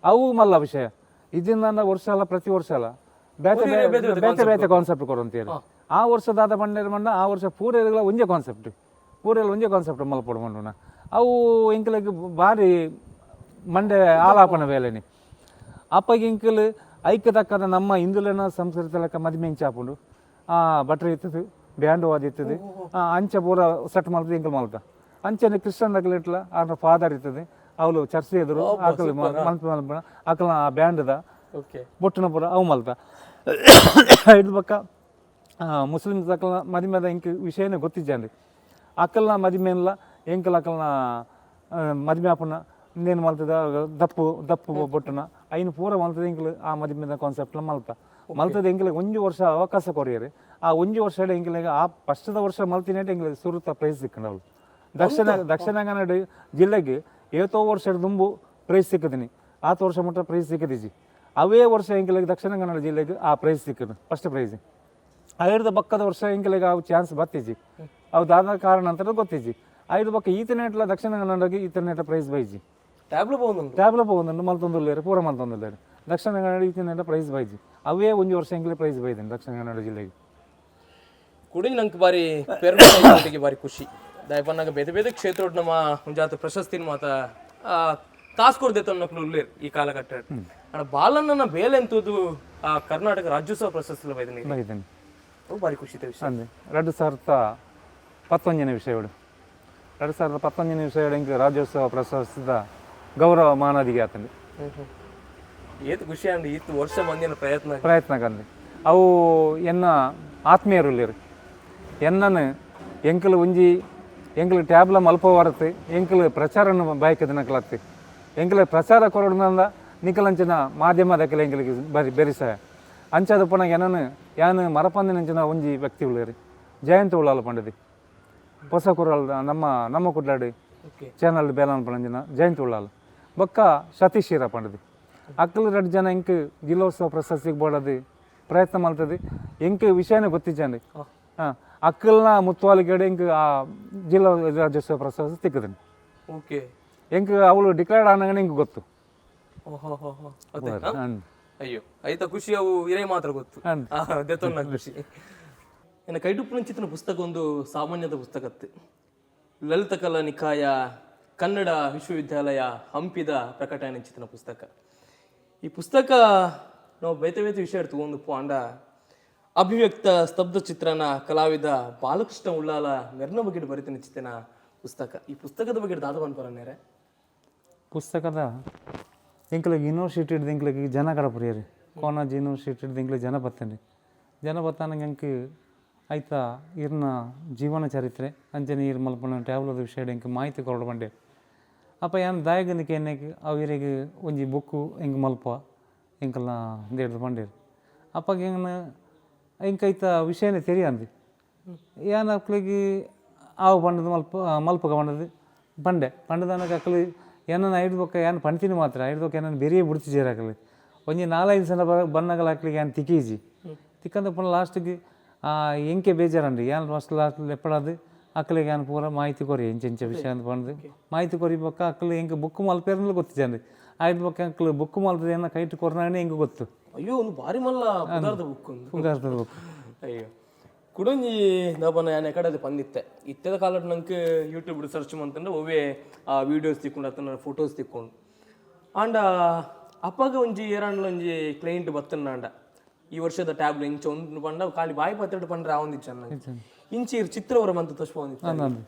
ಅವು ಮಲ್ಲ ವಿಷಯ ಇದನ್ನ ವರ್ಷ ಅಲ್ಲ, ಪ್ರತಿ ವರ್ಷ ಅಲ್ಲ ಬೇತೆ ಬೇತೆ ಬೇತೆ ಬೇತೆ ಕಾನ್ಸೆಪ್ಟ್ ಕೊಡಂತೀರಿ. ಆ ವರ್ಷದಾದ ಬಂಡೇರು ಮಂಡ ಆ ವರ್ಷ ಪೂರೆಗಳ ಒಂಜೇ ಕಾನ್ಸೆಪ್ಟ್, ಪೂರೆಲ್ಲ ಒಂಜೇ ಕಾನ್ಸೆಪ್ಟ್ ಮಲ್ಪೊಡು ಮಂಡುನ. ಅವು ಎಂಕಲೆಗ್ ಭಾರಿ ಮಂಡೆ ಆಲಾಪನ ಬೇಲೆನಿ. ಅಪ್ಪಗೆ ಎಂಕಲ್ ಐಕ್ ತಕ್ಕದ ನಮ್ಮ ಹಿಂದುಲೆನ ಸಂಸ್ಕೃತಿ ಲೆಕ್ಕ ಮದಿಮೆ ಇಂಚ ಆಪುಂಡು. ಆ ಬಟ್ರೆ ಇತ್ತದು, ಬ್ಯಾಂಡ್ ವಾದಿತ್ತದು, ಅಂಚ ಪೂರ ಸೆಟ್ ಮಲ್ತದೆ ಎಂಕಲ್ ಮಲ್ತ. ಅಂಚನೆ ಕ್ರಿಶ್ಚಿಯನ್ ದಕ್ಲೆಟ್ಲ ಆರ್ನ ಫಾದರ್ ಇರ್ತದೆ. ಅವಳು ಚರ್ಚ್ ಎದುರು ಆಕಲ್ ಮಲ್ಪ ಮಲ್ಪ ಆಕಲ್ನ ಆ ಬ್ಯಾಂಡ್ದ ಬೊಟ್ಟುನ ಪೂರ ಅವು ಮಲ್ತ. ಇದು ಪಕ್ಕ ಮುಸ್ಲಿಮ್ಸ್ ಅಕಲ್ನ ಮದಿಮೆದ ಇಂಕ್ ವಿಷಯನೇ ಗೊತ್ತಿಜ್ಜಾಂಡ್. ಅಕಲ್ನ ಮದಿಮೆನ್ಲ ಎಂಕಲ್ ಅಕಲ್ನ ಮದಿಮೆ ಆಪುನ ಇಂದೇನು ಮಲ್ತದ ದಪ್ಪು ದಪ್ಪು ಬೊಟ್ಟುನ ಐನು ಪೂರ ಮಲ್ತದ ಎಂಕ್ಲು ಆ ಮದಿಮೆದ ಕಾನ್ಸೆಪ್ಟ್ಲ ಮಲ್ತ ಮಲ್ತದ ಎಂಕ್ಲೆಗ್ ಒಂಜಿ ವರ್ಷ ಅವಕಾಶ ಕೊರಿಯರು. ಆ ಒಂಜಿ ವರ್ಷ ಎಂಕ್ಲೆಗ್ ಆ ಫಸ್ಟ್ದ ವರ್ಷ ಮಲ್ತಿನೇಟ್ ಎಂಕ್ಲೆಗ್ ಸುರುತ ಪ್ರೈಸ್ ಸಿಕ್ಕಂಡು. ಅವಳು ದಕ್ಷಿಣ ದಕ್ಷಿಣ ಕನ್ನಡ ಜಿಲ್ಲೆಗೆ ಏತೋ ವರ್ಷ ದುಂಬು ಪ್ರೈಸ್ ಸಿಕ್ಕದಿನಿ, ಆತ ವರ್ಷ ಮುಟ್ಟ ಪ್ರೈಸ್ ಸಿಕ್ಕದಿಜಿ. ಅವೇ ವರ್ಷ ಎಂಕ್ಲೆಗ್ ದಕ್ಷಿಣ ಕನ್ನಡ ಜಿಲ್ಲೆಗೆ ಆ ಪ್ರೈಸ್ ಸಿಕ್ಕದು, ಫಸ್ಟ್ ಪ್ರೈಸ್. ಐರ್ದ ಬಕ್ಕದ ವರ್ಷ ಎಂಕ್ಲೆಗ್ ಅವು ಚಾನ್ಸ್ ಬತ್ತಿಜಿ, ಅವು ದಾದ ಕಾರಣ ಅಂತ ಗೊತ್ತಿಜಿ. ಐದು ಬಕ್ಕ ಈತನೇಟ್ಲ ದಕ್ಷಿಣ ಕನ್ನಡಗೆ ಈತನೇಟ ಪ್ರೈಸ್ ಬೈಜಿ. ಟ್ಯಾಬ್ಲು ಪೋವೊಂದುಂಡು. ಟ್ಯಾಬ್ಲ ಪೋವೊಂದುಂಡು, ಮಲ್ತೊಂದುಲ್ಲೇರು, ಪೂರ ಮಲ್ತೊಂದುಲ್ಲೇರು. Dakshina Kannada ಈತನೇಟ price baiji. ಅವೇ ಒಂಜಿ ವರ್ಷ ಎಂಕ್ಲೆ ಪ್ರೈಸ್ ಬೈದಿನಿ ದಕ್ಷಿಣ ಕನ್ನಡ ಜಿಲ್ಲೆಗೆ. ಕುಡಿ ನಂಗೆ ಬಾರಿ ಪೆರ್ಮೆ, ಐತೊಟ್ಟಿಗೆ ಬಾರಿ ಖುಷಿ. ದಾಯಪನ್ನಾಗ ಬೇರೆ ಬೇರೆ ಕ್ಷೇತ್ರಡ್ ನಮ್ಮ ಒಂಜಾತ ಪ್ರಶಸ್ತಿನ ಮಾತ ಕಾಸು ಕೊಡ್ದೆ ಅನ್ನೋಕ್ಲು ಉಲ್ಲೇರ್ ಈ ಕಾಲಘಟ್ಟ. ಅಣ್ಣ, ಬಾಲಣ್ಣನ ಬೇಲೆ ಎಂತದ್ದು ಆ ಕರ್ನಾಟಕ ರಾಜ್ಯೋತ್ಸವ ಪ್ರಶಸ್ತಿ ಬೈದಿನಿ. ಬೈದಿನಿ. ಅವು ಬಾರಿ ಖುಷಿ ವಿಷಯ. ಅಂದೆ 2019ನೇ ವಿಷಯಗಳು, 2019ನೇ ವಿಷಯಗಳು ಎಂಕ್ ರಾಜ್ಯೋತ್ಸವ ಪ್ರಶಸ್ತಿದ ಗೌರವ ಮಾನದಿಗೆ ಆತಂದೆ. ಏತ್ ಖುಷಿ ಅಂಡ್ ಈತ್ ವರ್ಷ ಮಂದಿನ ಪ್ರಯತ್ನ. ಪ್ರಯತ್ನ ಕಂದೆ. ಅವು ಎನ್ನ ಆತ್ಮೀಯರುಲ್ಲೇರು ಎನ್ನನು ಎಂಕಲ್ ಒಂಜಿ ಎಂಕಲ್ ಟ್ಯಾಬ್ಲ ಮಲ್ಪ ವರತ್ ಎಂಕಲ್ ಪ್ರಚಾರನ ಬಯಕದ ನಕಲತ್ತಿ. ಎಂಕಲ್ ಪ್ರಚಾರ ಕೊರಡ್ನಂದ ನಿಕಲಂಚಿನ ಮಾಧ್ಯಮದ ಎಂಕಲಿಗೆ ಬರಿ ಬೆರಿಸಾಯ ಅಂಚಾದ ಪುನಃ ಎನ್ನನು ಯಾನು ಮರಪಂದಿನಂಚಿನ ಒಂಜಿ ವ್ಯಕ್ತಿ ಉಳ್ಳೇರಿ, ಜಯಂತ ಉಳ್ಳಾಲ ಪಂಡದಿ, ಹೊಸ ಕುರಲ್ ನಮ್ಮ ನಮ್ಮ ಕುಡ್ಲಾಡಿ ಚಾನಲ್ ಬೇಲಾನ್ ಪಣಂಜಿನ ಜಯಂತ್ ಉಳ್ಳಾಲ್ ಬೊಕ್ಕ ಸತೀಶ್ ಶೀರ ಪಂಡದಿ. ಅಕ್ಕಲು ರಡ್ಡು ಜನ ಎಂಕ್ ಜಿಲ್ಲೋತ್ಸವ ಪ್ರಶಸ್ತಿಗೆ ಬೋಡದು ಪ್ರಯತ್ನ ಮಲ್ತದೆ. ಎಂಕ್ ವಿಷಯನೇ ಗೊತ್ತಿಜ್ಜಂడి. ಹಾಂ, ಅಕ್ಕಲ್ನ ಮುತ್ತುವಾಲಿಗಡೆ ಎಂಕ್ ಆ ಜಿಲ್ಲಾ ರಾಜ್ಯೋತ್ಸವ ಪ್ರಶಸ್ತಿ ತಿಕ್ಕದನಿ. ಎಂಕ್ ಅವಳು ಡಿಕ್ಲೇರ್ಡ್ ಆನಾಗನೆ ಎಂಕ್ ಗೊತ್ತು. ಓಹೋ ಹೋ ಹೋ, ಅದೇ ಹಾ? ಅಯ್ಯೋ, ಐತ ಖುಷಿ ಅವು ಇರೇ ಮಾತ್ರ ಗೊತ್ತು. ದೆತ್ತೊನ್ನ ಖುಷಿ. ಎನ್ನ ಕೈಟುಪ್ಪುನಂಚಿತ್ತಿನ ಪುಸ್ತಕ ಒಂದು ಸಾಮಾನ್ಯದ ಪುಸ್ತಕತ್ತು. ಲಲಿತಕಲಾ ನಿಕಾಯ, ಕನ್ನಡ ವಿಶ್ವವಿದ್ಯಾಲಯ ಹಂಪಿದ ಪ್ರಕಟಣೆ ಪುಸ್ತಕ. ಈ ಪುಸ್ತಕ ನಾವು ಬೇತೆ ಬೇತೆ ವಿಷಯ ತಗೊಂಡು ಅಂಡ ಅಭಿವ್ಯಕ್ತ ಸ್ತಬ್ಧ ಚಿತ್ರನ ಕಲಾವಿದ ಬಾಲಕೃಷ್ಣ ಉಳ್ಳಾಲ ಮೆರ್ನ ಬಗ್ಗೆ ಬರಿತನ ಚಿತ್ರನ ಪುಸ್ತಕ. ಈ ಪುಸ್ತಕದ ಬಗ್ಗೆ ದಾದ ಪನ್ಪರನೇರೆ. ಪುಸ್ತಕದ ಎಂಕ್ಲೆಗ್ ಯೂನಿವರ್ಸಿಟಿ ಹಿಡ್ದು ಎಂಕ್ಲೆಗ್ ಜನ ಕಡಪುರಿಯರು. ಕೋನಾಜ್ ಯೂನಿವರ್ಸಿಟಿ ಹಿಡ್ದು ಎಂಕ್ಲೆಗ್ ಜನ ಬತ್ತೇನೆ. ಜನ ಬತ್ತಾನಂಗೆ ಎಂಕ್ ಆಯ್ತಾ ಇರ್ನ ಜೀವನ ಚರಿತ್ರೆ ಅಂಚನೆ ಇರ್ ಮಲ್ಪನ ಟ್ಯಾಬ್ಲದ ವಿಷಯ ಎಂಕ್ ಮಾಹಿತಿ ಕೊರಡು ಬಂಡೆ. ಅಪ್ಪ ಯಾನ್ ದಾಯಗನಿಕೆ ಎನ್ನೆಕ್ ಅವು ಇರೆಗ್ ಒಂಜಿ ಬುಕ್ಕು ಎಂಕ್ ಮಲ್ಪ ಎಂಕಲ್ನ ದೇಡ್ದು ಪಂಡೇರು. ಅಪ್ಪಗೆ ಎಂಗ್ನ ಎಂಕ್ ಐತ ವಿಷಯನೇ ತೆರಿಯಂದು ಯಾನ್ ಅಕ್ಲೆಗ್ ಆವು ಪಂಡದು ಮಲ್ಪ ಮಲ್ಪಗ ಪಂಡದು ಪಂಡೆ. ಪಂಡದನಕ ಅಕ್ಲು ಏನನ್ನ ಐದು ಬೊಕ್ಕ ಯಾನ್ ಪಂತೀನಿ ಮಾತ್ರ ಐದು ಬೊಕ್ಕ ಏನನ್ನ ಬೇರೆ ಬಿಡ್ತಿದ್ದೀರ. ಅಕ್ಲು ಒಂಜಿ ನಾಲೈದು ಸಲ ಬನ್ನಗಲ ಅಕ್ಲಿಗೆ ಯಾನ್ ತಿಕ್ಕೀಜಿ. ತಿಕ್ಕಂದ ಪುನಃ ಲಾಸ್ಟಿಗೆ ಎಂಕೆ ಬೇಜಾರಂడి. ಯಾನ್ ಫಸ್ಟ್ ಲಾಸ್ಟ್ ಲೆಪ್ಪಡದು ಅಕ್ಲಿಗೆ ಯಾನ್ ಪೂರ ಮಾಹಿತಿ ಕೊರಿ, ಎಂಚ ಎಂಚ ವಿಷಯ ಅಂತ ಪಂಡ್ದು ಮಾಹಿತಿ ಕೊರಿ. ಬೊಕ್ಕ ಅಕ್ಲು ಎಂಕ್ ಬುಕ್ ಮಲ್ಪೇರ್ನೂ ಗೊತ್ತಿಜಂడి. ಆಯ್ತು ಬೊಕ್ಕ ಅಂಕ್ಲು ಬುಕ್ ಮಲ್ತದ ಏನ ಕೈಟ್ ಕೊರ್ನಾಗನೇ ಎಂಕ್ ಗೊತ್ತು. ಅಯ್ಯೋ, ಒಂದು ಭಾರಿ ಮಲ್ಲ ಪುದಾರ್ದ ಬುಕ್ ಒಂದು. ಪುಗಾರ್ತದ ಬುಕ್. ಅಯ್ಯೋ, ಕುಡೊಂಜಿ ದಾಪನ ಯಾನ್ ಎಕಡದು ಪಂದಿತ್ತೆ. ಇತ್ತೆದ ಕಾಲಡ್ ನಂಗೆ ಯೂಟ್ಯೂಬ್ ಸರ್ಚ್ ಮಂತಂದ್ರೆ ಒವ್ವೆ ಆ ವೀಡಿಯೋಸ್ ತಿಕ್ಕೊಂಡು ಅತ್ತನ ಫೋಟೋಸ್ ತಿಕ್ಕೊಂಡು. ಆಂಡ ಅಪ್ಪಗ ಒಂಜಿ ಏರಾಂಡ್ಲ ಒಂಜಿ ಕ್ಲೈಂಟ್ ಬತ್ತನಾಂಡ ಈ ವರ್ಷದ ಟ್ಯಾಬ್ಲೆ ಇಂಚ ಒಂದು ಪಂಡ ಖಾಲಿ ಬಾಯಿ ಪತ್ತೆಡ್ ಪಂಡ್ರೆ ಆವೊಂದಿಚ್ಚ. ಇಂಚಿ ಇರ್ ಚಿತ್ರವರ ಮಂತ ತೋಚ್ಪೊಂದಿತ್ತ. ಅಂದಂದು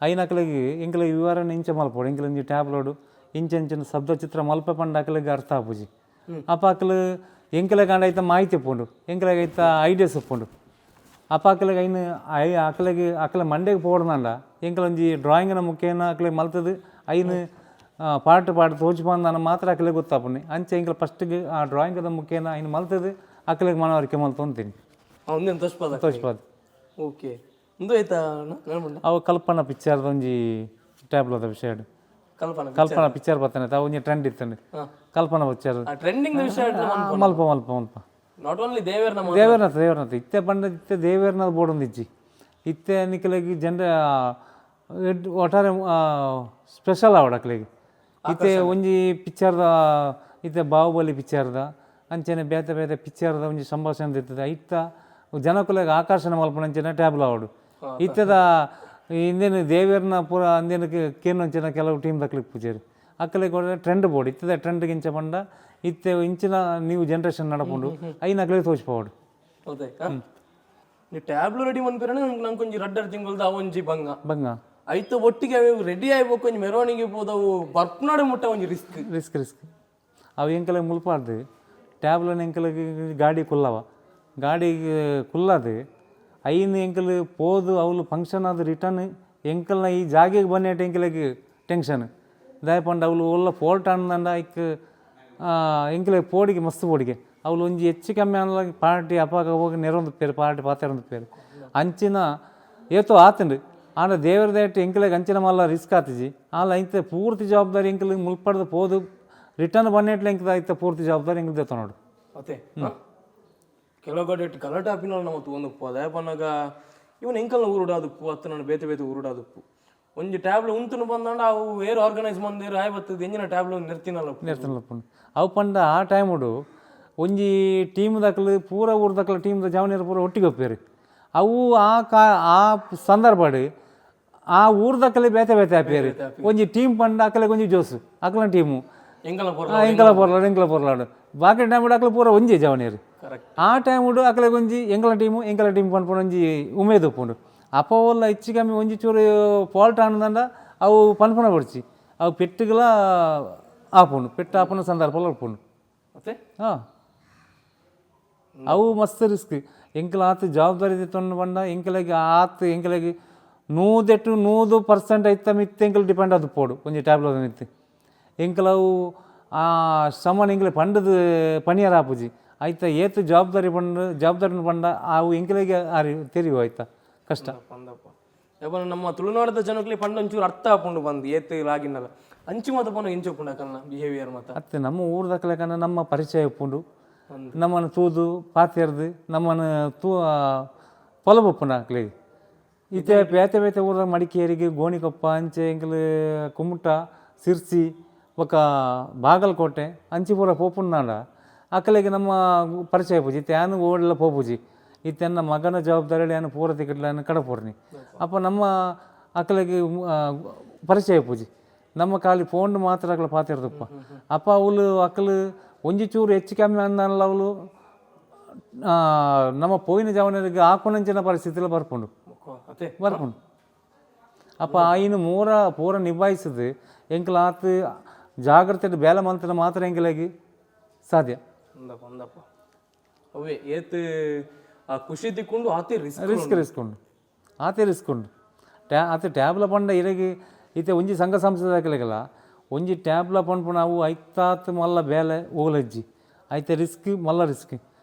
ಐನಕ್ಲೆಗ್ ಎಂಕ್ಲೆಗ್ ವಿವರಣೆ ಇಂಚ ಮಲ್ಪೊಡು. ಎಂಕ್ಲೆ ಒಂಜಿ ಟ್ಯಾಬ್ಲೋಡು ಇಂಚ ಇಂಚಿನ ಶಬ್ದ ಚಿತ್ರ ಮಲ್ಪ ಪಂಡ ಅಕ್ಲೆಗ್ ಅರ್ಥ ಆಪುಜಿ. ಅಪ್ಪ ಅಕ್ಲು ಎಂಕ್ಲೆಗ್ ಆಂಡ ಐತ ಮಾಹಿತಿ ಉಪ್ಪುಂಡು, ಎಂಕ್ಲೆಗ್ ಐತ ಐಡಿಯಾಸ್ ಉಪ್ಪುಂಡು. ಅಪ್ಪ ಅಕ್ಲೆಗ್ ಐನ್ I ಅಕ್ಲೆಗ್ ಅಕ್ಲೆ ಮಂಡೆಗ್ ಪೋಡ್ನಂಡ ಎಂಕ್ಲ ಒಂಜಿ ಡ್ರಾಯಿಂಗ್ನ ಮುಖೇನ ಅಕ್ಲೆಗ್ ಮಲ್ತದು ಐನ್ ಪಾರ್ಟ್ ಪಾರ್ಟ್ ತೋಜಿಪಂದಾನ ಮಾತ್ರ ಅಕ್ಲೆಗ್ ಗೊತ್ತಾಪುಂಡು. ಅಂಚ ಎಂಕ್ಲ ಫಸ್ಟ್ಗೆ ಆ ಡ್ರಾಯಿಂಗ್ದ ಮುಖೇನ ಐನ್ ಮಲ್ತದು ಅಕ್ಲೆಗ್ ಮನವರಿಕೆ ಮಲ್ತೊಂತೀನಿ. ಒಂದೇನು ತೋಚ್ಪದ. ತೋಜಿಪಾದ್. ಓಕೆ, ಒಂದು ಆಯ್ತಾ ಅಣ್ಣ? ಅವು ಕಲ್ಪನಾ ಪಿಕ್ಚರ್ದ ಒಂಜಿ ಟ್ಯಾಬ್ಲೋದ ವಿಷಯ. ಕಲ್ಪನಾ. ಕಲ್ಪನಾ ಪಿಕ್ಚರ್ ಬರ್ತಾನೆ, ಅವು ಒಂಜಿ ಟ್ರೆಂಡ್ ಇತ್ತಂడి ಕಲ್ಪನಾ ಪಿಕ್ಚರ್. ಆ ಟ್ರೆಂಡಿಂಗ್ ವಿಷಯ. ಮಲ್ಪ ಮಲ್ಪ ಮಲ್ಪ. Not only ದೇವೇರ್ನ. ದೇವೇರ್ನಾಥ, ದೇವೇರ್ನಾಥ. ಇತ್ತೆ ಪಂಡ ಇತ್ತೆ ದೇವೇರ್ನಾಥ ಬೋರ್ಡ್ ಇಜ್ಜಿ. ಇತ್ತೆ ನಿಕಲೆಗ್ ಜನರ ಒಟ್ಟಾರೆ ಸ್ಪೆಷಲ್ ಆವಡ್ ಅಕ್ಲೆಗ್. ಇತ್ತೆ ಒಂಜಿ ಪಿಕ್ಚರ್ದ, ಇತ್ತೆ ಬಾಹುಬಲಿ ಪಿಕ್ಚರ್ದ ಅಂಚನೆ ಬೇತೆ ಬೇತೆ ಪಿಕ್ಚರ್ದ ಒಂಜಿ ಸಂಭಾಷಣೆ ಇರ್ತದೆ. ಐತ ಜನಕುಲೆಗ್ ಆಕರ್ಷಣೆ ಮಲ್ಪುನ ಅಂಚನೆ ಟ್ಯಾಬ್ಲ ಆವಡು. ಇತ್ತೆದ ಇಂದೇನು ದೇವೇರ್ನ ಪೂರ ಅಂದೇನು ಕೇನು ಕೆಲವು ಟೀಮ್ ದಕ್ಲಿಗೆ ಪೂಜೆರು ಅಕ್ಕಲಿಗೆ ಟ್ರೆಂಡ್ ಬೋರ್ಡ್. ಇತ್ತದ ಟ್ರೆಂಡ್ ಇಂಚ ಪಂಡ ಇತ್ತೆ ಇಂಚಿನ ನೀವು ಜನ್ರೇಷನ್ ನಡಪುಂಡು, ಐನ ಅಕ್ಲೆಗ್ ತೋಚ್ಪೋಡು. ಹೌದಾಯ್ತಾ? ನೀವು ಟ್ಯಾಬ್ಲು ರೆಡಿ ಮನ್ಪಿರನೆ ನಮ್ಗೆ ನಂಗೆ ಒಂಜಿ ರಡ್ಡರ್ ತಿಂಗಳದ ಒಂಜಿ ಬಂಗ. ಬಂಗ. ಐತ ಒಟ್ಟಿಗೆ ರೆಡಿ ಆಯ್ಬೇಕು, ಒಂಜಿ ಮೆರವಣಿಗೆ ಪೋದವು ಬರ್ಪನಾಡು ಮುಟ್ಟ ಒಂಜಿ risk. Risk risk. ಅವು ಎಂಕಲೆಗ್ ಮುಲ್ಪಾರ್ದು ಟ್ಯಾಬ್ಲನ್ ಎಂಕಲೆಗ್ ಗಾಡಿ ಕುಲ್ಲವ, ಗಾಡಿ ಕುಲ್ಲದು ಐನ್ ಎಂಕಲ್ ಪೋದು ಅವ್ಲು ಫಂಕ್ಷನ್ ಆದ್ ರಿಟರ್ನ್ ಎಂಕಲ್ನ ಈ ಜಾಗೆಗೆ ಬನ್ನೇಟ್ ಎಂಕಲೆಗ್ ಟೆನ್ಷನ್. ದಾಯೆ ಪಂಡ ಅವುಲು ಒಲ್ಲ ಫಾಲ್ಟ್ ಆಂಡ ಐಕ್ ಎಂಕ್ಲೆ ಪೋಡಿಗೆ ಮಸ್ತ್ ಪೋಡಿಗೆ. ಅವ್ಲು ಒಂಜಿ ಹೆಚ್ಚು ಕಮ್ಮಿ ಆನ್ಲ ಪಾರ್ಟಿ ಅಪಾಗ ಹೋಗಿ ನೆರೊಂದು ಪೇರು ಪಾರ್ಟಿ ಪಾತೆರೊಂದು ಪೇರು ಅಂಚಿನ ಏತೋ ಆತುಂಡು. ಆಂಡ ದೇವರ ದಯಟ್ ಎಂಕ್ಲೆಗ್ ಅಂಚಿನ ಮಲ್ಲ ರಿಸ್ಕ್ ಆತಿಜಿ. ಆಲ ಐತೆ ಪೂರ್ತಿ ಜವಾಬ್ದಾರಿ ಎಂಕ್ಲೆ ಮುಲ್ಪಡ್ದು ಪೋದು ರಿಟರ್ನ್ ಬನ್ನೆಟ್ಲೆ ಎಂಕ್ದ ಐತ ಪೂರ್ತಿ ಜವಾಬ್ದಾರಿ ಎಂಕ್ಲೆ ದೆತ್ತೊನೊಡು. ಅತ್ತೆ ಕೆಲವು ಕಡೆ ಗಲಾಟೆ ಆಪಿನ ನಮ್ಮ ತೂವೊಂದುಪ್ಪು. ದಾಯೆ ಪನ್ನಗ ಇವನ್ ಎಂಕಲ್ನ ಊರುಡಾದುಪ್ಪು ಅತ್ತ ನಾನು ಬೇತೆ ಬೇತೆ ಊರುಡಾದುಪ್ಪು. ಒಂಜಿ ಟ್ಯಾಬ್ಲು ಉಂತುನು ಬಂದಂಡ ಅವು ಏರ್ ಆರ್ಗನೈಸ್ ಮಂದೇರು ಆಯ್ ಬತ್ತದ ಎಂಜಿನ ಟ್ಯಾಬ್ಲು ನಿರ್ತಿನಲ್ಲ. ನೆರ್ತನಲಪ್ಪುಂಡು. ಅವು ಪಂಡ ಆ ಟೈಮುಡು ಒಂಜಿ ಟೀಮ್ ದಕ್ಲು ಪೂರ ಊರು ದಕ್ಲು ಟೀಮ್ದ ಜವನಿಯರು ಪೂರ ಒಟ್ಟಿಗೆ ಒಪ್ಪೇರು. ಅವು ಆ ಕಾ ಆ ಸಂದರ್ಭಡ್ ಆ ಊರ್ದಕ್ಕಲೆ ಬೇತೆ ಬೇತೆ ಆಪೇರು. ಒಂಜಿ ಟೀಮ್ ಪಂಡ ಅಕಲೆಗ್ ಒಂಜಿ ಜೋಸು ಅಕ್ಲನ ಟೀಮು. ಎಂಕಲ್ನ ಪೊರ್ಲ. ಎಂಕಲ ಪೊರ್ಲಾಡು, ಎಂಕಲ ಪೊರ್ಲಾಡು. ಬಾಕಿ ಟೈಮ್ ಅಕ್ಲು ಪೂರ ಒಂಜಿ ಜವನಿಯರು. ಕರೆಕ್ಟ್. ಆ ಟೈಮುಡು ಅಕಲೆಗ್ ಒಂಜಿ ಎಂಕಲ ಟೀಮು ಎಂಕಲ ಟೀಮ್ ಪನ್ಪುನ ಒಂಜಿ ಉಮೇದ್ ಉಪ್ಪುಂಡು. ಅಪ ಓಲ್ಲ ಹೆಚ್ಚು ಕಮ್ಮಿ ಒಂಜಿ ಚೂರು ಫಾಲ್ಟ್ ಆಂಡ ಅವು ಪನ್ಪುನ ಬೊಡ್ಚಿ, ಅವು ಪೆಟ್ಟುಗಳ ಆಪುಂಡು, ಪೆಟ್ಟು ಆಪುನ ಸಂದರ್ಭಲ ಉಪ್ಪುಂಡು. ಮತ್ತೆ ಹಾಂ, ಅವು ಮಸ್ತ್ ರಿಸ್ಕ್. ಎಂಕಲ ಆತ್ ಜವಾಬ್ದಾರಿ ದೆತ್ತೊಂಡು ಪಂಡ ಎಂಕಲೆಗ್ ಆತ್ ಎಂಕಲೆಗ್ ನೂದೆಟ್ಟು 100% ಐತ ಮಿತ್ತ್ ಎಂಕಲ್ ಡಿಪೆಂಡ್ ಆದ್ ಪೋಡು ಒಂಜಿ ಟ್ಯಾಬ್ಲೋದ ಮಿತ್ತ್. ಎಂಕಲ ಅವು ಆ ಶ್ರಮನ್ ಎಂಕಲೆ ಪಂಡದ್ ಪನಿಯರ ಆಪುಜಿ. ಐತ ಏತ್ ಜವಾಬ್ದಾರಿ ಪಂಡ ಜವಾಬ್ದಾರಿನ ಪಂಡ ಅವು ಎಂಕಲೆಗ್ ಆರಿ ತೆರಿವು ಐತ ಕಷ್ಟ. ಪಂದಪ್ಪ ಯಾಪನ ನಮ್ಮ ತುಳುನಾಡದ ಜನಕ್ಲೆ ಪಂಡ ಒಂಚೂರು ಅರ್ಥ ಆಪುಂಡು ಬಂದು ಏತ್ ಲಾಗಿನ್ನಲ್ಲ ಅಂಚು ಮಾತ ಪೋನ ಇಂಚು ಉಪ್ಪುಂಡು ಅಕಲ್ನ ಬಿಹೇವಿಯರ್ ಮಾತ. ಅತ್ತೆ ನಮ್ಮ ಊರ್ದಕ್ಲೆಕನ ನಮ್ಮ ಪರಿಚಯ ಉಪ್ಪುಂಡು. ನಮ್ಮನ್ನು ತೂದು ಪಾತೆರ್ದು ನಮ್ಮನ್ನು ತೂ ಪೊಲಬು ಉಪ್ಪುಂಡು ಅಕ್ಲೆಗ್. ಇತ್ತೆ ಬೇತೆ ಬೇತೆ ಊರ್ದಾಗ ಮಡಿಕೇರಿಗೆ, ಗೋಣಿಕೊಪ್ಪ, ಅಂಚೆ ಎಂಕಲು ಕುಮಟ, ಸಿರ್ಸಿ ಬೊಕ್ಕ ಬಾಗಲಕೋಟೆ ಅಂಚಿ ಪೂರ ಪೋಪುಂಡಾಂಡ ಅಕಲೆಗ್ ನಮ್ಮ ಪರಿಚಯ ಇಪ್ಪುಜಿ. ಇತ್ತೆ ಯಾನ್ ಓಡ್ಲ ಪೋಪುಜಿ. ಇತ್ತೆ ಎನ್ನ ಮಗನ ಜವಾಬ್ದಾರಿ ಯಾನ್ ಪೂರ ತಿಕಟ್ಲ ಯಾನ್ ಕಡಪುರ್ನಿ. ಅಪ್ಪ ನಮ್ಮ ಅಕಲೆಗ್ ಪರಿಚಯ ಇಪ್ಪುಜಿ. ನಮ್ಮ ಖಾಲಿ ಫೋನ್ ಮಾತ್ರ ಅಕಲ ಪಾತೆರ್ದಪ್ಪ. ಅಪ್ಪ ಅವುಲು ಅಕಲು ಒಂಜಿ ಚೂರು ಹೆಚ್ಚು ಕಮ್ಮಿ ಅಂದಲ್ಲ ಅವಳು ನಮ್ಮ ಪೋಯಿನ ಜವನರಿಗೆ ಆಕುನಂಚಿನ ಪರಿಸ್ಥಿತಿಲ ಬರ್ಪುಂಡು. ಅತ್ತೆ ಬರ್ಪುಂಡು. ಅಪ್ಪ ಆಯಿನ ಮೂರ ಪೂರ ನಿಭಾಯಿಸದು ಎಂಕಲ ಆತ್ ಜಾಗ್ರತೆ ಬೇಲೆ ಮಂತನ ಮಾತ್ರ ಎಂಕಲಾಗಿ ಸಾಧ್ಯ. ಅಂದಪ್ಪ ಅಂದಪ್ಪ ಅವೇ ಏತ್ ಆ ಖುಷಿ ತಿಕ್ಕೊಂಡು ಆತಿ risk. Risk risk ಉಂಡು, ಆತೆ ರಿಸ್ಕ್ ಉಂಡು. ಆತೆ ಟ್ಯಾಬ್ಲ ಪಂಡ ಇರೆಗ್ ಇತ್ತೆ ಒಂಜಿ ಸಂಘ ಸಂಸ್ಥೆ ದಾಕಲೆಗಲ ಒಂಜಿ ಟ್ಯಾಬ್ಲ ಪನ್ಪುನ ಅವು ಐತಾತ್ ಮಲ್ಲ ಬೇಲೆ ಓಲಜ್ಜಿ. ಐತೆ ರಿಸ್ಕ್, ಮಲ್ಲ ರಿಸ್ಕ್.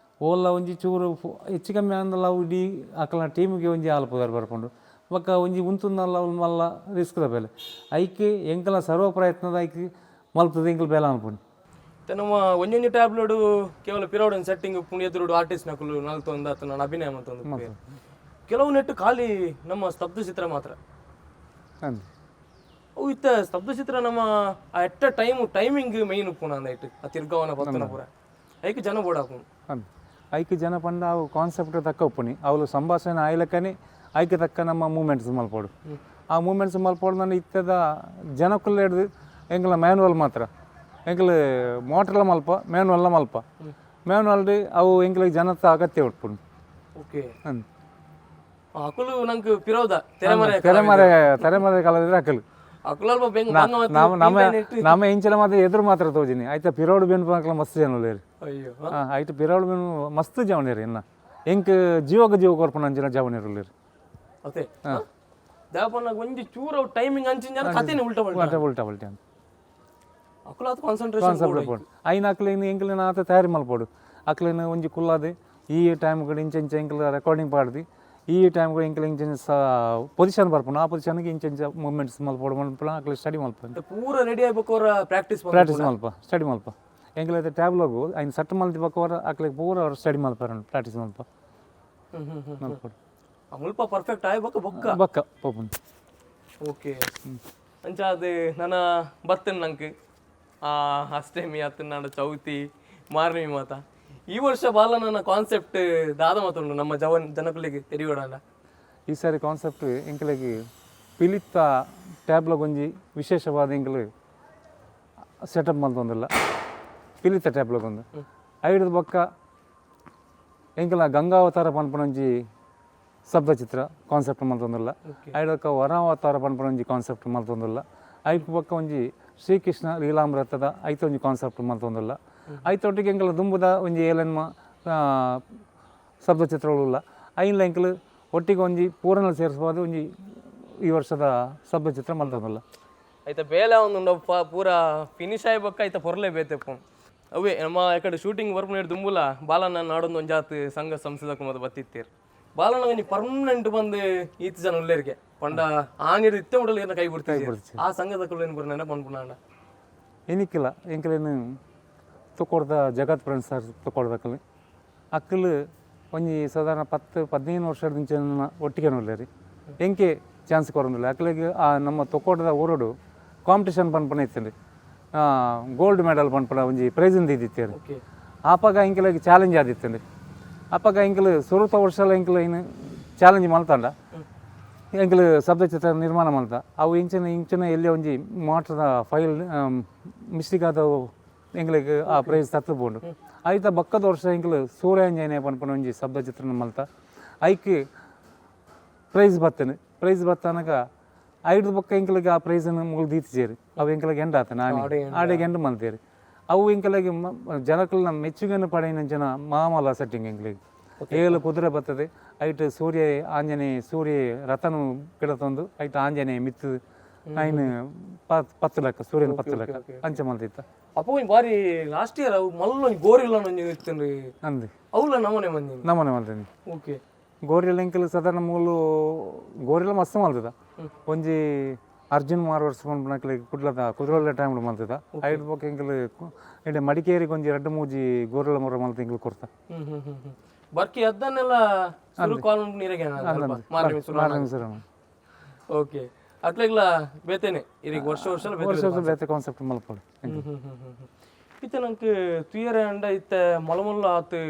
ಓಲ್ಲ ಒಂಜಿ ಚೂರು ಹೆಚ್ಚು ಕಮ್ಮಿ ಆಂಡಲ ಅವು ಇಡೀ ಅಕಲ್ನ ಟೀಮಿಗೆ ಒಂಜಿ ಆಲ್ಪುದಾರ್ ಬರ್ಪುಂಡು. ಬೊಕ್ಕ ಒಂಜಿ ಉಂತುಂದಲ್ಲ ಅವು ಮಲ್ಲ ರಿಸ್ಕ್ದ ಬೇಲೆ. ಐಕ್ ಎಂಕಲ ಸರ್ವ ಪ್ರಯತ್ನದ ಐಕ್ ಮಲ್ತದ ಎಂಕಲ್ ಬೇಲೆ ಅನ್ಪುಂಡು. ಮತ್ತೆ ನಮ್ಮ ಒಂಜೊಂಜಿ ಟ್ಯಾಬ್ಲೋಡು ಕೇವಲ ಪಿರೋಡ್ ಸೆಟ್ಟಿಂಗ್ ಉಪ್ಪುಂಡು, ಎದುರುಡು ಆರ್ಟಿಸ್ಟ್ ನಕಲು ನಲ್ತೊಂದು ಅತ್ತ ನಾನು ಅಭಿನಯ ಮಂತೊಂದು. ಕೆಲವು ನೆಟ್ಟು ಖಾಲಿ ನಮ್ಮ ಸ್ತಬ್ಧ ಚಿತ್ರ ಮಾತ್ರ. ಅವು ಇತ್ತ ಸ್ತಬ್ಧ ಚಿತ್ರ ನಮ್ಮ ಆ ಎಟ್ಟ time timing main ಉಪ್ಪುಂಡು ಅಂದ ಇಟ್ಟು ಆ ತಿರ್ಗವನ ಪತ್ತನ ಪೂರ ಐಕ್ ಜನ ಬೋರ್ಡ್ ಹಾಪುಂಡು. ಅಂದ್ ಐಕ್ ಜನ ಪಂಡ ಅವು ಕಾನ್ಸೆಪ್ಟ್ ತಕ್ಕ ಉಪ್ಪುನಿ. ಅವಳು ಸಂಭಾಷಣೆ ಆಯ್ಲಕ್ಕನೆ ಐಕ್ ತಕ್ಕ ನಮ್ಮ ಮೂಮೆಂಟ್ಸ್ ಮಲ್ಪೋಡು. ಆ ಮೂಮೆಂಟ್ಸ್ ಮಲ್ಪೋಡು ನನ್ನ ಇತ್ತದ ಜನಕ್ಕುಲ್ಲ ಹಿಡ್ದು ಎಂಕಲ ಮ್ಯಾನ್ವಲ್ ಮಾತ್ರ. ಎಂಕಲ್ ಮೋಟ್ರ್ಲ ಮಲ್ಪ ಮ್ಯಾನ್ವಲ್ಲ ಮಲ್ಪ ಮ್ಯಾನ್ವಲ್ ಅವು ಎಂಕಲಿಗೆ ಜನತ ಅಗತ್ಯ ಉಪ್ಪುಂಡು. ಓಕೆ. ಅಂದ್ ಅಕುಲು ನಂಗೆ ಪಿರೋದ ತೆರೆಮರೆ. ತೆರೆಮರೆ ತೆರೆಮರೆ ಕಲದಿದ್ರೆ ಅಕಲು ಅಕುಲು ಅಲ್ಪ ಬೆಂಗ್ ಬಂಗ ಮತ್ತೆ ನಮ್ಮ ನಮ್ಮ ನಮ್ಮ ಇಂಚಿನ ಮಾತ್ರ ಎದುರು ಮಾತ್ರ ತೋಜಿನಿ. ಆಯ್ತಾ ಪಿರೋಡು ಬೆನ್ ಪನಕ್ಲ ಮಸ್ತ್ ಜನ ಉಲ್ಲೇರು. ಅಯ್ಯೋ. ಆಯ್ತು ಪಿರೋಡು ಬೆನ್ ಮಸ್ತ್ ಜವನೇರು. ಇನ್ನ ಎಂಕ್ ಜೀವಕ ಜೀವ ಕೊರ್ಪುನ ಅಂಚಿನ ಜವನೇರು ಉಲ್ಲೇರು. ಅದೇ ದಾಪನ ಒಂಜಿ ಚೂರು ಟೈಮಿಂಗ್ ಅಂಚಿನ ಜನ ಕಥೆನೆ ಉಲ್ಟಾ ಪಲ್ಟಾ. ಉಲ್ಟಾ ಉಲ್ಟಾ ಪಲ್ಟಿ ಅಂತ. ಅಕುಲು ಅದು ಕಾನ್ಸಂಟ್ರೇಷನ್. ಕಾನ್ಸೆಪ್ಟ್ ಐನ ಅಕ್ಲೇನು ಎಂಕ್ಲೆನ ಆತ ತಯಾರಿ ಮಲ್ಪೋಡು. ಅಕ್ಲೇನು ಒಂಜಿ ಕುಲ್ಲಾದೆ ಈ ಟೈಮ್ ಕಡೆ ಇಂಚ ಇಂಚ ಎಂಕ್ಲ ರೆಕಾರ್ಡಿಂಗ್ ಪಾಡ್ದು ಈ ಟೈಮ್ ಕೂಡ ಎಂಕ್ಲ ಇಂಚ ಇಂಚ ಪೊಸಿಷನ್ ಬರ್ಪುಂಡು, ಆ ಪೊಸಿಷನ್ಗೆ ಇಂಚ ಇಂಚ ಮೂವ್ಮೆಂಟ್ಸ್ ಮಲ್ಪೋಡು ಮಲ್ಪುನ ಅಕ್ಲೆ ಸ್ಟಡಿ ಮಲ್ಪು. ಪೂರ ರೆಡಿ ಆಗ್ಬೇಕು ಅವರ ಪ್ರಾಕ್ಟೀಸ್. ಪ್ರಾಕ್ಟೀಸ್ ಮಲ್ಪ, ಸ್ಟಡಿ ಮಲ್ಪ. ಎಂಕ್ಲೈತೆ ಟ್ಯಾಬ್ಲಾಗು ಐನ್ ಸೆಟ್ ಮಲ್ತಿ ಬಕ್ಕವರ ಅಕ್ಲೆಗ್ ಪೂರ ಅವ್ರು ಸ್ಟಡಿ ಮಲ್ಪಾರ, ಪ್ರಾಕ್ಟೀಸ್ ಮಲ್ಪ ಮಲ್ಪೋಡು. ಮುಲ್ಪ ಪರ್ಫೆಕ್ಟ್ ಆಯ್ಬೇಕು ಬೊಕ್ಕ. ಬಕ್ಕ ಪೋಪುಂಡು. ಓಕೆ, ಅಂಚ ಅದು ನನ್ನ ಬತ್ತನ್ ನಂಗೆ ಆ ಅಷ್ಟಮಿ ಅತ್ತನಾಡ ಚೌತಿ ಮಾರ್ನಿಮಿ ಮಾತ ಈ ವರ್ಷ ಬಾಲ ನನ್ನ ಕಾನ್ಸೆಪ್ಟ್ ದಾದ ಮಾತುಂಡು ನಮ್ಮ ಜವನ್ ಜನಕುಲಿಗೆ ತೆರಿಯೋಡಲ್ಲ. ಈ ಸಾರಿ ಕಾನ್ಸೆಪ್ಟ್ ಎಂಕ್ಲೆಗ್ ಪಿಲಿತ್ತ ಟ್ಯಾಬ್ಲಾಗ್ ಒಂಜಿ ವಿಶೇಷವಾದ ಎಂಕ್ಲು ಸೆಟಪ್ ಮಲ್ತೊಂದಿಲ್ಲ ಪಿಲಿತ್ತ ಟ್ಯಾಬ್ಲಾಗ್ ಒಂದು. ಐಡ್ದ್ ಬೊಕ್ಕ ಎಂಕಲ ಗಂಗಾವತಾರ ಪನ್ಪುನ ಒಂಜಿ ಶಬ್ದಚಿತ್ರ ಕಾನ್ಸೆಪ್ಟ್ ಮಲ್ತೊಂದುಲ್ಲ. ಐಡ್ ಬೊಕ್ಕ ವರಾವತಾರ ಪನ್ಪುನ ಒಂಜಿ ಕಾನ್ಸೆಪ್ಟ್ ಮಲ್ತೊಂದುಲ್ಲ. ಐಕ್ ಬೊಕ್ಕ ಒಂಜಿ ಶ್ರೀಕೃಷ್ಣ ಲೀಲಾಮೃತದ ಐತ ಒಂಜಿ ಕಾನ್ಸೆಪ್ಟ್ ಮಲ್ತೊಂದುಲ್ಲ. ಐತೊಟ್ಟಿಗೆ ಎಂಕಲ ದುಂಬುದ ಒಂಜಿ ಏಲೆನ್ಮ ಶಬ್ದಚಿತ್ರಗಳುಲ್ಲ. ಐನ್ಲ ಎಂಕಲು ಒಟ್ಟಿಗೆ ಒಂಜಿ ಪೂರನ ಸೇರಿಸುವಾಗ ಒಂಜಿ ಈ ವರ್ಷದ ಶಬ್ದಚಿತ್ರ ಮಲ್ತೊಂದುಲ್ಲ. ಐತ ಬೇಲೆ ಒಂದು ಪೂರ ಫಿನಿಶ್ ಆಯ್ಬಕ್ಕ ಐತ ಪೊರ್ಲೆ ಬೇತೆಪ್ಪ. ಅವೇ ನಮ್ಮ ಈ ಶೂಟಿಂಗ್ ವರ್ಕ್ ದುಂಬುಲ ಬಾಲಣ್ಣ ನಾಡೊಂದು ಒಂಜಾತ್ ಸಂಘ ಸಂಸ್ಥೆದಕ್ಕೆ ಮೊದಲು ಬತ್ತಿತ್ತೀರ್. ಬಾಲಣ್ಣ ಒಂಜಿ ಪರ್ಮನೆಂಟ್ ಬಂದು ಈತ್ ಜನ ಉಲ್ಲೇರಿಗೆ ಪಂಡ ಆನಿಡ್ ಇತ್ತೆ ಮುಡಲ್ ಏನ ಕೈ ಬಿಡ್ತೀವಿ ಆ ಸಂಘದ ಕುಳ್ಳ ಬರ ನೆನಪು ಅನ್ಪುನಾಂಡ. ಎನಿಕ್ಕಿಲ್ಲ, ಎಂಕಲೇನು ತಕೊಡ್ದ ಜಗತ್ ಫ್ರೆಂಡ್ಸ್ ಸರ್ ತಕೊಡ್ದಕ್ಕಲ್ಲಿ ಅಕ್ಕಲು ಒಂಜಿ ಸಾಧಾರಣ 10-15 ವರ್ಷದ ಒಟ್ಟಿಗೆ ಉಲ್ಲೇರಿ. ಎಂಕೆ ಚಾನ್ಸ್ ಕೊರೊಂದಿಲ್ಲ ಅಕ್ಲೆಗ್. ಆ ನಮ್ಮ ತೊಕೋಟದ ಊರುಡು ಕಾಂಪಿಟೇಷನ್ ಪನ್ಪುನ ಇತ್ತುಂಡು, ಗೋಲ್ಡ್ ಮೆಡಲ್ ಪನ್ಪುನ ಒಂಜಿ ಪ್ರೈಸ್ ಇದ್ದಿತ್ತೇರು. ಆಪಗ ಎಂಕಲೆಗ್ ಚಾಲೆಂಜ್ ಆದಿತ್ತುಂಡು. ಅಪಗ ಎಂಕಲು ಸುರುತ ವರ್ಷಲ ಎಂಕಲು ಇನ್ನು ಚಾಲೆಂಜ್ ಮಲ್ತಂಡ ಎಂಕಲು ಶಬ್ದ ಚಿತ್ರ ನಿರ್ಮಾಣ ಮಲ್ತ. ಅವು ಇಂಚಿನ ಇಂಚಿನ ಎಲ್ಲಿ ಒಂಜಿ ಮೋಟ್ರದ ಫೈಲ್ ಮಿಸ್ಟೇಕ್ ಆದ ಎಂಕ್ಲೆಗ್ ಆ ಪ್ರೈಸ್ ತತ್ತು ಪೋಂಡು. ಐತ ಬಕ್ಕದ ವರ್ಷ ಎಂಕಲು ಸೂರ್ಯಾಂಜನೇಯ ಪನ್ಪುನ ಒಂಜಿ ಶಬ್ದ ಚಿತ್ರಣ ಮಲ್ತ. ಐಕ್ ಪ್ರೈಸ್ ಬತ್ತನೆ. ಪ್ರೈಸ್ ಬತ್ತನಗ ಐಡ್ದು ಬೊಕ್ಕ ಎಂಕಲೆಗ್ ಆ ಪ್ರೈಸನ್ನು ಮುಗುಲು ದೀತಿಜೇರು. ಅವು ಎಂಕಲೆಗ್ ಎಂಡ್ ಆತ ನಾನಿ ಆಡೆಗೆ ಎಂಡ್ ಮಲ್ತೇರು. ಅವು ಎಂಕಲೆಗ್ ಜನಕಲ್ನ ಮೆಚ್ಚುಗೆಯನ್ನು ಪಡೆಯಿನ ಜನ ಮಾಮಲ ಸೆಟ್ಟಿಂಗ್. ಎಂಕಲೆಗ್ ಏಳು ಕುದುರೆ ಬರ್ತದೆ. ಐಟ್ ಸೂರ್ಯ ಆಂಜನೇಯ, ಸೂರ್ಯ ರಥನು ಗಿಡತೊಂದು ಐಟ್ ಆಂಜನೇಯ ಮಿತ್ತು ಐನ್ 10 ಲೆಕ್ಕ, ಸೂರ್ಯನ 10 ಲೆಕ್ಕ ಅಂಚ ಮಲ್ತಿತ್ತ. ಅಪ್ಪ ಒಂಜಿ ಬಾರಿ ಲಾಸ್ಟ್ ಇಯರ್ ಅವು ಮಲ್ಲ ಒಂಜಿ ಗೋರಿಲ್ಲ ಒಂಜಿ ಇತ್ತುಂಡು. ಅಂದು. ಅವುಲ ನಮನೆ ಮಂದಿ. ನಮನೆ ಮಲ್ತೀನಿ. ಗೋರಿಲ್ಲ ಎಂಕಲ್ ಸಾಧಾರಣ ಮೂಲು ಗೋರಿಲ್ಲ ಮಸ್ತ್ ಮಲ್ತದ. ಒಂಜಿ ಅರ್ಜುನ್ ಮಾರ್ವರ್ಸ್ ಪನ್ಪುನಕ್ಲೆ ಕುಡ್ಲದ ಕುದ್ರೋಲೆ ಟೈಮ್ ಮಲ್ತದ. ಐದು ಬೊಕ್ಕ ಎಂಕಲ್ ಇಡೆ ಮಡಿಕೇರಿಗೆ ಒಂಜಿ ರಡ್ಡು ಮೂಜಿ ಗೋರಿಲ್ಲ ಮೊರ ಮಲ್ತ ಎಂಕಲ್ ಕೊರ್ತ. ಹ್ಮ್ ಹ್ಮ್ ಹ್ಮ್ ಹ್ಮ್ ಬರ್ಕಿ ಅದನ್ನೆಲ್ಲ ಸುರು ಕಾಲ್ ನೀರಿಗೆ ಮಾರನೇ ಸುರು. ಮಾರನೇ ಸುರು. ಓಕೆ, ಅಟ್ಲೆಗ್ಲ ಬೇತೇನೆ ಇರಿಗೆ ವರ್ಷ ವರ್ಷ ಬೇತೆ. ವರ್ಷ ವರ್ಷ ಬೇತೆ ಕಾನ್ಸೆಪ್ಟ್ ಮಲ್ಪೊಡು. ಹ್ಮ್ ಹ್ಮ್ ಹ್ಮ್ ಹ್ಮ್ ಹ್ಮ್. ಇತ್ತೆ ನಂಗೆ ತುಯರೆ ಅಂಡ ಇತ್ತೆ ಮೊಲ ಮೊಲ್ಲ ಆತು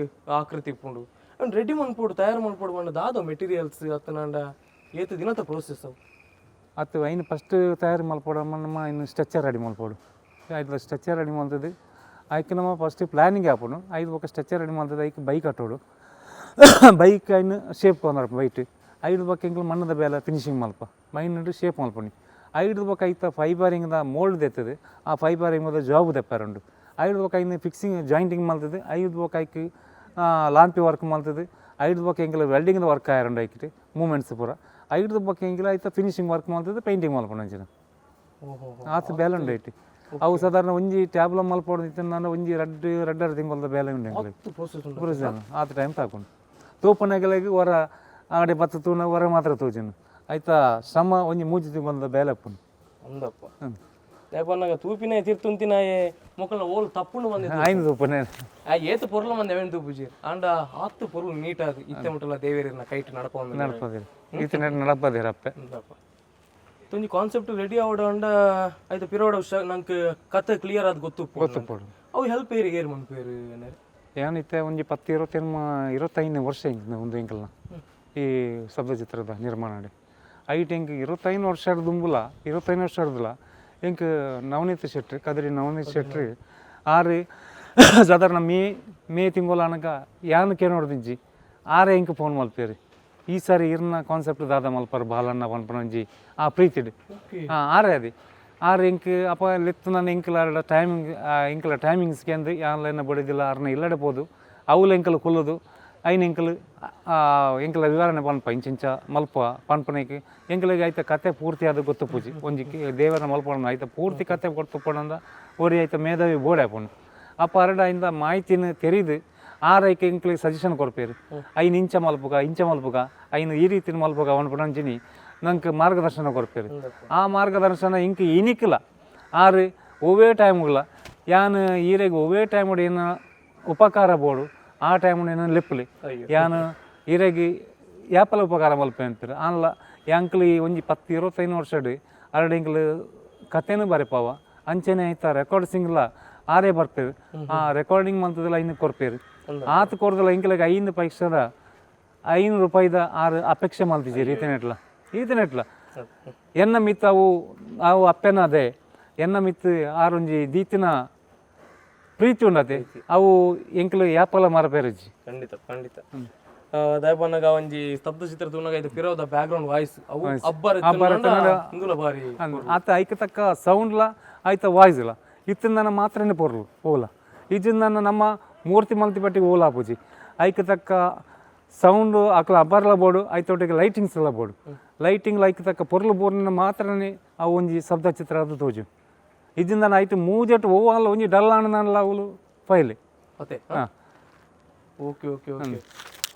ಆಕೃತಿ ಇಪ್ಪುಂಡು. ಅಂಡ್ ರೆಡಿ ಮನ್ಪೊಡು, ತಯಾರು ಮನ್ಪೊಡು ಪಂಡ ದಾದ ಮೆಟೀರಿಯಲ್ಸ್ ಅತ್ತನಾಂಡ ಏತ್ ದಿನತ ಪ್ರೋಸೆಸ್ ಅವು? ಅತ್ತು ಐನ್ ಫಸ್ಟ್ ತಯಾರು ಮಲ್ಪೊಡು ನಮ್ಮ ಇನ್ನು ಸ್ಟ್ರಕ್ಚರ್ ರೆಡಿ ಮಲ್ಪೊಡು. ಐತ ಸ್ಟ್ರಕ್ಚರ್ ರೆಡಿ ಮಲ್ತದೆ. ಐಕ್ ನಮ್ಮ ಫಸ್ಟ್ ಪ್ಲಾನಿಂಗ್ ಆಪುಂಡು. ಐದು ಬೊಕ್ಕ ಸ್ಟ್ರಕ್ಚರ್ ರೆಡಿ ಮಲ್ತದೆ. ಐಕ್ ಬೈಕ್ ಕಟ್ಟೋಡು, ಬೈಕ್ ಐನ್ ಶೇಪ್ ಕೊನರ್ ಬೈಟ್. ಐದು ಬೊಕ್ಕ ಎಂಕುಲು ಮಣ್ಣದ ಬೇಲೆ ಫಿನಿಶಿಂಗ್ ಮಲ್ಪ, ಮೈನ್ ಶೇಪ್ ಮಲ್ಪುನಿ. ಐದು ಬೊಕ್ಕ ಐತ ಫೈಬರಿಂಗ್ದ ಮೋಲ್ಡ್ ದೆತ್ತದು, ಆ ಫೈಬರಿಂಗ್ ಜಾಬ್ ದೆಪ್ಪಾರುಂಡು. ಐದು ಬೊಕ್ಕ ಐನ್ ಫಿಕ್ಸಿಂಗ್ ಜಾಯಿಂಟಿಂಗ್ ಮಲ್ತದೆ. ಐದು ಬೊಕ್ಕ ಐಕ್ ಲಾಂಪಿ ವರ್ಕ್ ಮಲ್ತದೆ. ಐದು ಬೊಕ್ಕ ಎಂಕುಲು ವೆಲ್ಡಿಂಗ್ದ ವರ್ಕ್ ಆಯರುಂಡು, ಐಕಿಟ್ ಮೂಮೆಂಟ್ಸ್ ಪೂರ. ಐದು ಬೊಕ್ಕ ಎಂಕುಲು ಐತ ಫಿನಿಶಿಂಗ್ ವರ್ಕ್ ಮಲ್ತದೆ, ಪೇಂಟಿಂಗ್ ಮಲ್ಪುನ ಅಂಚಿನ. ಓಹೋ. ಆತ್ ಬೇಲೆ ಉಂಡು ಐಟ್. ಅವು ಸಾಧಾರಣ ಒಂಜಿ ಟ್ಯಾಬ್ಲ ಮಲ್ಪೊಡು ಇತ್ತೆ ನಾನು ಒಂಜಿ ರಡ್ಡ್ ರಡ್ಡರ ತಿಂಗೊಲ್ದ ಬೇಲೆ ಉಂಡು ಎಂಕುಲೆಗ್. ಪ್ರೋಸೆಸ್ ಉಂಡು. ಪುರುಷ ಆತ ಟೈಮ್ ತಾಕೊಂಡು ತೂಪನಗಲೆಗ್ ಹೊರ ಆಡೆ ಬತ್ತ ತೂನ ಹೊರ ಮಾತ್ರ ತೋಜುನು. ಆಯ್ತಾ ಶ್ರಮ ಒಂಜಿ ಮೂಜಿ ತಿಂಗೊಲ್ದ ಬೇಲೆ ಅಪ್ಪುನು. ಅಂದಪ್ಪ, ಯಾಕಂದಾಗ ತೂಪಿನ ತಿರ್ತುಂತಿನಾಯೆ ಮೊಕ್ಕಲ್ನ ಓಲ್ ತಪ್ಪುಂಡು ಬಂದಿತ್ತು. ಐನು ತೂಪನೆ. ಆ ಏತ್ ಪೊರ್ಲು ಮಂದಿ ಅವೇನು ತೂಪುಜಿ ಆಂಡ ಆತ್ ಪೊರ್ಲು ನೀಟ್ ಅದು ಇತ್ತೆ ಮುಟ್ಟಲ ದೇವೇರಿನ ಕೈಟ್ ನಡಪೊಂದು. ನಡಪದಿರ, ಈತ ನಡಪದಿರ ಅಪ್ಪೆ. ಅಂದಪ್ಪ, ಒಂಜಿ ಕಾನ್ಸೆಪ್ಟ್ ರೆಡಿ ಆವಡ ಅಂಡ ಆಯ್ತು ಪಿರೋಡ ನಂಗೆ ಕತೆ ಕ್ಲಿಯರ್ ಆದ್ ಗೊತ್ತು. ಗೊತ್ತುಪೋಡು. ಅವು ಹೆಲ್ಪ್ ಏರಿ ಏರ್ ಮನ್ಪೇರು ಏನಾರು? ಏನಿತ್ತೆ ಒಂಜಿ 10 25 25 ವರ್ಷ ಇಂಕ್ ಒಂದು ಎಂಕಲ್ನ ಈ ಶಬ್ದ ಚಿತ್ರದ ನಿರ್ಮಾಣ. ಐಟ್ ಎಂಕ್ 25 ವರ್ಷ ದುಂಬುಲ, 25 ವರ್ಷ ಹಿಡ್ದಲ ಎಂಕ್ ನವನೀತ್ ಶೆಟ್ರಿ, ಕದ್ರಿ ನವನೀತ್ ಶೆಟ್ರಿ ಆರು ಸಾಧಾರಣ ಮೇ ಮೇ ತಿಂಗೊಲ ಅನಗ ಯಾನ್ ಕೇನೋಡ್ದಿಂಚಿ ಆರೆ ಎಂಕ್ ಫೋನ್ ಮಲ್ಪೇರು. ಈ ಸಾರಿ ಇರ್ನ ಕಾನ್ಸೆಪ್ಟ್ ದಾದ ಮಲ್ಪರ್ ಬಾಲಣ್ಣ ಪನ್ಪುನ ಒಂಜಿ ಆ ಪ್ರೀತಿಡ್ ಆರೆ ಅದಿ ಆರ್ ಎಂಕ್ ಅಪ್ಪ ಲೆತ್ತು. ನಾನು ಎಂಕಲ ಟೈಮಿಂಗ್, ಎಂಕಲ ಟೈಮಿಂಗ್ಸ್ ಕೇಂದ್ ಆನ್ಲೈನ್ ಬಡಿದಿಲ್ಲ. ಆರ್ನ ಇಲ್ಲಡೆ ಪೋದು ಅವುಲ ಎಂಕಲ್ ಕುಲ್ಲುದು ಐನ್ ಎಂಕಲ್ ಎಂಕಲ ವಿವರಣೆ ಪನ್ಪ, ಇಂಚಿಂಚ ಮಲ್ಪ ಪನ್ಪನೆಕ್. ಎಂಕಲಿಗೆ ಐತ ಕತೆ ಪೂರ್ತಿ ಅದು ಗೊತ್ತು ಪೂಜಿ. ಒಂಜಿ ದೇವರ ಮಲ್ಪಣ ಐತ ಪೂರ್ತಿ ಕತೆ ಗೊತ್ತುಪೊಡಂದ ಒರಿ ಐತ ಮೇಧಾವಿ ಬೋಡೆ ಆಪುಂಡು. ಅಪ್ಪ ಅರಡ ಇಂದ ಮಾಹಿತಿನ ತೆರಿದು ಆರ್ ಐಕ್ ಎಂಕ್ಲಿಗೆ ಸಜೆಷನ್ ಕೊರ್ಪೇರು. ಐನ್ ಇಂಚ ಮಲ್ಪುಗ, ಇಂಚ ಮಲ್ಪುಗ, ಐನ್ ಈ ರೀತಿನ ಮಲ್ಪುಗ ಪನ್ಪುನಂಚಿನಿ ನಂಗೆ ಮಾರ್ಗದರ್ಶನ ಕೊರ್ಪೇರು. ಆ ಮಾರ್ಗದರ್ಶನ ಇಂಕ್ ಇನಿಕ್ಲ ಆರು ಒವ್ವೇ ಟೈಮ್ಗಳ ಯಾನ್ ಈರೆಗ್ ಒವ್ವೇ ಟೈಮ್ ಏನ ಉಪಕಾರ ಬೋಡು ಆ ಟೈಮ್ ಏನ ಲೆಪ್ಪಲಿ, ಯಾನ್ ಈರೆಗ್ ಯಾಪಲ ಉಪಕಾರ ಮಲ್ಪೆ ಅಂತಾರೆ. ಆನ್ಲ ಯಾಂಕ್ಲು ಈ ಒಂಜಿ 10 25 ವರ್ಷಡ್ ಅರಡು ಎಂಕ್ಲು ಕತೆನೂ ಬರೆಪಾವ. ಅಂಚೆನೆ ಐತ ರೆಕಾರ್ಡ್ಸಿಂಗ್ಲ ಆರೇ ಬರ್ಪೇರು. ಆ ರೆಕಾರ್ಡಿಂಗ್ ಮಲ್ತದಲ್ಲ ಐನು ಕೊರ್ಪೇರು. ಆತ ಕೊರ್ದಲ್ಲ ಎಂಕ್ಲೆಗ್ ಐದು ಪೈಸದ 5 ರೂಪಾಯಿದ ಆರು ಅಪೇಕ್ಷೆ ಮಲ್ತಿದ್ದೀರಿ ಈತನೆಟ್ಲ ಈತನೆಟ್ಲ. ಎನ್ನ ಮಿತ್ತ ಅವು ಅವು ಅಪ್ಪೆನ ಅದೇ ಎನ್ನ ಮಿತ್ತು ಆರೊಂಜಿ ದೀತಿನ ಪ್ರೀತಿ ಉಂಡತೆ ಅವು ಎಂಕ್ಲು ಯಾಪಲ ಮರಪೇರಜ್ಜಿ. ಖಂಡಿತ ಖಂಡಿತ. ದಾಯಪನ್ನಗ ಒಂಜಿ ಸ್ತಬ್ಧ ಚಿತ್ರ ತೂನಗ ಇದು ಪಿರೋದ back ground voice ಅವು ಅಬ್ಬರ ಇಂದುಲ ಬಾರಿ. ಆತ ಐಕ ತಕ್ಕ ಸೌಂಡ್ಲ ಆಯ್ತ ವಾಯ್ಸ್ಲ ಇತ್ತಿಂದನ ಮಾತ್ರನೇ ಪೊರ್ಲು ಓಲ. ಇಜ್ಜಿಂದನ ನಮ್ಮ ಮೂರ್ತಿ ಮಲ್ತಿ ಪಟ್ಟಿಗೆ ಓಲ ಆಪುಜಿ. ಐಕ ತಕ್ಕ Sound ಅಕ್ಲ ಅಬ್ಬರ್ಲ ಬೋಡು, ಐತೊಟ್ಟಿಗೆ ಲೈಟಿಂಗ್ಸ್ ಎಲ್ಲ ಬೋಡು. ಲೈಟಿಂಗ್ ಲೈಕ್ ತಕ್ಕ ಪೊರ್ಲು ಬೋರ್ನ ಮಾತ್ರನೇ ಅವು ಒಂಜಿ ಶಬ್ದ ಚಿತ್ರ ಅದು ತೋಜು. ಇದಿಂದ ಐಟ್ ಮೂಜೆಟ್ ಓವಲ್ಲ ಒಂಜಿ ಡಲ್ ಆಣನಲ್ಲ ಅವಳು ಫೈಲ್. ಅತ್ತೆ. ಹಾಂ. Okay okay okay.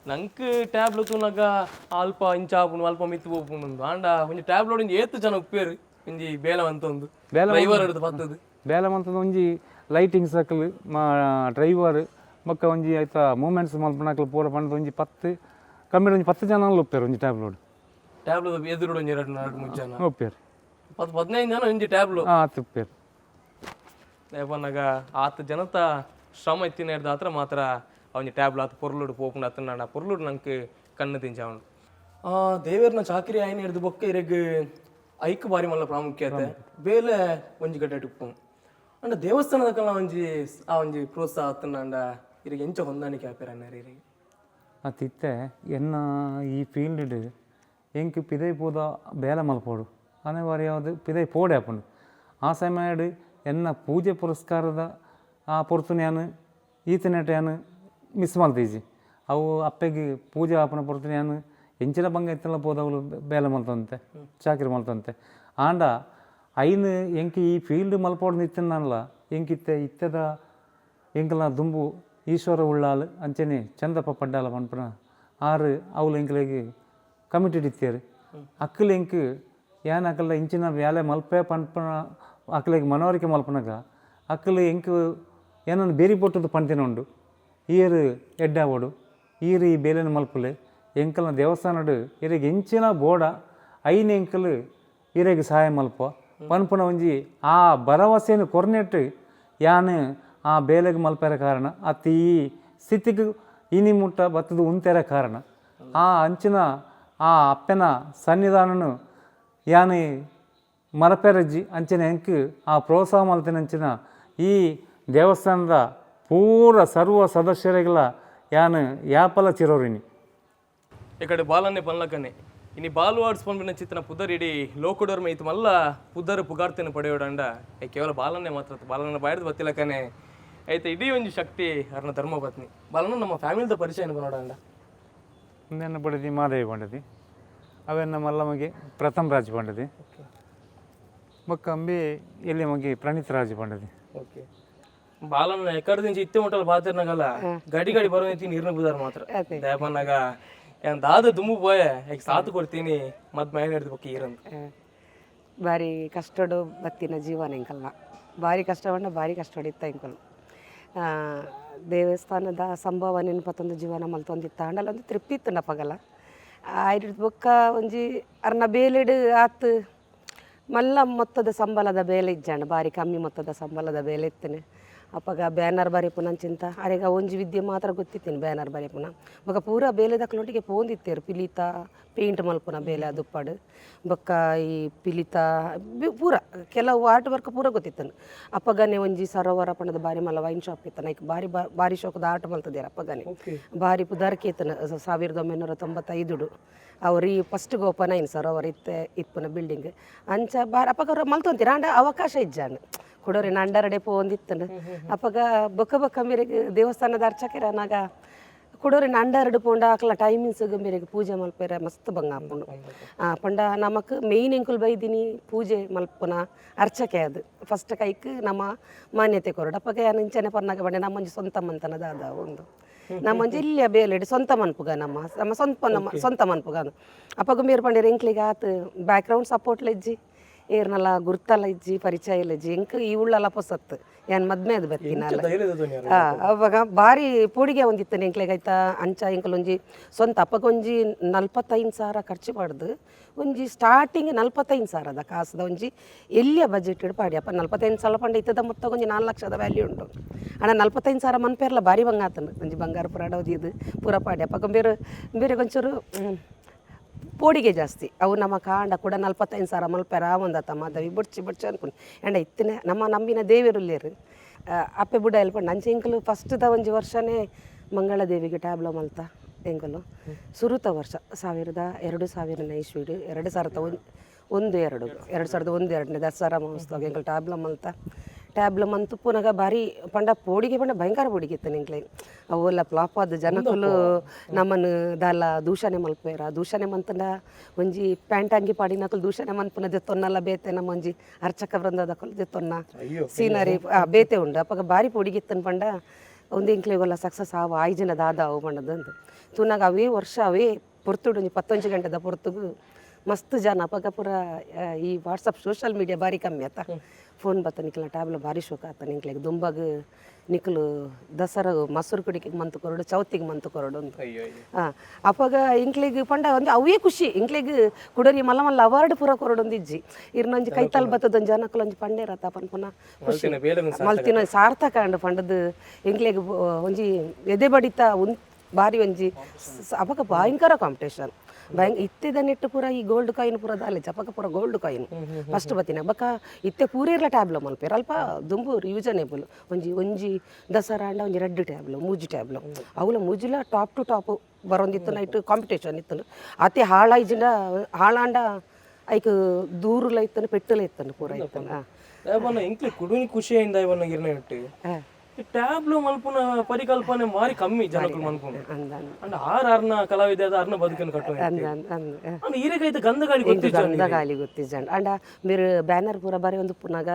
ನಂಕ್ ಟ್ಯಾಬ್ಲು ತೂನಗ ಅಲ್ಪ ಇಂಚ ಆಪುಂಡು, ಅಲ್ಪ ಮಿತ್ತು ಪೋಪುಂಡು. ಆಂಡ ಒಂಜಿ ಟ್ಯಾಬ್ಲೋಡ್ ಒಂಜಿ ಏತ್ ಜನ ಉಪ್ಪೇರು, ಒಂಜಿ ಬೇಲೆ ಅಂತೊಂದು ಬೇಲೆ. ಡ್ರೈವರ್ ಹಿಡ್ದು ಬತ್ತದು. ಬೇಲೆ ಮಂತದ ಒಂಜಿ ಲೈಟಿಂಗ್ಸ್ ಅಕ್ಲು ಮಾ ಡ್ರೈವರ್ ಬೊಕ್ಕ ಒಂಜಿ ಐತ ಮೂಮೆಂಟ್ಸ್ ಮಲ್ಪುನಕ್ಲು ಪೂರ ಪಂಡ್ದ್ ಒಂಜಿ 10 ಕಮ್ಮಿ ಒಂಜಿ 10 ಜನ ಉಪ್ಪೇರು ಒಂಜಿ ಟ್ಯಾಬ್ಲೋಡ್. ಟ್ಯಾಬ್ಲು ಎದುರುಡು ಒಂಜಿ ಎರಡು ಎರಡು ಮೂರು ಜನ. ಉಪ್ಪೇರು. 10 15 ಜನ ಒಂಜಿ ಟ್ಯಾಬ್ಲು. ಹಾಂ, ಆತು ಉಪ್ಪೇರು. ಪನ್ನಗ ಆತ ಜನತ ಶ್ರಮ ಇತ್ತಿನ ಹಿಡ್ದು ಆತ್ರ ಮಾತ್ರ ಅವನ ಟ್ಯಾಬ್ಲು ಆತ ಪೊರ್ಲುಡು ಪೋಪುಂಡು. ಅತ್ತನಾಡ ಪೊರ್ಲುಡು ನಂಕ್ ಕಣ್ಣು ತಿಂಚಾವನು. ಆ ದೇವೇರ್ನ ಚಾಕರಿ ಆಯ್ನ ಹಿಡ್ದು ಬೊಕ್ಕ ಇರೆಗ್ ಐಕ್ ಬಾರಿ ಮಲ್ಲ ಪ್ರಾಮುಖ್ಯತೆ ಬೇಲೆ ಒಂಜಿ ಗಡ್ಡೆ ಉಪ್ಪು. ಅಂಡ ದೇವಸ್ಥಾನದ ಒಂಜಿ ಆ ಒಂಜಿ ಪ್ರೋತ್ಸಾಹ ಅತ್ತನಾಂಡ ಇರೆಗ್ ಎಂಚ ಹೊಂದಾಣಿಕೆ ಆಪೇರ ಅನ್ನಾರು ಇರೆಗ್? ಅತ್ತಿತ್ತೆ ಎನ್ನ ಈ ಫೀಲ್ಡ್ ಎಂಕ್ ಪಿದೈ ಪೋದ ಬೇಲೆ ಮಲ್ಪೋಡು ಅನಿವಾರ್ಯವಾದ ಪಿದೈ ಪೋಡೆ ಆಪುಂಡು. ಆ ಸಮಯಡ್ ಎನ್ನ ಪೂಜೆ ಪುರಸ್ಕಾರದ ಆ ಪೊರ್ತು ಯಾನ್ ಈತನೆಟ್ ಯಾನ್ ಮಿಸ್ ಮಲ್ತೀಜಿ. ಅವು ಅಪ್ಪೆಗ್ ಪೂಜೆ ಆಪುನ ಪೊರ್ತು ಯಾನ್ ಎಂಚಿನ ಬಂಗ ಇತ್ತಲ್ಲ ಪೋದವಳು ಬೇಲೆ ಮಲ್ತೊಂತೆ, ಚಾಕರಿ ಮಲ್ತೊಂತೆ. ಆಂಡ ಐನ್ ಎಂಕ್ ಈ ಫೀಲ್ಡ್ ಮಲ್ಪೋಡು ನಿತ್ತಿನಲ್ಲ ಎಂಕಿತ್ತೆ ಇತ್ತೆದ ಎಂಕಲ್ನ ದುಂಬು ಈಶ್ವರ ಉಳ್ಳಾಲ್ ಅಂಚನೆ ಚಂದಪ್ಪ ಪಡ್ಡಾಲ ಪನ್ಪುನ ಆರು ಅವ್ಲು ಎಂಕ್ಲೆಗ್ ಕಮಿಟೆಡ್ ಇತ್ತೇರು. ಅಕ್ಕಲು ಎಂಕ್ ಯಾನ್ ಅಕಲ್ನ ಇಂಚಿನ ಬೇಲೆ ಮಲ್ಪೆ ಪನ್ಪುನ ಅಕ್ಲೆಗ್ ಮನವರಿಕೆ ಮಲ್ಪುನಗ ಅಕ್ಕಲು ಎಂಕ್ ಏನನ್ ಬೇರಿ ಪೊಟ್ಟುದು ಪಂತಿನ ಉಂಡು. ಈರ್ ಎಡ್ಡಾವೊಡು, ಈರ್ ಈ ಬೇಲೆನ್ ಮಲ್ಪುಲೆ, ಎಂಕಲ್ನ ದೇವಸ್ಥಾನಡ್ ಇರೆಗ್ ಎಂಚಿನ ಬೋಡ ಐನ್ ಎಂಕಲು ಇರೆಗ್ ಸಹಾಯ ಮಲ್ಪ ಪನ್ಪುನ ಒಂಜಿ ಆ ಭರವಸೆನ್ ಕೊರ್ನೆಟ್ ಯಾನ್ ಆ ಬೇಲೆಗ್ ಮಲ್ಪೆರೆ ಕಾರಣ ಅತ್ತ ಈ ಸ್ಥಿತಿಗ್ ಇನಿ ಮುಟ್ಟ ಬತ್ತದ ಉಂತೆರೆ ಕಾರಣ. ಆ ಅಂಚಿನ ಆ ಅಪ್ಪೆನ ಸನ್ನಿಧಾನನು ಯಾನ್ ಮರಪೆರಜ್ಜಿ. ಅಂಚನೆ ಎಂಕ್ ಆ ಪ್ರೋತ್ಸಾಹ ಮಲ್ತಿನ ಅಂಚಿನ ಈ ದೇವಸ್ಥಾನದ ಪೂರ ಸರ್ವ ಸದಸ್ಯರಿಗೆಲ್ಲ ಯಾನ್ ಯಾಪಲ ಚಿರೋರಿನಿ. ಈ ಕಡೆ ಬಾಲನ್ನೇ ಪನ್ಲಕನೆ ಇನಿ ಬಾಲು ಆರ್ಟ್ಸ್ ಪನ್ಪಿನ ಚಿತ್ರನ ಪುದರ್ ಇಡೀ ಲೋಕಡೋರ್ ಮೈತ್ ಮಲ್ಲ ಪುದರ್ ಪುಗಾರ್ತೆನ ಪಡೆಯೋಡಂಡ ಏ ಕೇವಲ ಬಾಲನ್ನೇ ಮಾತ್ರ ಅತ್ತ, ಬಾಲನ್ನ ಬಾಯ್ದು ಬತ್ತಿಲಕನೆ ಐತೆ ಇಡೀ ಒಂಜಿ ಶಕ್ತಿ ಅರ್ನ ಧರ್ಮಪತ್ನಿ. ಬಾಲನ ನಮ್ಮ ಫ್ಯಾಮಿಲಿದ ಪರಿಚಯ ಬನ್ನೋಡಂಡ. ನನ್ನ ಬಡದಿ ಮಾದೇವಿ ಪಂಡದಿ, ಅವೆನ್ನ ಮಲ್ಲಮಗೆ ಪ್ರಥಮ್ ರಾಜ್ ಪಂಡದಿ, ಬೊಕ್ಕ ಅಂಬಿ ಎಲ್ಲಿ ಮಗೆ ಪ್ರಣೀತ್ ರಾಜ್ ಪಂಡದಿ. ಓಕೆ. ಬಾಲನ್ನ ಎಕ್ಕಡ నుంచి ಇತ್ತೆ ಮುಟ್ಟಲ್ ಬಾತಿರ್ನಗಲ್ಲ ಗಡಿ ಗಡಿ ಬರೋ ನೀರ್ನ ಬುದಾರ ಮಾತ್ರ ದಯಪನ್ನಾಗ ಏನ್ ದಾದ ದುಮ್ಮು ಪೋಯೆ ಈಗ ಸಾತು ಕೊಡ್ತೀನಿ ಮತ್ ಮೈನ್ ಹಿಡ್ದು ಬೊಕ್ಕ ಈರಂತ. ಭಾರಿ ಕಷ್ಟಡು ಬತ್ತಿನ ಜೀವನ ಎಂಕಲ್ನ. ಭಾರಿ ಕಷ್ಟ ಪಂಡ ಭಾರಿ ಕಷ್ಟಡು ಇತ್ತ ಎಂಕುಲು. ದೇವಸ್ಥಾನದ ಸಂಭವ ನೆನಪತ್ತೊಂದು ಜೀವನ ಮಲ್ತೊಂದಿತ್ತ. ಆಂಡಲ ಒಂದು ತೃಪ್ತಿ ಇತ್ತುಂಡ ಪಗಲ ಆಯ್ದು ಬೊಕ್ಕ ಒಂಜಿ ಅರ್ನ ಬೇಲೆಡ್ ಆತ್ ಮಲ್ಲ ಮೊತ್ತದ ಸಂಬಳದ ಬೇಲೆ ಇಜ್ಜಾಂಡ್, ಭಾರಿ ಕಮ್ಮಿ ಮೊತ್ತದ ಸಂಬಳದ ಬೇಲೆ ಇತ್ತನೆ. ಅಪಗ ಬ್ಯಾನರ್ ಬರೆಪುನಂಚಿಂತ ಅರೆಗ ಒಂಜಿ ವಿದ್ಯೆ ಮಾತ್ರ ಗೊತ್ತಿತ್ತೇನೆ, ಬ್ಯಾನರ್ ಬರೆಪುನ. ಬೊಕ್ಕ ಪೂರ ಬೇಲೆದಕ್ಲೊಟ್ಟಿಗೆ ಪೋಂದಿತ್ತೇರು. ಪಿಲಿತ ಪೇಂಟ್ ಮಲ್ಪುನ ಬೇಲೆ ದುಪ್ಪಾಡು, ಬೊಕ್ಕ ಈ ಪಿಲಿತ ಪೂರ ಕೆಲವು ಆರ್ಟ್ ವರ್ಕ್ ಪೂರ ಗೊತ್ತಿತ್ತನು. ಅಪ್ಪಗನೆ ಒಂಜಿ ಸರೋವರ ಪಂಡದ ಬಾರಿ ಮಲ್ಲ ವೈನ್ ಶಾಪ್ ಇತ್ತನ. ಐಕ್ ಬಾರಿ ಬಾರಿ ಶೋಕದ ಆರ್ಟ್ ಮಲ್ತದೇರು ಅಪ್ಪಗನೆ. ಬಾರಿ ಪುದಾರ್ಕೆ ಇತ್ತನ. 1995ಡು ಅವ್ರು ಈ ಫಸ್ಟ್ ಓಪನ್ ಐನ್ ಸರೋವರ ಇತ್ತೆ ಇಪ್ಪುನ ಬಿಲ್ಡಿಂಗ್. ಅಂಚ ಬಾರಿ ಅಪ್ಪಗ ಅವ್ರು ಮಲ್ತೊಂತೀರ. ಆಂಡ ಅವಕಾಶ ಇಜ್ಜಾಂಡ್ ಕೊಡೋರಿ ಅಂಡರಡೆ ಪೋಂದಿತ್ತನು. ಅಪ್ಪಗ ಬೊಕ್ಕ ಬೊಕ್ಕ ಮೇರೆಗೆ ದೇವಸ್ಥಾನದ ಅರ್ಚಕರನಾಗ ಕುಡೋರಿನ ಅಂಡರಡು ಪೋಂಡ ಅಕ್ಲ ಟೈಮಿಂಗ್ಸ್ ಮೇರೆಗೆ ಪೂಜೆ ಮಲ್ಪೆರೆ ಮಸ್ತ್ ಬಂಗ ಆಪುಂಡು. ಪಂಡ ನಮಕ್ ಮೇಯ್ನ್ ಎಂಕುಲು ಬೈದಿನಿ ಪೂಜೆ ಮಲ್ಪುನ ಅರ್ಚಕೆ. ಅದು ಫಸ್ಟ್ ಕೈಕ್ ನಮ್ಮ ಮಾನ್ಯತೆ ಕೊರಡು. ಅಪ್ಪಗ ಯಾನ್ ಇಂಚನೆ ಪನ್ನಾಗ ಪಂಡೆ ನಮ್ಮೊಂಜಿ ಸ್ವಂತ ಮಂತನ ದಾದ ಒಂದು ನಮ್ಮೊಂಜಿ ಇಲ್ಲಿಯ ಬೇಲೆಡ್ ಸ್ವಂತ ಮನ್ಪುಗ ನಮ್ಮ ನಮ್ಮ ಸ್ವಂತ ನಮ್ಮ ಸ್ವಂತ ಮನ್ಪುಗ ಅದು. ಅಪ್ಪಗ ಮೇರ್ ಪಂಡೇರ್ ಎಂಕ್ಲಿಗೆ ಆತ್ ಬ್ಯಾಕ್ಗ್ರೌಂಡ್ ಸಪೋರ್ಟ್ಲ ಇಜ್ಜಿ, ಏರ್ನಲ ಗುರ್ತಲ ಇಜ್ಜಿ, ಪರಿಚಯ ಇಲ್ಲ ಇಜ್ಜಿ. ಎಂಕ್ ಈ ಉಳ್ಳಲ ಪೊಸತ್ತು, ಯಾನ್ ಮದ್ಮೆ ಅದು ಬತ್ತಿನಲ್ಲ. ಧೈರ್ಯದ ಧ್ವನಿ. ಅವಾಗ ಭಾರಿ ಪೋಡಿಗೆ ಒಂದಿತ್ತು ಎಂಕ್ಲೆಗ್ ಆಯ್ತಾ. ಅಂಚ ಎಂಕಲೊಂಜಿ ಸ್ವಂತ ಅಪ್ಪಗೊಂಜಿ 45,000 ಖರ್ಚು ಪಾಡ್ದು ಒಂಜಿ ಸ್ಟಾರ್ಟಿಂಗ್ 45,000ದ ಕಾಸ್ದ ಒಂಜಿ ಎಲ್ಲಿಯ ಬಜೆಟ್ ಪಾಡಿ. ಅಪ್ಪ 45,000 ಪಂಡ ಇತ್ತದ ಮೊತ್ತ ಒಂಜಿ 4 ಲಕ್ಷದ ವ್ಯಾಲ್ಯೂ ಉಂಟು. ಅಣ್ಣ 45,000 ಮನ್ಪೇರ್ಲ ಭಾರಿ ಬಂಗ ಆತನು. ಒಂಜಿ ಬಂಗಾರ ಪೂರ ಅಡವದಿದ್ದು ಪೂರ ಪಾಡಿ. ಅಪ್ಪ ಬೇರೆ ಬೇರೆ ಒಂಚೂರು ಪೋಡಿಗೆ ಜಾಸ್ತಿ. ಅವು ನಮ್ಮ ಕಾಂಡ ಕೂಡ 45,000 ಮಲ್ಪೆರ ಒಂದತ್ತ ಮಾಧವಿ ಬೊಡ್ಚಿ ಬೊಡ್ಚಿ ಅನ್ಕೊಂಡು ಎಂಡ ಇತ್ತನೆ ನಮ್ಮ ನಂಬಿನ ದೇವಿರುಲ್ಲೇರು ಅಪ್ಪೆ ಬುಡ ಎಲ್ಪ ನಂಚೆ ಎಂಕಲು ಫಸ್ಟ್ದ ಒಂಜಿ ವರ್ಷನೇ ಮಂಗಳ ದೇವಿಗೆ ಟ್ಯಾಬ್ಲೋ ಮಲ್ತ ಎಂಕಲು. ಸುರುತ ವರ್ಷ ಸಾವಿರದ 2000ನೇ ಇಸ್ವಿಡು, 2001 2, 2001 2ನೇ ದಸರಾ ಮಹೋತ್ಸವ ಎಂಕಲು ಟ್ಯಾಬ್ಲೋ ಮಲ್ತ. Tableau ಮಂತು ಪುನಗ ಬಾರಿ ಪಂಡ ಪೋಡಿಗೆ ಪಂಡ ಭಯಂಕರ ಪೋಡಿಗೆ ಇತ್ತು ನಿಂಕ್ಲೆ. ಅವೆಲ್ಲ ಫ್ಲಾಪ್ ಆದ ಜನಕುಲು ನಮ್ಮನ್ನು ದಾಲ ದೂಷಣೆ ಮಲ್ಪೇರ. ದೂಷಣೆ ಮಂತಂಡ ಒಂಜಿ ಪ್ಯಾಂಟ್ ಅಂಗಿ ಪಾಡಿನಕುಲು ದೂಷಣೆ ಮನ್ಪುನ ದೆತ್ತೊನ್ನಲ್ಲ ಬೇತೆ, ನಮ್ಮ ಒಂಜಿ ಅರ್ಚಕ ವೃಂದದಕುಲು ದೆತ್ತೊನ್ನ ಸೀನರಿ ಬೇತೆ ಉಂಡು. ಅಪಗ ಬಾರಿ ಪೋಡಿಗೆ ಇತ್ತನ್ ಪಂಡ ಒಂದು ಎಂಕ್ಲೆಗೊಲ್ಲ ಸಕ್ಸಸ್ ಆವು ಆಯ್ಜಿನ ದಾದ ಅವು ಪಂಡದಂದು ತೂನಾಗ ಅವೇ ವರ್ಷ ಅವೇ ಪೊರ್ತುಡು ಒಂಜಿ 11 ಗಂಟೆದ ಪೊರ್ತುಗು ಮಸ್ತ್ ಜನ. ಅಪಗ ಪೂರ ಈ WhatsApp social media ಬಾರಿ ಕಮ್ಮಿ ಆತ. ಫೋನ್ ಬತ್ತ, ನಿಕ್ಲ ಟ್ಯಾಬ್ಲ ಭಾರಿ ಶೋಕ ಆತ, ನಿಂಕ್ಲೆಗ್ ದುಂಬಗ್ ನಿಕ್ಲು ದಸರಾ ಮೊಸರು ಕುಡಿಕೆ ಮಂತ್ ಕೊರಡು, ಚೌತಿಗೆ ಮಂತ್ ಕೊರಡು ಅಂತ. ಅಯ್ಯೋ ಅಯ್ಯೋ. ಅಪಗ ಇಂಕ್ಲೆಗ್ ಪಂಡ ಒಂದು ಅವೇ ಖುಷಿ. ಇಂಕ್ಲೆಗ್ ಕುಡರಿ ಮಲ್ಲ ಮಲ್ಲ ಅವಾರ್ಡ್ ಪೂರ ಕೊರಡೊಂದಿಜ್ಜಿ. ಇರ್ನೊಂಜಿ ಕೈತಾಲ್ ಬತ್ತದೊಂಜಿ ಜನಕುಲು ಒಂಜಿ ಪಂಡೇರತ್ತ ಪನ್ಪುನ ಖುಷಿ. ಮಲ್ತಿನ ಬೇಲೆನ್ ಮಲ್ತಿನ ಸಾರ್ಥಕ ಅಂಡ್ ಪಂಡದು ಎಂಕ್ಲೆಗ್ ಒಂಜಿ ಎದೆ ಬಡಿತ ಉನ್ ಬಾರಿ ಒಂಜಿ ಅಪಗ ಭಯಂಕರ ಕಾಂಪಿಟೇಷನ್ ಭಯಂಕ ಇತ್ತೆದ ನೆಟ್ಟು ಪೂರ ಈ ಗೋಲ್ಡ್ ಕಾಯಿನ್ ಪೂರ ದಾಲೆ. ಅಪಗ ಪೂರ gold coin first ಬತ್ತಿನ. ಬೊಕ್ಕ ಇತ್ತೆ ಪೂರೇರ್ಲ ಟ್ಯಾಬ್ಲೋ ಮಲ್ಪೇರು. ಅಲ್ಪ ದುಂಬು ಯೂಸನೇಬಲ್ ಒಂಜಿ ಒಂಜಿ ದಸರಾ ಅಂಡ ಒಂಜಿ ರೆಡ್ ಟ್ಯಾಬ್ಲೋ, ಮೂಜಿ ಟ್ಯಾಬ್ಲೋ, ಅವುಲ ಮೂಜಿಲ top to top ಬರೊಂದಿತ್ತು. Night competition ಇತ್ತು. ಅತಿ ಹಾಳಾಯ್ಜಿಂಡ ಹಾಳಾಂಡ ಐಕ್ ದೂರುಲ ಇತ್ತನು, ಪೆಟ್ಟುಲ ಇತ್ತನು, ಪೂರ ಇತ್ತನು. ಇವನ್ನ ಇಂಕ್ಲೆ ಕುಡುನಿ ಖುಷಿಯಿಂದ ಇವನ್ನ ಗಿರ್ನ ಇಟ್ಟು ಟ್ಯಾಬ್ಲು ಮಲ್ಪುನ ಪರಿಕಲ್ಪನೆ ಮಾರಿ ಕಮ್ಮಿ ಜನಕುಲು ಮನ್ಪುನ. ಅಂದ ಅಂಡ ಆರ್ ಆರ್ನ ಕಲಾವಿದ ಆದ ಆರ್ನ ಬದುಕನ್ನು ಕಟ್ಟುವ ಅಂದ ಅಂದ ಅಂದ ಅಂಡ ಈರೆಗೈತೆ ಗಂಧ ಗಾಳಿ ಗೊತ್ತಿಜ್ಜ. ಗಂಧ ಗಾಳಿ ಗೊತ್ತಿಜ್ಜಂಡ್. ಅಂಡ ಮೇರು ಬ್ಯಾನರ್ ಪೂರ ಬರೆ ಒಂದು ಪುನಗ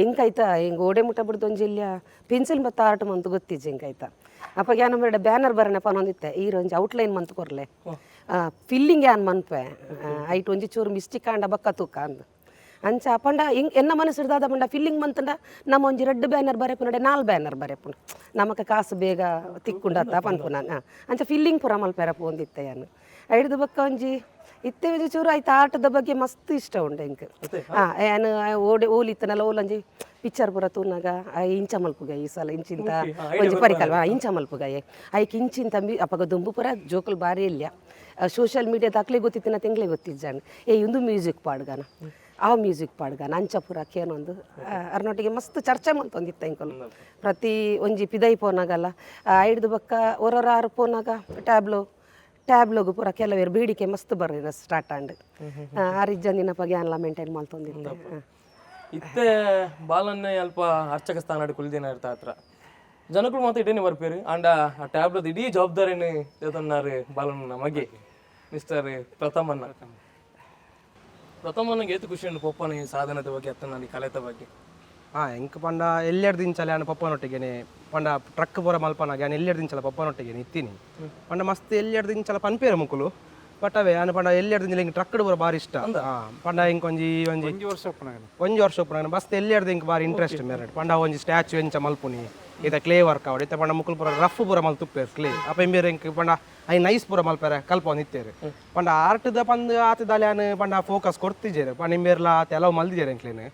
ಎಂಕೈತ ಹಿಂಗೆ ಓಡೆ ಮುಟ್ಟ ಬಿಡ್ದು ಒಂಜಿ ಇಲ್ಲಿಯ ಪೆನ್ಸಿಲ್ ಮತ್ತು ಆರ್ಟ್ ಮಂತು ಗೊತ್ತಿಜ್ಜ ಎಂಕೈತ. ಅಪ್ಪ ಯಾನ ಮೇಡ ಬ್ಯಾನರ್ ಬರನೆ ಪನೊಂದಿತ್ತೆ, ಈರ್ ಒಂಜಿ ಔಟ್ಲೈನ್ ಮಂತ್ ಕೊರ್ಲೆ, ಫಿಲ್ಲಿಂಗ್ ಯಾನ್ ಮನ್ಪೆ, ಐಟ್ ಒಂಜಿ ಚೂರು ಮಿಸ್ಟಿಕ್ ಆಂಡ ಬಕ್ಕ ತೂಕ ಅಂದ್. ಅಂಚ ಪಂಡ ಹಿಂಗ್ ಎನ್ನ ಮನಸ್ಸಿಡ್ದಾದ ಪಂಡ ಫಿಲ್ಲಿಂಗ್ ಮಂತಂಡ ನಮ್ಮ ಒಂಜಿ ರೆಡ್ ಬ್ಯಾನರ್ ಬರೆಪುನಡೆ ನಾಲ್ ಬ್ಯಾನರ್ ಬರೆಪುಂಡು, ನಮಕ ಕಾಸು ಬೇಗ ತಿಕ್కుంಡತ್ತ ಪನ್ಪುನ. ಅಂಚ ಫಿಲ್ಲಿಂಗ್ ಪೂರ ಮಲ್ಪೆರ ಪೋಂದಿತ್ತೆ ಯಾನ್. ಐಡ್ದು ಬೊಕ್ಕ ಒಂಜಿ ಇತ್ತೆ ಒಂಜಿ ಚೂರು ಆಯ್ತು. ಆಟದ ಬಗ್ಗೆ ಮಸ್ತ್ ಇಷ್ಟ ಉಂಡು ಎಂಕ್. ಯಾನ್ ಓಡೆ ಓಲಿತ್ತನಲ್ಲ, ಓಲೊಂಜಿ ಪಿಕ್ಚರ್ ಪೂರ ತೂನಾಗ ಆ ಇಂಚ ಮಲ್ಪುಗ ಈ ಸಲ ಇಂಚಿಂತ ಒಂಜಿ ಪರಿಕಲ್ಪ ಇಂಚ ಮಲ್ಪುಗಾಯೆ ಐಕ್ ಇಂಚಿಂತ ಅಪಗ ದುಂಬು ಪೂರ ಜೋಕುಲು ಬಾರಿ ಇಲ್ಲ. ಸೋಷಿಯಲ್ ಮೀಡಿಯಾ ದಾಖಲೆ ಗೊತ್ತಿತ್ತಿನ ತಿಂಗ್ಳೆ ಗೊತ್ತಿಜ್ಜಾಂಡ್. ಏ ಇಂದು ಮ್ಯೂಸಿಕ್ ಪಾಡ್ಗಾನ, ಆ ಮ್ಯೂಸಿಕ್ ಪಾಡ್ಗಾನ, ಅಂಚ ಪೂರ ಕೇನೊಂದು ಅರ್ನೊಟ್ಟಿಗೆ ಮಸ್ತ್ ಚರ್ಚೆ ಮಲ್ತೊಂದಿತ್ತ ಎಂಕುಲು ಪ್ರತಿ ಒಂಜಿ ಪಿದೈ ಪೋನಾಗಲ್ಲ. ಐಡ್ದು ಬೊಕ್ಕ ಒರೊರ ಆರು ಪೋನಾಗ ಟ್ಯಾಬ್ಲೋ ಟ್ಯಾಬ್ಲೋಗು ಪೂರ ಕೆಲವೇರು ಬೇಡಿಕೆ ಮಸ್ತ್ ಬರ್ರಿ ಸ್ಟಾರ್ಟ್ ಆಂಡ್. ಆರಿಜ್ಜಂದಿನ ಬಗ್ಗೆ ಅನ್ಲ ಮೇಂಟೈನ್ ಮಲ್ತೊಂದಿತ್ತೆ. ಇತ್ತೆ ಬಾಲನ್ನೇ ಅಲ್ಪ ಅರ್ಚಕ ಸ್ಥಾನ ಕುಲ್ದಿನ ಇರ್ತಾ ಹತ್ರ ಜನಗಳು ಮಾತ್ರ ಇಡೇನೆ ಬರ್ಪೇರು. ಅಂಡ ಆ ಟ್ಯಾಬ್ಲದ ಇಡೀ ಜವಾಬ್ದಾರಿನ ಜೊತನ್ನಾರು ಬಾಲನ್ನ ಮಗೆ ಮಿಸ್ಟರ್ ಪ್ರಥಮನ್ನ. ಪ್ರಥಮನಿಗೆ ಏತು ಖುಷಿ ಉಂಟು ಪೊಪ್ಪನ ಈ ಸಾಧನದ ಬಗ್ಗೆ ಅತ್ತ ನಾನು ಈ ಕಲೆತ ಬಗ್ಗೆ? ಎಂಕ್ ಪಂಡ ಎಲ್ಲೆರ್ದು ಇಂಚಲ ಯಾನ್ ಪಪ್ಪನೊಟ್ಟಿಗೆನೆ. ಪಂಡ ಟ್ರಕ್ ಪೂರ ಮಲ್ಪನಾಗ ಯಾನ್ ಎಲ್ಲೆರ್ದು ಇಂಚಲ ಪಪ್ಪನೊಟ್ಟಿಗೆನೆ ಇತ್ತೀನಿ. ಪಂಡ ಮಸ್ತ್ ಎಲ್ಲೆರ್ದು ಇಂಚಲ ಪನ್ಪೇರು ಮುಕುಲು. ಬಟ್ ಅವೇ ಯಾನ್ ಪಂಡ ಎಲ್ಲೆರ್ದು ಇಂಚಲ ಎಂಕ್ ಟ್ರಕ್ ಪೂರ ಬಾರಿ ಇಷ್ಟ. ಪಂಡ ಎಂಕ್ ಒಂಜಿ ಒಂಜಿ ಒಂಜಿ ವರ್ಷ ಉಪ್ಪುನಗ. ಒಂಜಿ ವರ್ಷ ಉಪ್ಪುನಗ ಮಸ್ತ್ ಎಲ್ಲೆರ್ದು ಎಂಕ್ ಬಾರಿ ಇಂಟ್ರೆಸ್ಟ್ ಮೇರೆ. ಪಂಡ ಒಂಜಿ ಸ್ಟ್ಯಾಚು ಎಂಚ ಮಲ್ಪುನಿ, ಇತ್ತ ಕ್ಲೇ ವರ್ಕ್ ಆವಡ್. ಇತ್ತ ಪಂಡ ಮುಕುಲು ಪೂರ ರಫ್ ಪೂರ ಮಲ್ತುಪ್ಪೇರು ಕ್ಲೇ. ಅಪ್ಪ ಇಂಬೇರು ಎಂಕ್ ಪಂಡ I nice ಪೂರ ಮಲ್ಪೆರೆ ಕಲ್ಪೊಂದು ಇತ್ತೇರು. ಪಂಡ ಆರ್ಟ್ದ ಪಂದ್ ಆತದಾಲೆ ಯಾನ್ ಪಂಡ ಫೋಕಸ್ ಕೊರ್ತಿಜೆರು. ಪಂಡ ಇಂಬೇರ್ಲ ಆತ ಕೆಲವು ಮಲ್ದಿಜೆರು ಎಂಕ್ಲೇನು.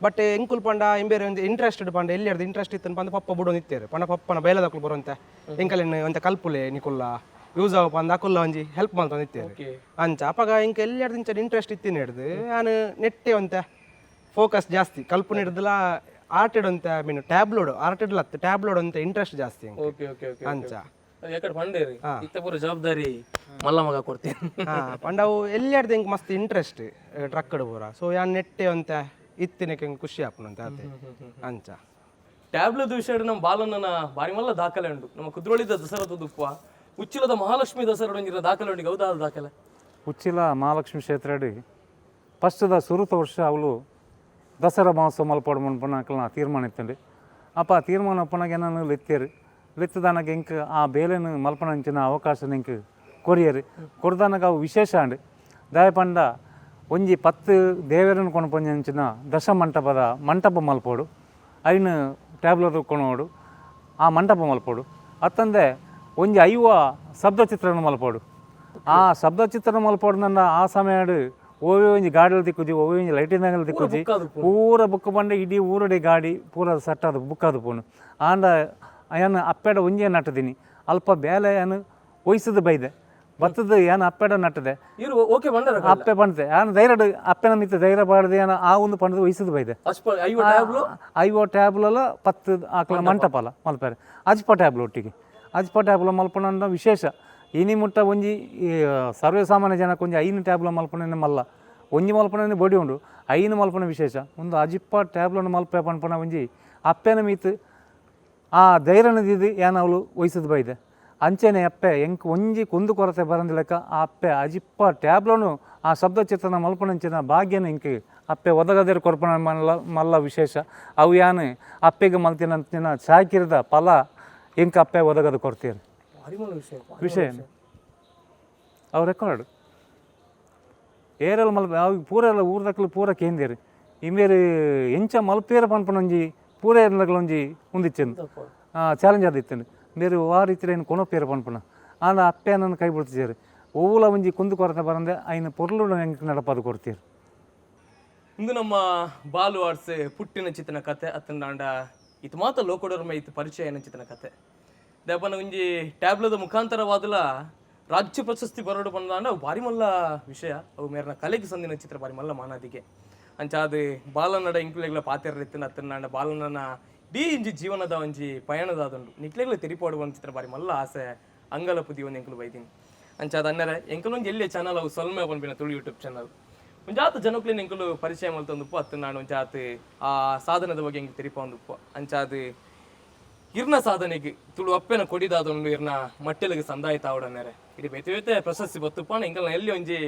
ಬಟ್ ಎಂಕುಲು ಪಂಡ ಇಂಬೇರು ಒಂಜಿ ಇಂಟ್ರೆಸ್ಟೆಡ್. ಪಂಡ ಎಲ್ಲಿರ್ದು ಇಂಟ್ರೆಸ್ಟ್ ಇತ್ತು ಪಂದ್ ಪಪ್ಪ ಬುಡೊಂದು ಇತ್ತೇರು. ಪಂಡ ಪಪ್ಪನ ಬೇಲದಕುಲು ಬರುವಂತೆ ಎಂಕಲೆನ್ ಒಂತೆ ಕಲ್ಪುಲೆ, ನಿಕುಲ್ಲ ಯೂಸ್ ಆವು ಪಂದ್ ಅಕುಲ್ಲ ಒಂಜಿ ಹೆಲ್ಪ್ ಮಲ್ತೊಂದು ಇತ್ತೇರು. ಅಂಚ ಅಪಗ ಎಂಕ್ ಎಲ್ಲಿರ್ದು ಇಂಚ ಇಂಟ್ರೆಸ್ಟ್ ಇತ್ತಿನ ಹಿಡ್ದು ಯಾನ್ ನೆಟ್ಟೆ ಒಂತೆ ಫೋಕಸ್ ಜಾಸ್ತಿ ಕಲ್ಪನೆ ಹಿಡ್ದಲ ಆರ್ಟ್ ಅಂತ, I mean ಟ್ಯಾಬ್ಲೋಡ್ art ಇಡ್ಲತ್ತು ಟ್ಯಾಬ್ಲೋಡ್ ಅಂತ ಇಂಟ್ರೆಸ್ಟ್ ಜಾಸ್ತಿ ಎಂಕ್. Okay okay okay ಅಂಚ. ಯಾಕಡೆ ಪಂಡೇರಿ ಇತ್ತ ಪೂರ ಜವಾಬ್ದಾರಿ ಮಲ್ಲ ಮಗ ಕೊಡ್ತೀನಿ. ಪಂಡ ಅವು ಎಲ್ಲಿರ್ದು ಎಂಕ್ ಮಸ್ತ್ ಇಂಟ್ರೆಸ್ಟ್ ಟ್ರಕ್ ಪೂರ. ಸೊ ಯಾನ್ ನೆಟ್ಟೆ ಒಂತೆ ಇತ್ತಿನಕ್ಕೆ ಎಂಕ್ ಖುಷಿ ಆಪುನಂತೆ ಆತೆ ಅಂಚ. ಟ್ಯಾಬ್ಲದ ವಿಷಯ ನಮ್ಮ ಬಾಲನ್ನನ ಬಾರಿ ಮಲ್ಲ ದಾಖಲೆ ಉಂಟು. ನಮ್ಮ ಕುದ್ರೋಳಿದ ದಸರಾದ ದುಪ್ಪ ಉಚ್ಚಿಲದ ಮಹಾಲಕ್ಷ್ಮಿ ದಸರಾ ಒಂಜಿರ ದಾಖಲೆ ಉಂಟು. ಹೌದಾ ದಾಖಲೆ? ಉಚ್ಚಿಲ ಮಹಾಲಕ್ಷ್ಮಿ ಕ್ಷೇತ್ರಡ್ ಫಸ್ಟ್ದ ಸುರುತ ವರ್ಷ ಅವಳು ದಸರಾ ಮಹೋತ್ಸವ ಮಲ್ಪೊಡು ಮನ್ಪುನ ಅಕಲ್ನ ತೀರ್ಮಾನ ಇತ್ತಂಡು. ಅಪ್ಪ ಆ ತೀರ್ಮಾನ ಉಪ್ಪುನಗ ನಾನು ಲೆತ್ತೇರು ಲೆತ್ತದಾನಗ ಎಂಕ್ ಆ ಬೇಲೆನ್ ಮಲ್ಪನಂಚಿನ ಅವಕಾಶ ಎಂಕ್ ಕೊರಿಯರು. ಕೊರ್ದಾನಗ ಅವು ವಿಶೇಷ ಆಂಡ್. ದಾಯ ಪಂಡ ಒಂಜಿ 10 ದೇವೆರನ್ನು ಕೊಣಪೊಂಜಂಚಿನ ದಶ ಮಂಟಪದ ಮಂಟಪ ಮಲ್ಪೊಡು, ಐನ್ ಟ್ಯಾಬ್ಲರ್ ಕೊನೋಡು, ಆ ಮಂಟಪ ಮಲ್ಪೊಡು. ಅತ್ತಂದೆ ಒಂಜಿ 50 ಶಬ್ದ ಚಿತ್ರಣ ಮಲ್ಪೊಡು. ಆ ಶಬ್ದ ಚಿತ್ರಣ ಮಲ್ಪೊಡು ನನ್ನ ಆ ಸಮಯಡ್ ಓವೇ ಒಂಜಿ ಗಾಡಿಲು ತಿಕ್ಕುಜಿ, ಓವೇ ಒಂಜಿ ಲೈಟಿಂಗ್ ತಿಕ್ಕುಜಿ. ಪೂರ ಬುಕ್ ಬಂಡ ಇಡೀ ಊರಡಿ ಗಾಡಿ ಪೂರ ಸಟ್ಟಾದ ಬುಕ್ ಆದು ಪೋನು. ಆಂಡ ಅಯ್ಯನ ಅಪ್ಪೆಡ ಒಂಜೇ ನಟ್ಟದಿನಿ. ಅಲ್ಪ ಬೇಲೆ ಏನು ಒಯ್ಸದು ಬೈದೆ ಬತ್ತದ ಏನು ಅಪ್ಪೆಡ ನಟ್ಟದೆ. ಇರು ಓಕೆ ಬಂಡರ. ಅಪ್ಪೆ ಪಂಡತೆ ಯಾನ್ ಧೈರ್ಯ ಅಪ್ಪೆನ ಮಿತ್ತ ಧೈರ್ಯ ಪಾಡ್ದು ಏನ ಆ ಒಂದು ಪಂಡದು ಒಯ್ಸದು ಬೈದೆ. ಅಷ್ಟು 50 ಟ್ಯಾಬ್ಲು. 50 ಟ್ಯಾಬ್ಲಲ್ಲ 10 ಆಕಲ ಮಂಟಪಲ ಮಲ್ಪೆರೆ. ಅಜ್ಪ ಟ್ಯಾಬ್ಲು ಒಟ್ಟಿಗೆ ಅಜ್ಪ ಟ್ಯಾಬ್ಲ ಮಲ್ಪುನ ವಿಶೇಷ. ಇನಿ ಮುಟ್ಟ ಒಂಜಿ ಈ ಸರ್ವೇ ಸಾಮಾನ್ಯ ಜನಕ್ಕೆ ಒಂಜಿ 5 ಟ್ಯಾಬ್ಲ ಮಲ್ಪುನ ಮಲ್ಲ. ಒಂಜಿ ಮಲ್ಪುನ ಬೊಡಿ ಉಂಡು ಐನು ಮಲ್ಪುನ ವಿಶೇಷ ಒಂದು ಅಜಿಪ್ಪ ಟ್ಯಾಬ್ಲನ್ನು ಮಲ್ಪೆ ಪನ್ಪುನ ಒಂಜಿ ಅಪ್ಪೆನ ಮೀತ್ ಆ ಧೈರ್ಯನ ದೀದ್ ಯಾನ್ ಅವಳು ವಹಿಸದ್ ಬೈದೆ ಅಂಚೆನೆ ಅಪ್ಪೆ ಎಂಕ್ ಒಂಜಿ ಕುಂದು ಕೊರತೆ ಬರಂದಿಲೆಕ್ಕ ಆ ಅಪ್ಪೆ ಅಜಿಪ್ಪ ಟ್ಯಾಬ್ಲನು ಆ ಶಬ್ದ ಚಿತ್ರಣ ಮಲ್ಪುನಂಚಿನ ಭಾಗ್ಯನ ಎಂಕ್ ಅಪ್ಪೆ ಒದಗದೇರು ಕೊರ್ಪುನ ಮಲ್ಲ ಮಲ್ಲ ವಿಶೇಷ. ಅವು ಯಾನ್ ಅಪ್ಪೆಗೆ ಮಲ್ತಿನಂಚಿನ ಚಾಕಿರದ ಫಲ ಎಂಕ್ ಅಪ್ಪೆ ಒದಗದು ಕೊರ್ತೀರು. ಭಾರಿ ಮಲ್ಲ ವಿಷಯ. ವಿಷಯ ಅವು ರೆಕಾರ್ಡ್ ಏರೆಲ್ಲ ಮಲ್ಪ ಅವು ಪೂರ ಎಲ್ಲ ಊರ್ದಕ್ಲು ಪೂರ ಕೇಂದೇರು ಇಂಬೇರು ಎಂಚ ಮಲ್ಪೇರ ಪನ್ಪುನೊಂಜಿ ಪೂರ ಒಂಜಿ ಉಂದಿಚ್ಚಂದು ಚಾಲೆಂಜ್ ಆದಿತ್ತಂಡು ಬೇರೆ ವಾ ರೀತಿಯ ಏನು ಕೊನೊಪೇರ ಪನ್ಪುನ ಆಂಡ ಅಪ್ಪೆ ನನ್ನ ಕೈ ಬಿಡ್ತಿದ್ದಾರೆ ಓಲ ಒಂಜಿ ಕುಂದು ಕೊರತೆ ಬರಂದೆ ಐನ ಪೊರ್ಲು ಎಂಕ್ ನಡಪಾದು ಕೊಡ್ತೀರು. ಇಂದು ನಮ್ಮ ಬಾಲು ಆರ್ಟ್ಸ್ ಪುಟ್ಟಿನ ಚಿತ್ತನ ಕತೆ ಅತ್ತಂದಾಂಡ ಇತು ಮಾತ ಲೋಕಡೋರ್ಮ ಇತ್ತು ಪರಿಚಯ ಚಿತ್ತನ ಕತೆ ದೇಪನ ಒಂಜಿ ಟ್ಯಾಬ್ಲದ ಮುಖಾಂತರವಾದಲ ರಾಜ್ಯ ಪ್ರಶಸ್ತಿ ಬರೋಡು ಬಂದಾಂಡ ಅವು ಭಾರಿ ಮಲ್ಲ ವಿಷಯ. ಅವು ಮೇರ್ನ ಕಲೆಗೆ ಸಂದಿನ ಚಿತ್ರ ಭಾರಿ ಮಲ್ಲ ಮಾನಾದಿಗೆ ಅಂಚಾದ ಬಾಲನಡ ಇಂಕ್ಲೆಗ್ಲ ಪಾತೆರ ಇತ್ತಿನ ಅತ್ತಂದಾಂಡ ಬಾಲನನ ಡೀ ಇಂಜಿ ಜೀವನದ ಒಂಜಿ ಪಯಣದಾದುಂಡು ನಿಕ್ಲೆಗ್ಲ ತೆರಿಪಾಡುವ ಒಂದು ಚಿತ್ರ ಭಾರಿ ಮಲ್ಲ ಆಸೆ ಅಂಗಲ ಪುದಿ ಒಂದು ಎಂಕುಲು ಬೈದೀನಿ. ಅಂಚಾದ ಅನ್ನರೆ ಎಂಕುಲು ಒಂಜಿ ಎಲ್ಲಿ ಚಾನಲ್ ಅವು ಸೊಲ್ಮೆ ಪನ್ಪಿನ ತುಳು ಯೂಟ್ಯೂಬ್ ಚಾನಲ್ ಒಂಜಾತ ಜನಕ್ಲೆನ್ ಎಂಕುಲು ಪರಿಚಯ ಮಲ್ತೊಂದುಪ್ಪು ಅತ್ತ ನಾನು ಒಂಜಾತ್ ಆ ಸಾಧನದ ಬಗ್ಗೆ ಎಂಕ್ ತೆರಿಪೊಂದುಪ್ಪು. ಅಂಚಾದ್ ಇರ್ನ ಸಾಧನೆಗೆ ತುಳು ಅಪ್ಪೆನ ಕೊಡಿದಾದೊಂಡು ಇರ್ನ ಮಟ್ಟೆಲಿಗೆ ಸಂದಾಯ ತಾವಡನ್ನೆರೆ ಇಡೀ ಬೇತೆ ಬೇತೆ ಪ್ರಶಸ್ತಿ ಬತ್ತುಪ್ಪ ಎಂಕಲ್ನ ಎಲ್ಲಿ ಒಂಜಿ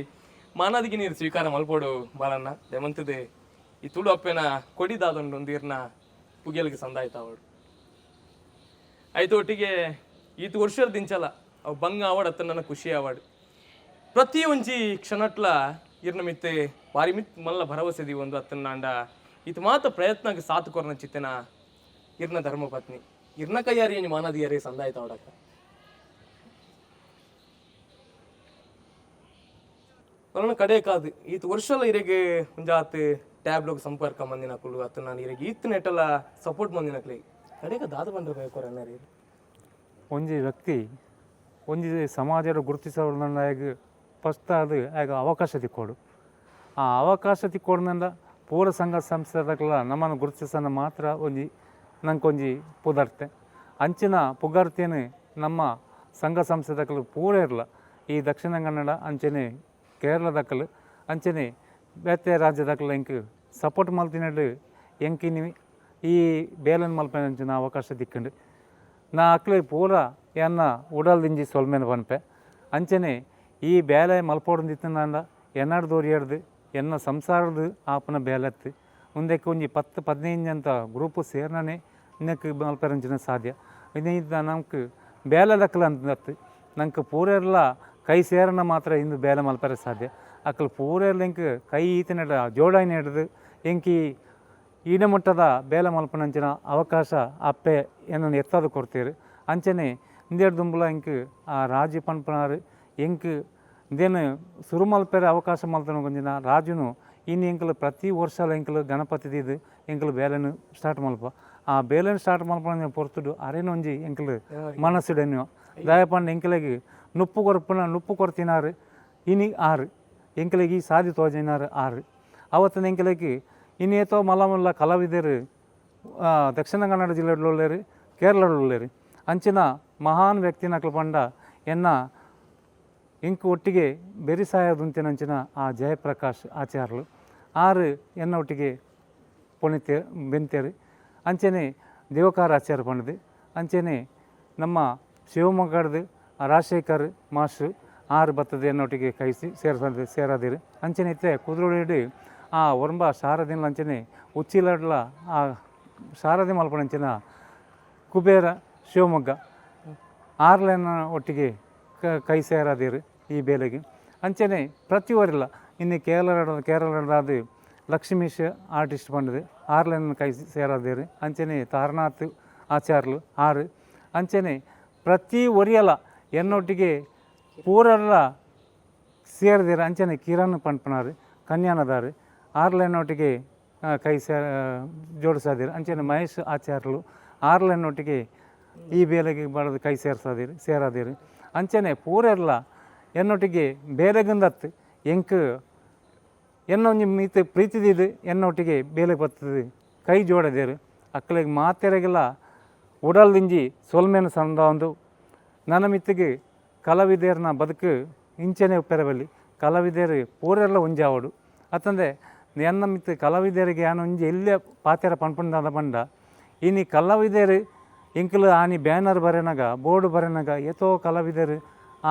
ಮಾನಾದಿಗೆ ನೀರು ಸ್ವೀಕಾರ ಮಲ್ಪೋಡು ಬಾಲನ್ನ ದಯಮಂತದೆ ಈ ತುಳು ಅಪ್ಪೆನ ಕೊಡಿದಾದೊಂಡು ಒಂದು ಇರ್ನ ಪುಗೆಲ್ಗೆ ಸಂದಾಯ ತಾವಡು. ಆಯ್ತು ಒಟ್ಟಿಗೆ ಈತ ವರ್ಷದ ದಿಂಚಲ ಅವು ಬಂಗ ಆವಾಡ್ ಅತ್ತ ನನ್ನ ಖುಷಿ ಆವಾಡ್ ಪ್ರತಿ ಒಂಜಿ ಕ್ಷಣಟ್ಲ ಇರ್ನ ಮಿತ್ತೆ ಬಾರಿ ಮಿತ್ ಮಲ್ಲ ಭರವಸೆ the ಒಂದು ಅತ್ತನಾಂಡ ಈತ ಮಾತ ಪ್ರಯತ್ನಕ್ಕೆ ಸಾಥ್ ಕೊರ್ನ ಚಿತ್ತನ ಇರ್ನ ಧರ್ಮಪತ್ನಿ ಇರ್ನ ಕೈಯಾರಿ ಏನು ಮಾನದಿಯಾರಿ ಸಂದಾಯ್ತ ಅವಡಕ್ಕ ಅವನ ಕಡೆ ಕಾದು ಈತ ವರ್ಷಲ ಇರೆಗೆ ಒಂಜಾತ್ ಟ್ಯಾಬ್ಲೋಗ್ ಸಂಪರ್ಕ ಮಂದಿನ ಕುಳ್ಳು ಅತ್ತ ನಾನು ಇರೆಗೆ ಈತ್ ನೆಟ್ಟಲ ಸಪೋರ್ಟ್ ಮಂದಿನ ಕ್ಲೇ ಕಡೆಗೆ ದಾದ ಬಂದ್ರೆ ಬೇಕು ಅನ್ನರಿ. ಒಂಜಿ ವ್ಯಕ್ತಿ ಒಂಜಿ ಸಮಾಜದ ಗುರುತಿಸೋರ್ನ ಫಸ್ಟ್ ಅದು ಆಗ ಅವಕಾಶ ತಿಕ್ಕೋಡು. ಆ ಅವಕಾಶ ತಿಕ್ಕೋಡ್ನಂಡ ಪೂರ ಸಂಘ ಸಂಸ್ಥೆದಕ್ಲ ನಮ್ಮನ್ನು ಗುರುತಿಸೋಣ ಮಾತ್ರ ಒಂಜಿ ನಂಕೊಂಜಿ ಪುದರ್ತೆ ಅಂಚಿನ ಪುಗರ್ತೆನು ನಮ್ಮ ಸಂಘ ಸಂಸ್ಥೆದಕ್ಲು ಪೂರ ಇರಲ ಈ ದಕ್ಷಿಣ ಕನ್ನಡ ಅಂಚನೆ ಕೇರಳದಕ್ಕಲು ಅಂಚನೆ ಬೇತೆ ರಾಜ್ಯದಕ್ಕಲು ಎಂಕ್ ಸಪೋರ್ಟ್ ಮಲ್ತಿನಡು ಎಂಕಿನಿ ಈ ಬೇಲನ್ ಮಲ್ಪೆನಂಚಿನ ಅಂಚಿನ ಅವಕಾಶ ತಿಕ್ಕಂಡು ನಾ ಅಕ್ಲೆ ಪೂರ ಎನ್ನ ಉಡಲ್ದಿಂಜಿ ಸೊಲ್ಮೆನ ಪನ್ಪೆ. ಅಂಚನೆ ಈ ಬೇಲೆ ಮಲ್ಪೋಡ್ದಿತ್ತಿನಾಂಡ ಎನ್ನಾಡ್ ದೋರಿಯಡ್ದು ಎನ್ನ ಸಂಸಾರದ ಆಪನ ಬೇಲೆತ್ತು ಉಂದಕ್ಕೆ ಒಂಜಿ 10 15 ಅಂತ ಗ್ರೂಪ್ ಸೇರ್ನನೆ ಇನ್ನಕ್ಕೆ ಮಲ್ಪೆರಂಚಿನ ಸಾಧ್ಯ ಇದ ನಮ್ಗೆ ಬೇಲೆ ದಕ್ಕಲ ಅಂತತ್ತು ನಂಗೆ ಪೂರೆಲ್ಲ ಕೈ ಸೇರನ ಮಾತ್ರ ಇಂದು ಬೇಲೆ ಮಲ್ಪೆರ ಸಾಧ್ಯ. ಅಕ್ಕಲು ಪೂರೆಲ್ಲ ಇಂಕ್ ಕೈ ಈತನೆಡ ಜೋಡಾಯಿನ ಹಿಡ್ದು ಎಂಕಿ ಈಡಮಟ್ಟದ ಬೇಲೆ ಮಲ್ಪನಂಚಿನ ಅವಕಾಶ ಅಪ್ಪೆ ಎನ್ನನ್ನು ಎತ್ತದು ಕೊಡ್ತೀರು. ಅಂಚನೆ ಇಂದೇಡು ದುಂಬುಲ ಎಂಕ್ ಆ ರಾಜು ಪನ್ಪನಾರು ಎಂಕ್ ಇಂದೇನು ಸುರು ಮಲ್ಪೆರೆ ಅವಕಾಶ ಮಲ್ತನ ಒಂಜಿನ ರಾಜುನು ಇನ್ನು ಎಂಕಲು ಪ್ರತಿ ವರ್ಷಲ ಎಂಕಲು ಗಣಪತಿ ದೀದು ಎಂಕಲು ಬೇಲೆನು ಸ್ಟಾರ್ಟ್ ಮಲ್ಪ ಆ ಬೇಲೆನು ಸ್ಟಾರ್ಟ್ ಮಲ್ಪನ ಪೊರ್ತುಡು ಅರೇನೊಂಜಿ ಎಂಕಲು ಮನಸ್ಸುಡೆನ್ಯೋ ದಯಪಂಡ ಎಂಕಲೆಗ್ ನುಪ್ಪು ಕೊರ್ಪುನ ನುಪ್ಪು ಕೊರ್ತಿನಾರು ಇನಿ ಆರು ಎಂಕಲೆಗ್ ಈ ಸಾದಿ ತೋಜಿನಾರು ಆರು ಅವತ್ತಿನ ಎಂಕಲೆಗ್ ಇನ್ನೇತೋ ಮಲ್ಲ ಮಲ್ಲ ಕಲಾವಿದರು ದಕ್ಷಿಣ ಕನ್ನಡ ಜಿಲ್ಲೆಡ್ ಕೇರಳಡ್ ಉಲ್ಲೆರ್ ಅಂಚಿನ ಮಹಾನ್ ವ್ಯಕ್ತಿನಕ್ಲು ಪಂಡ ಎನ್ನ ಇಂಕ್ ಒಟ್ಟಿಗೆ ಬೆರಿಸಾಯದುಂತಿನಂಚಿನ ಆ ಜಯಪ್ರಕಾಶ್ ಆಚಾರ್ಲು ಆರು ಎನ್ನ ಒಟ್ಟಿಗೆ ಪೊಣಿತೆ ಬೆಂತೇರು. ಅಂಚನೆ ದೇವಕಾರ ಆಚಾರ್ಯ ಪಂಡದು ಅಂಚನೆ ನಮ್ಮ ಶಿವಮೊಗ್ಗದ ರಾಜಶೇಖರ್ ಮಾಸ್ಟ್ರು ಆರು ಬತ್ತದ ಎನ್ನೊಟ್ಟಿಗೆ ಕೈಸಿ ಸೇರ್ಸದ ಸೇರಾದಿರು. ಅಂಚನೆ ಇತ್ತೆ ಕುದ್ರೋಳಿಡ್ ಆ ಒರಂಬ ಶಾರದಿನ ಅಂಚನೆ ಉಚ್ಚಿಲಡ್ಲ ಆ ಶಾರದೆ ಮಲ್ಪಣಂಚಿನ ಕುಬೇರ ಶಿವಮೊಗ್ಗ ಆರ್ಲೆನ ಒಟ್ಟಿಗೆ ಕೈ ಸೇರಾದಿರು ಈ ಬೇಲೆಗೆ. ಅಂಚನೆ ಪ್ರತಿ ವರಿಲ ಇನ್ನು ಕೇರಳದ ಲಕ್ಷ್ಮೀಶ್ ಆರ್ಟಿಸ್ಟ್ ಪಂಡದು ಆರ್ಲೆನ ಕೈ ಸೇರಾದಿರು. ಅಂಚನೆ ತಾರನಾಥ್ ಆಚಾರ್ಲು ಆರು ಅಂಚನೆ ಪ್ರತಿ ಒರಿಯಲ ಎನ್ನೊಟ್ಟಿಗೆ ಪೂರೆಲ್ಲ ಸೇರಿದಿರ. ಅಂಚನೆ ಕಿರಣ್ ಪನ್ಪನಾರು ಕನ್ಯಾನದಾರು ಆರ್ಲೆನೊಟ್ಟಿಗೆ ಕೈ ಸೇ ಜೋಡಿಸಾದಿರು. ಅಂಚನೆ ಮಹೇಶ್ ಆಚಾರ್ಲು ಆರ್ಲೆನೊಟ್ಟಿಗೆ ಈ ಬೇಲೆಗೆ ಬಡದು ಕೈ ಸೇರ್ಸಾದಿರು ಸೇರಾದಿರು. ಅಂಚನೆ ಪೂರೆರ್ಲ ಎನ್ನೊಟ್ಟಿಗೆ ಬೇಲೆಗಂದತ್ತು ಎಂಕ್ ಎನ್ನ ಒಂಜಿ ಮೀತ್ ಪ್ರೀತಿದಿದ್ದು ಎನ್ನೊಟ್ಟಿಗೆ ಬೇಲೆ ಬರ್ತದೆ ಕೈ ಜೋಡದೇರು ಅಕ್ಕಲಿಗೆ ಮಾತೆರೆಗೆಲ್ಲ ಉಡಲ್ದಿಂಜಿ ಸೊಲ್ಮೆನ ಸಂದ ಒಂದು ನನ್ನ ಮಿತ್ತಿಗೆ ಕಲಾವಿದರ್ನ ಬದುಕು ಇಂಚನೆ ಪೆರಬಲ್ಲಿ ಕಲಾವಿದರು ಪೂರೆಲ್ಲ ಒಂಜಾವಡು. ಅತ್ತಂದೆ ಎನ್ನ ಮಿತ್ತು ಕಲಾವಿದರಿಗೆ ಯಾನ್ ಒಂಜಿ ಎಲ್ಯ ಪಾತೆರ ಪನ್ಪುಂದಾದ ಪಂಡ ಇನಿ ಕಲಾವಿದರು ಎಂಕುಲು ಆನಿ ಬ್ಯಾನರ್ ಬರೆನಗ ಬೋರ್ಡ್ ಬರೆನಗ ಏತೋ ಕಲಾವಿದರು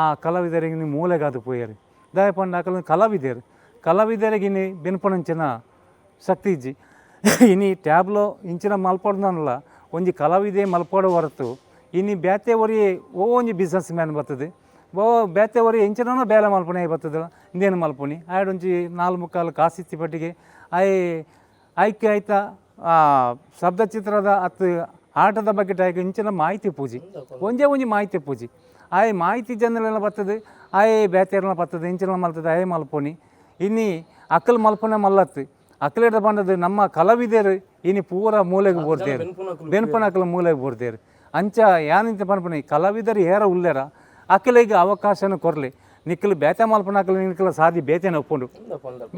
ಆ ಕಲಾವಿದರಿಗೆ ಇನಿ ಮೂಲೆಗಾದ್ ಪೋಯೆರ್ ದಾಯೆ ಪಂಡ ಅಕಲ್ ಕಲಾವಿದೆರ್ ಕಲಾವಿದರಿಗೆ ಇನಿ ಬೆನ್ಪುನಂಚಿನ ಶಕ್ತಿ ಇಜ್ಜಿ. ಇನಿ ಟ್ಯಾಬ್ಲೋ ಇಂಚಿನ ಮಲ್ಪೊಡ್ನಲ್ಲ ಒಂಜಿ ಕಲಾವಿದೆ ಮಲ್ಪೊಡು ಹೊರತು ಇನಿ ಬೇತೆ ಒರಿ ಓ ಒಂಜಿ ಬಿಸ್ನೆಸ್ ಮ್ಯಾನ್ ಬರ್ತದೆ ಓ ಬೇತೆ ಒರಿ ಎಂಚಿನೋ ಬೇಲೆ ಮಲ್ಪುನೆ ಬರ್ತದೆ ಇಂದೇನು ಮಲ್ಪುನಿ ಆಯ್ಡೊಂಜಿ ನಾಲ್ ಮುಕ್ಕಾಲು ಕಾಸಿತ್ತಿ ಪಟ್ಟಿಗೆ ಆಯ್ ಆಯ್ಕೆ ಆಯ್ತಾ ಆ ಶಬ್ದ ಚಿತ್ರದ ಅತ್ತು ಆಟದ ಬಗ್ಗೆ ಆಯ್ಕೆ ಇಂಚಿನ ಮಾಹಿತಿ ಪೂಜಿ ಒಂಜೇ ಒಂಜಿ ಮಾಹಿತಿ ಪೂಜಿ ಆಯ್ ಮಾಹಿತಿ ಜನರೆಲ್ಲ ಬರ್ತದೆ ಆಯ್ ಬೇತೆರ್ನ ಬರ್ತದೆ ಇಂಚಿನ ಮಲ್ತದೆ ಆಯ್ ಮಲ್ಪುನಿ ಇನಿ ಅಕ್ಕಲ್ ಮಲ್ಪುನೆ ಮಲ್ಲತ್ತು ಅಕ್ಕಲೇಟ ಬಂದದ್ದು ನಮ್ಮ ಕಲಾವಿದರು ಇನಿ ಪೂರ ಮೂಲೆಗೆ ಬೋರ್ದೇರು ಬೆನ್ಪುನಕಲ್ ಮೂಲೆಗೆ ಬೋರ್ದೇರು ಅಂಚ ಯಾನಿಂತ ಪನ್ಪುನಿ ಕಲಾವಿದರು ಏರ ಉಲ್ಲೇರ ಅಕ್ಕಲಿಗೆ ಅವಕಾಶನ ಕೊರ್ಲಿ ನಿಕ್ಕಲು ಬೇತೆ ಮಲ್ಪುನ ಅಕ್ಕಲು ನಿಕ್ಕಲ ಸಾದಿ ಬೇತೆನೆ ಒಪ್ಪುಂಡು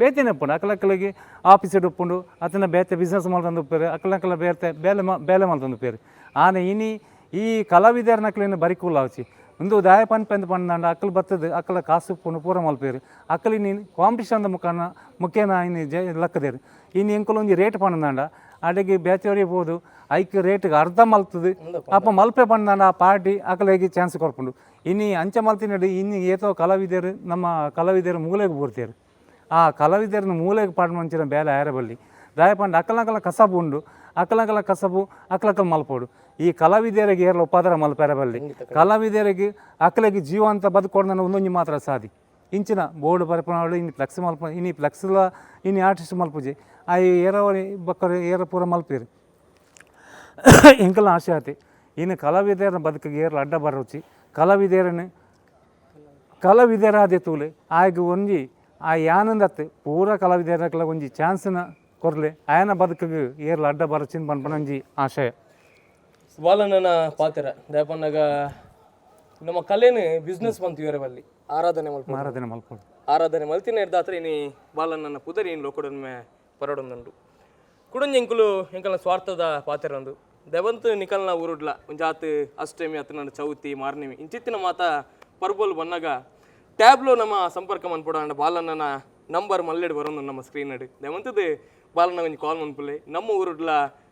ಬೇತೆನೆ ಒಪ್ಪುಂಡು ಅಕ್ಕಲಕ್ಕಲಿಗೆ ಆಫೀಸ್ ಒಪ್ಪುಂಡು ಅತನ ಬೇತೆ ಬಿಸ್ನೆಸ್ ಮಲ್ತಂದು ಉಪ್ಪೇರು ಅಕ್ಕಲಕ್ಕಲ ಬೇತೆ ಬೇಲೆ ಬೇಲೆ ಮಲ್ತಂದು ಉಪ್ಪೇರು ಆನೆ ಇನಿ ಈ ಕಲಾವಿದರ್ನಕ್ಲೇನು ಬರಿಕೂಲ್ ಆವಚಿ ಒಂದು ದಾಯ ಪನ್ಪೆಂದು ಪಂಡ ಅಕ್ಕಲು ಬರ್ತದೆ ಅಕ್ಕಲ ಕಾಸು ಪುಂಡು ಪೂರ ಮಲ್ಪೇರು ಅಕ್ಕಲು ಇನ್ನು ಕಾಂಪಿಟಿಷನ್ದ ಮುಖಾನ ಮುಖೇನ ಇನ್ನು ಜ ಲಕ್ಕದೇರು ಇನ್ನು ಎಂಕುಲು ಒಂಜಿ ರೇಟ್ ಪಂಡಂಡ ಅಡೆಗೆ ಬೇತೆವರಿಗೆ ಪೋದು ಐಕ್ ರೇಟ್ಗೆ ಅರ್ಧ ಮಲ್ತದೆ ಅಪ್ಪ ಮಲ್ಪೆ ಪಂಡಂಡ ಆ ಪಾರ್ಟಿ ಅಕ್ಕಲಿಗೆ ಚಾನ್ಸ್ ಕೊರ್ಪುಂಡು ಇನ್ನು ಅಂಚೆ ಮಲ್ತಿನಡು ಇನ್ನು ಏತೋ ಕಲಾವಿದರು ನಮ್ಮ ಕಲಾವಿದರು ಮೂಲೆಗೆ ಬೋರ್ತೇರು ಆ ಕಲಾವಿದರನ್ನ ಮೂಲೆಗೆ ಪಾಡ್ ಮಂಚಿನ ಬೇಲೆ ಆಯರಬಲ್ಲಿ ದಾಯ ಪಂಡ ಅಕ್ಕಲಕಲ ಕಸಬು ಉಂಡು ಅಕ್ಕಲಕಲ ಕಸಬು ಅಕ್ಕಲಕಲ ಮಲ್ಪೋಡು ಈ ಕಲಾವಿದರಿಗೆ ಏರ್ಲ ಉಪಾದರ ಮಲ್ಪೆರ ಬಲ್ಲಿ ಕಲಾವಿದರಿಗೆ ಅಕ್ಕಲಿಗೆ ಜೀವಂತ ಬದುಕೊಡ್ನ ಒಂದೊಂಜಿ ಮಾತ್ರ ಸಾದಿ ಇಂಚಿನ ಬೋರ್ಡ್ ಬರ್ಪನಾಡು ಇನ್ನು ಫ್ಲೆಕ್ಸ್ ಮಲ್ಪ ಇನಿ ಫ್ಲೆಕ್ಸ್ಲ ಇನಿ ಆರ್ಟಿಸ್ಟ್ ಮಲ್ಪುಜಿ ಆ ಏರವರಿ ಬಕ್ಕರು ಏರ ಪೂರ ಮಲ್ಪೇರು ಎಂಕಲ್ನ ಆಸೆ ಆತಿ ಇನ್ನು ಕಲಾವಿದರನ್ನ ಬದುಕಿಗೆ ಏರ್ಲ ಅಡ್ಡ ಬರೋಚಿ ಕಲಾವಿದರನ್ನು ಕಲಾವಿದರಾದೆ ತೂಲೆ ಆಯ್ಗೆ ಒಂಜಿ ಆ ಯಾನಂದತ್ತು ಪೂರ ಕಲಾವಿದರಕ್ಲ ಒಂಜಿ ಚಾನ್ಸ್ನ ಕೊರ್ಲೆ ಆಯನ ಬದುಕಿಗೆ ಏರ್ಲ ಅಡ್ಡ ಬರಚಿನ ಪನ್ಪನಂಜಿ ಆಶಯ. ಬಾಲಣ್ಣನ ಪಾತ್ರ ದಯಪನ್ನಾಗ ನಮ್ಮ ಕಲೆನ ಬಿಸ್ನೆಸ್ ಬಂತು ಬಲ್ಲಿ ಆರಾಧನೆ ಮಲ್ಪ ಆರಾಧನೆ ಮಲ್ಪೊಡು ಆರಾಧನೆ ಮಲ್ತಿನ ಹಿಡ್ದಾತ್ರ ಇನಿ ಬಾಲಣ್ಣನ ಪುದರಿ ಇನ್ ಲೋಕಡೊನ್ಮೆ ಪರಡೊಂದುಂಡು ಕುಡೊಂಜಿ ಎಂಕುಲು ಎಂಕಲ್ನ ಸ್ವಾರ್ಥದ ಪಾತ್ರ ಒಂದು ದಯವಂತು ನಿಕಲ್ನ ಊರುಡ್ಲ ಒಂಜಾತ್ ಅಷ್ಟಮಿ ಅತ್ತನ ಚೌತಿ ಮಾರ್ನಿಮಿ ಇಂಚಿತ್ತಿನ ಮಾತ ಪರ್ಬೋಲ್ ಬನ್ನಾಗ ಟ್ಯಾಬ್ಲೋ ನಮ್ಮ ಸಂಪರ್ಕ ಮನ್ಪೊಡ ಅಂಡ ಬಾಲಣ್ಣನ ನಂಬರ್ ಮಲ್ಲೆಡ್ ಬರೋದು ನಮ್ಮ ಸ್ಕ್ರೀನ್ ಅಡ್ ದಯವಂತದ್ದು ಬಾಲಣ್ಣ ಒಂಜಿ ಕಾಲ್ ಮನ್ಪುಲೆ ನಮ್ಮ ಊರುಡ್ಲ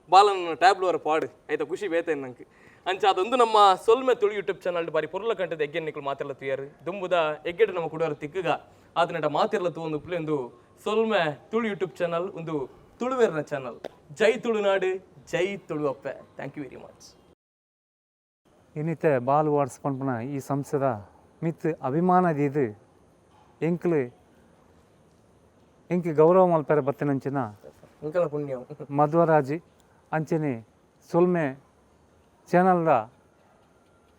ಬಾಲಣ್ಣನ ಟ್ಯಾಬ್ಲೋ ಅವರ ಪಾಡು ಆಯ್ತಾ ಖುಷಿ ಬೇತೆ ನಂಗೆ ಅಂಚ ಅದೊಂದು ನಮ್ಮ ಸೊಲ್ಮೆ ತುಳು ಯೂಟ್ಯೂಬ್ ಚಾನಲ್ ಬಾರಿ ಪೊರ್ಲ ಕಂಟದ ಎಗ್ಗೆ ನಿಕ್ಕಲು ಮಾತೆಲ್ಲ ತುಯಾರು ದುಂಬುದ ಎಗ್ಗೆಡ್ ನಮ್ಮ ಕುಡೋರ ತಿಕ್ಕಗ ಆತನಟ ಮಾತಿರ್ಲ ತೂವೊಂದು ಉಪ್ಲೆ ಒಂದು ಸೊಲ್ಮೆ ತುಳು ಯೂಟ್ಯೂಬ್ ಚಾನಲ್ ಒಂದು ತುಳುವೆರ್ನ ಚಾನಲ್. ಜೈ ತುಳುನಾಡು, ಜೈ ತುಳುವಪ್ಪೆ. Thank you very much. ಇನ್ನಿತ ball wars ಪನ್ಪುನ ಈ ಸಂಸ್ಥೆದ ಮಿತ್ ಅಭಿಮಾನದ ಇದು ಎಂಕ್ಲು ಎಂಕ್ ಗೌರವ ಮಲ್ಪೆರೆ ಬತ್ತಿನಂಚಿನ ಅಂಕಲ ಪುಣ್ಯ ಮಧ್ವರಾಜಿ ಅಂಚನೆ ಸೊಲ್ಮೆ ಚಾನಲ್ದ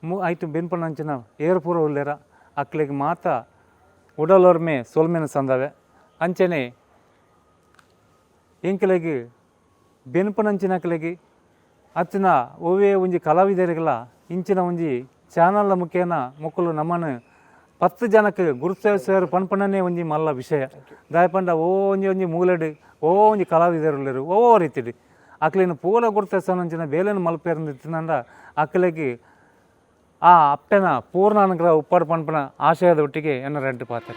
ಮು ಐಟು ಬೆನ್ಪುನಂಚಿನ ಏರ್ಪೂರ ಉಲ್ಲೇರ ಅಕ್ಲೆಗ್ ಮಾತ ಉಡಲೊರ್ಮೆ ಸೊಲ್ಮೆನ ಸಂದವೆ ಅಂಚನೆ ಎಂಕ್ಲೆಗ್ ಬೆನ್ಪುನಂಚಿನ ಅಕ್ಲೆಗ್ ಅತ್ತಿನ ಒವ್ವೇ ಒಂಜಿ ಕಲಾವಿದರಿಗೆಲ್ಲ ಇಂಚಿನ ಒಂಜಿ ಚಾನಲ್ದ ಮುಖೇನ ಮೊಕ್ಕಲು ನಮ್ಮನ್ನು 10 ಜನಕ್ಕೆ ಗುರುತಿಸೇರು ಪನ್ಪಣನೇ ಒಂಜಿ ಮಲ್ಲ ವಿಷಯ. ದಾಯ ಪಂಡ ಓ ಒಂಜಿ ಒಂಜಿ ಮೂಲೆಡ್ ಓ ಒಂಜಿ ಕಲಾವಿದರುಲ್ಲೆರ್ ಓ ರೀತಿಡ್ ಅಕ್ಲೆನ್ ಪೂರ ಗುರುತಿಸೋನಂಚಿನ ಬೇಲೆನ್ ಮಲ್ಪೇರಂದು ತಿನ್ನಂಡ ಅಕ್ಲೆಗ್ ಆ ಅಪ್ಪೆನ ಪೂರ್ಣ ಅನುಗ್ರಹ ಉಪ್ಪಾಡು ಪನ್ಪನ ಆಶಯದ ಒಟ್ಟಿಗೆ ಎನ್ನ ರೆಡ್ಡು ಪಾತ್ರ.